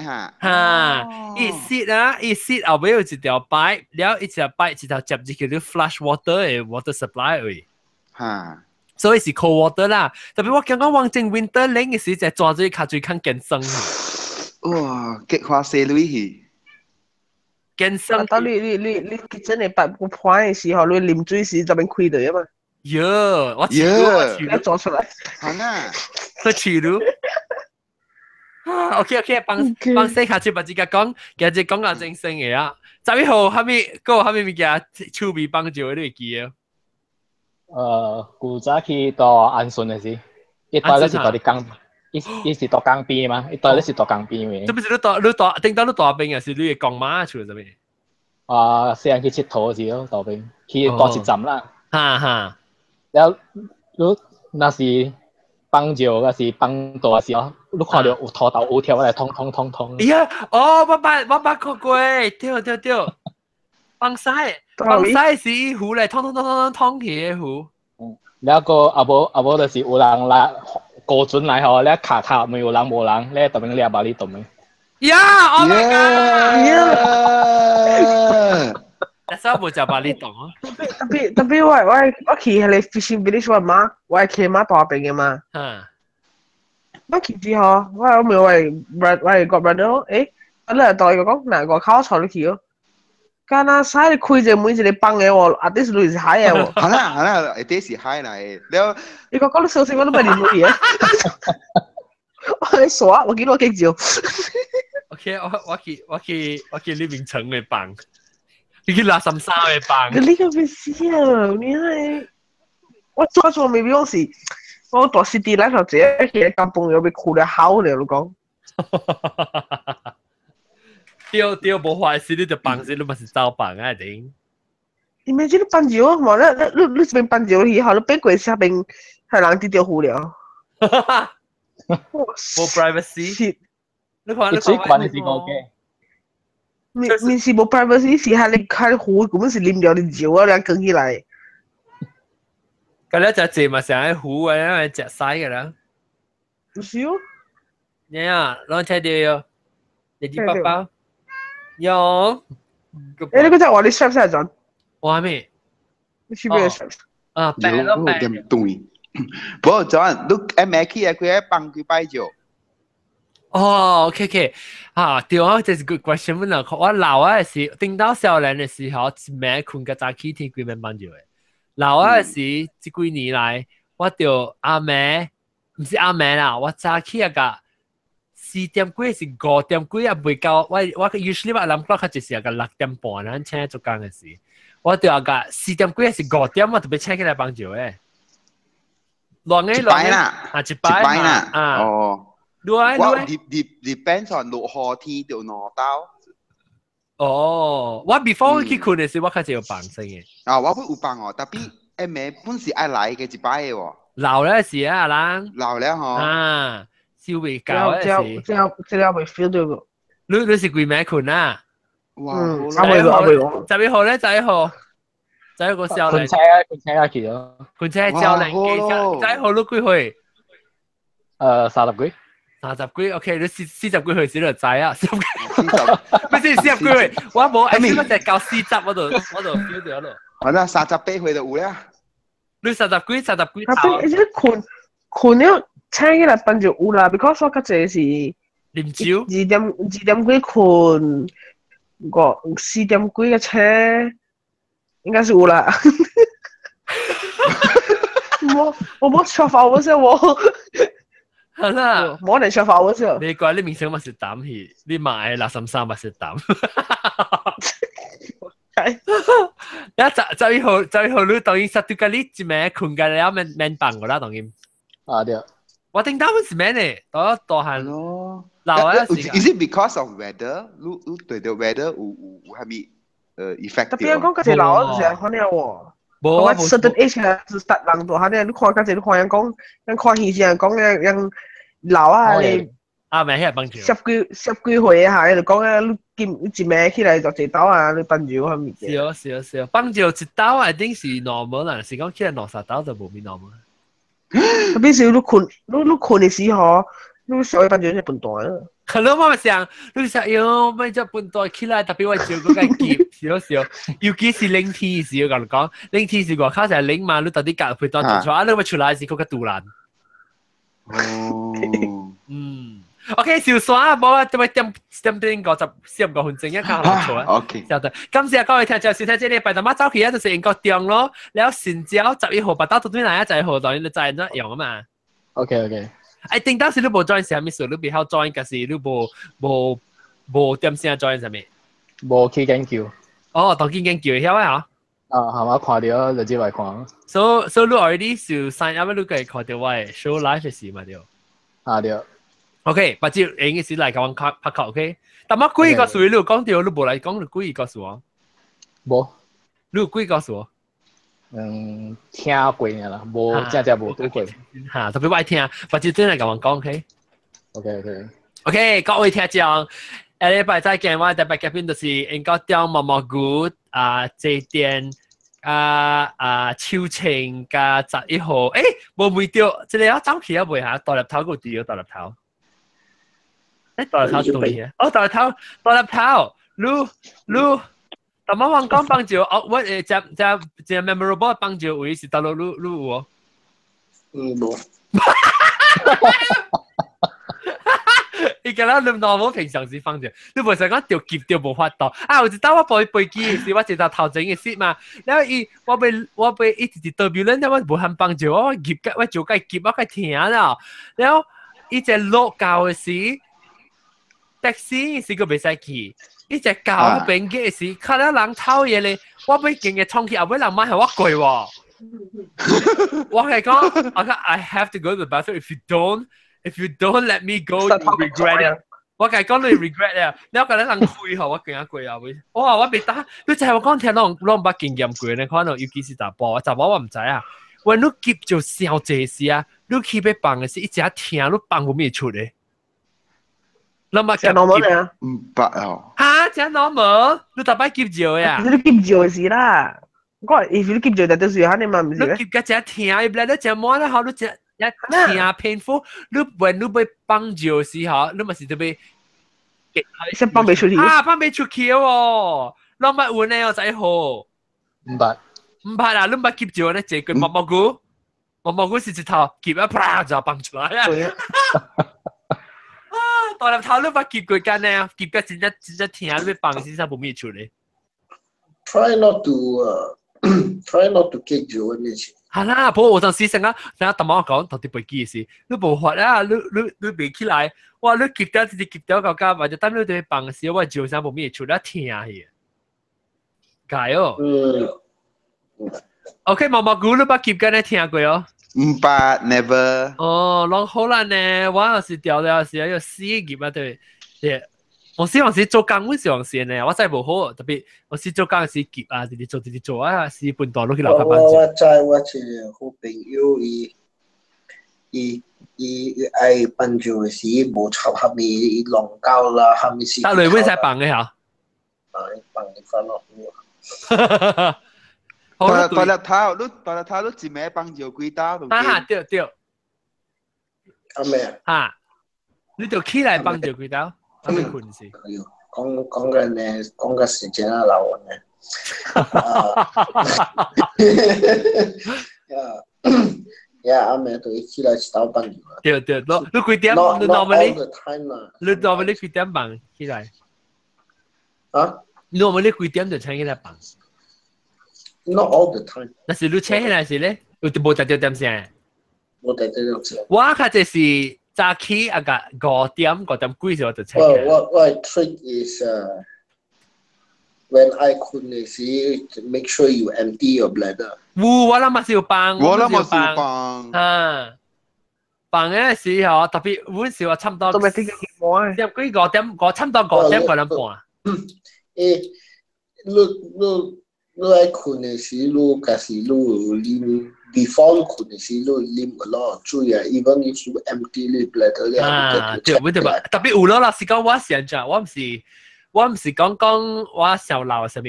S5: 哈，
S1: 哈，伊蝕啊，伊蝕後尾有一條 pipe，了一條 pipe 一條接入去你 flush water 的 water supply 位，
S5: 哈，
S1: 所以是 cold water 啦。特別我感覺往前 winter 冷嘅時，就抓住卡水較健生。
S5: 哇，激化死女去，
S1: 健生。
S9: 當你真係白個破嘅時候，你啉水時就變開掉啊嘛。
S1: 喲，我試
S9: 我做出來。
S5: 好啊。
S1: 去試咯。啊，OK OK，幫幫細卡出把自己講，今日講到真生嘅啊。11號，蝦米個蝦米物件趣味幫助你會記啊？
S7: 古早去到安順的時，伊到咧是到佇江，伊是到江邊嘛，伊到咧是到江邊嘅。
S1: 這不是你大你大，頂到你大邊啊？是你的公媽厝這邊？
S7: 啊，細漢去𨑨迌時咯，大邊去大一站啦。
S1: 哈哈。
S7: 了，你若是放尿，還是放大時候，你看到有土豆有跳來通通通通。
S1: 哎呀，哦，我捌看過，對對對，放屎放屎是伊湖來通通通通通起的湖。
S7: 嗯，了個啊無啊無，就是有人來高準來吼，了卡卡沒有人無人，咧特別掠把你動的。
S1: 呀，Oh my god！但是我無食巴厘洞啊。
S9: 特別我去彼個 fishing village 我媽，我係騎馬大邊嘅嘛。
S1: 嗯。
S9: 我去之後，我問我係個 brother，欸，我嚟代個講，嗱外口坐你去哦。敢若使你開一個門一個房的喎，啊，這是類是海的喎。
S5: 好啦好啦，這是海來的。了，
S9: 你講講你相信我都袂入去的。我咧傻，我記我記住。
S1: OK，我去李明城的房。你去垃圾衫的房。
S9: 你個咩事啊？你係我做做未必講是，我大 city 來頭一個去江朋友被哭得好了，你講。
S1: 對對，無壞事，你就放時，你嘛是走房啊頂。
S9: 你咪這個放尿，嘛你這邊放尿以後，你變過下邊係人滴到糊了。
S1: 無 privacy。你看
S7: 你水管是五個。
S9: 面面是無 privacy，是係你開壺，根本是啉掉你尿啊，你捲起來。
S1: 咁你食濟嘛，成日壺啊，因為食屎㗎啦。
S9: 唔是哦。
S1: 你啊，攏聽到喲，日日爸爸。有。
S9: 欸，你嗰隻話你 strap 啥陣？
S1: 我咩？
S9: 你去邊 strap？
S1: 啊，白咯白。
S5: 有點對。不過昨晚你暗暝起來幾個放幾擺尿？
S1: 哦，OK OK，啊，對啊，這是 good question 啦。我老啊時，頂到少年的時候，一暝睏到早起天規暝放尿的。老啊時，這幾年來，我就暗暝，毋是暗暝啦，我早起啊個4點幾是5點幾啊，未到。我 usually 我諗較就是個6點半，咱請做工的時，我就啊個4點幾是5點，我特別請起來放尿的。亂的亂的，啊一擺
S5: 啦，
S1: 啊
S5: 哦。
S1: 我
S5: depends on 落雨天就挪到。
S1: 哦，我 before 去睏的時，我開始有放先嘅。
S5: 啊，我本有放哦，特別暗暝本是愛來嘅一擺的喎。
S1: 老了是啊，人。
S5: 老了吼。
S1: 啊，燒未夠的是。
S9: 這未 feel 到個。
S1: 你是幾暝睏啊？
S5: 哇！
S9: 阿未
S1: 11號咧，11號，11個少年。
S7: 困車啊，困車啊，去咯。
S1: 困車少年，11號你幾歲？30
S7: 幾。
S1: 30幾，OK，你40幾歲時就知啊，40幾，不是40幾歲，我無，我就到40，我就 feel 到咯。
S5: 好啦，38歲就有啦。
S1: 你30幾，30幾
S9: 頭。你困了，醒起來放就有啦，because 我較濟是
S1: 啉酒，2
S9: 點幾睏，5、4點幾個醒，應該是有啦。我冇錯法，我先我。
S1: 好啦，
S9: 冇人想發我先。
S1: 你怪你明星嘛是膽去，你買63嘛是膽。一11號11號，你當然實對個你一暝困個了，免免放個啦，當然。
S7: 啊對。
S1: 我頂到是咩呢？到大漢
S5: 咯。
S1: 老啊
S5: ！Is it because of weather？你你對到 weather 有係咪effect？
S9: 特別講嗰隻老啊，就是可能喎。我 certain age 是達人大漢咧，你看嗰隻你看人講，人看戲時人講人人老啊，你
S1: 啊，咪係幫住。
S9: 十幾歲下，就講啊，你見你一暝起來就一刀啊，你放尿係物件。
S1: 是哦是哦是哦，放尿一刀一定是 normal 啦，是講起來兩三刀就無咪 normal。
S9: 特別是你困，你困的時候，你小可放尿是笨蛋啊。
S1: 可能我咪想，你想喲，咪只笨蛋起來，特別我照嗰個夾，是哦是哦，尤其是冷天時，我同你講，冷天時外口就係冷嘛，你到底夾配當出來，啊，你咪出來是嗰個杜蘭。
S5: 哦。
S1: 嗯。OK，小山無啊，點點點點50、45分鐘一間落錯啊。
S5: OK。
S1: 曉得。感謝各位聽眾收聽這禮拜，大媽走去啊，就是英國中咯。了新蕉11號，白刀對對來啊，11號，當然你知怎用啊嘛。
S7: OK。
S1: 哎，頂當時你無 join 啥物事，你袂曉 join，可是你無點聲 join 啥物？
S7: 無去研究。
S1: 哦，當見研究曉啊？
S7: 啊，係嘛？看到就接來看。
S1: So 你 already 是 sign up，你可以看到我的 show live 的時嘛對？
S7: 啊對。
S1: OK，把這應該是來甲阮拍拍扣 OK。但我幾個數你有講到，你無來講你幾個數啊？
S7: 無。
S1: 你有幾個數？
S7: 嗯，聽過爾啦，無正正無拄過。
S1: 嚇，特別我愛聽，把這真來甲阮講 OK。
S7: OK。
S1: OK，各位聽眾，下禮拜再見。我特別嘉賓就是英國中毛毛菇啊，這店啊啊秋晴加11號，欸，無袂著，這個我走去啊未嚇，大粒頭閣有大粒頭。欸，大粒頭對啊！哦，大粒頭，大粒頭，你你，但我講講幫助，哦，我只只只 memorable 幫助位是倒落你你有無？
S2: 嗯，無。
S1: 伊個咱你normal 平常時放著，你無想講著急著無法度。啊，有一道我飛飛機時，我坐到頭前嘅 seat 嘛，然後伊我被我被一直直代表咱，我無肯幫助我，我急我就該急，我該疼啦。然後伊只落到嘅時。taxi 是個袂使去，伊只狗邊嘅時，看到人偷嘢咧，我欲勁嘅衝去，後尾人買係我過喎。我係講，我講 I have to go to the bathroom. If you don't let me go, you regret it. 我係講你 regret 啊！你我覺得人開吼，我驚過啊會。哇！我袂打，你知我講聽攏攏捌經驗過呢，可能尤其是查埔，查某我毋知啊。喂，你急就傷濟時啊，你去欲放嘅時，一直聽，你放無咪出咧。你捌
S9: 真 normal 啊？
S5: 毋捌哦。
S1: 嚇，真 normal？你逐擺急尿呀？
S9: 你急尿時啦，我 if 你急尿就就是肯定嘛，毋是
S1: 你急甲真疼，伊來你真滿啦，吼，你真一疼 painful，你問你欲放尿時吼，你嘛是特別。
S9: 先放袂出去。
S1: 啊，放袂出去哦！攏捌有呢，哦，11號。
S7: 毋捌。
S1: 毋捌啊！你捌急尿呢？這個毛毛菇，毛毛菇是一頭急啊，啪就放出來啊！大粒頭你捌急過間呢？急甲真正真正疼，你放先生無咪出咧。
S2: Try not to 急尿呢次。
S1: 係啦，不過有陣時成日成日同我講，頭啲飛機時，你無法啊，你你你袂起來，哇！你急掉直接急掉到家，或者等你對放時，我尿聲無咪出，你疼去。解哦。
S2: 嗯。
S1: OK，毛毛菇你捌急緊咧聽過哦？
S5: 毋捌，never。
S1: 哦，攏好難呢，我有時掉了時要死入啊，對，對。我時有時做工，我是有時呢，我真係無好，特別我時做工時急啊，直直做直直做啊，時半段落去樓下
S2: 我我知我一個好朋友，伊伊伊愛放尿的時無插蝦米，伊弄到啦，蝦米事。
S1: 得雷會使放嘅嚇。
S2: 啊，放你翻落。
S5: 大大粒頭，你大粒頭，你一暝放尿幾刀？
S1: 啊，對對。
S2: 阿咩
S1: 啊？你就起來放尿幾刀？阿未困時。
S2: 講講緊呢，講個時間啊，老呢。呀，阿妹都一起來一刀放尿。
S1: 對對，你你幾點？你 normally？你 normally 幾點放起來？
S2: 啊？
S1: 你 normally 幾點就請起來放？
S2: Not all the time。
S1: 那是你請起來時咧，有無特定點聲？
S2: 無特定點聲。
S1: 我較濟是早起啊個5點5點幾時我就 check。
S2: Well, what trick is when I 困嘅時，make sure you empty your bladder。
S1: 有，我諗嘛是有放，
S5: 我諗嘛是有放。
S1: 啊，放嘅時候特別阮時我差唔多。
S9: 都未聽過啊！
S1: 點幾五點，我差唔多5點5點半。
S2: 欸，你愛困嘅時，你假使你有啉，before 你困嘅時，你啉 a lot of 水啊，even if you empty 你 bladder 了，
S1: 啊，對，對吧？特別有咯啦，是講我是按怎，我毋是講我小老啥物，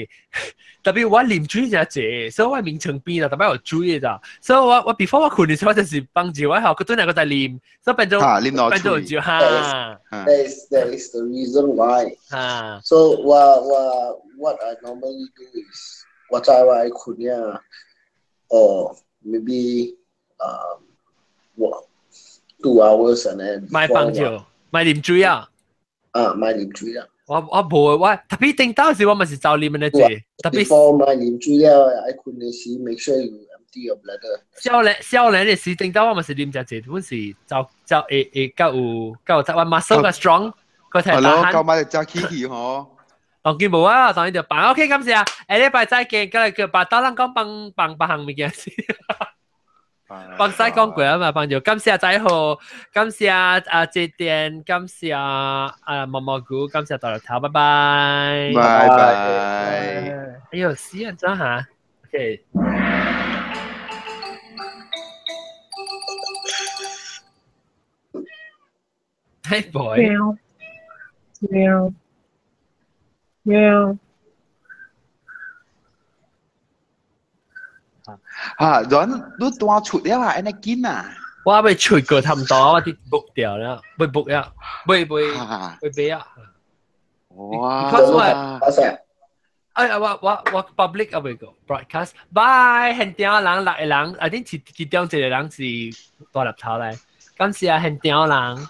S1: 特別我啉水誠濟，所以我眠床邊啦，特別有水的咋，所以我 before 我困的時候，我就是放住我後，佢轉來閣再啉，所以變做變做就哈。
S2: That is the reason why.
S1: 哈。
S2: So 我 what I normally do is 我知我愛困呀，or maybe what 2 hours and then
S1: 莫放尿，莫啉水啊。
S2: 啊，莫啉水啊。
S1: 我無我特別頂到時我嘛是走啉的濟，特別
S2: before 莫啉水了，愛困的時 make sure you empty your bladder。
S1: 少年的時頂到我嘛是啉誠濟，本是走走會較有我 muscle 較 strong，個體
S5: 係咯，夠買就揸起去嗬。
S1: 當然無啊，當然就放 OK，感謝啊，下禮拜再見，今日叫白刀人講放放別項物件先。幫西講過啊嘛，幫就感謝仔好，感謝啊這電，感謝啊毛毛菇，感謝大頭頭，拜拜，
S5: 拜拜。
S1: 哎呦，死人真嚇，OK。Hey boy。
S9: 喵喵喵。
S5: 啊，人你單出了啊，按呢緊啊！
S1: 我未出過差唔多，我啲 book 掉了，未 book 了，未未買啊！
S5: 哇！
S1: 我哎呀，我 public 啊未個 broadcast，bye，現場人六個人，啊，恁其中一個人是大粒頭來，感謝現場人。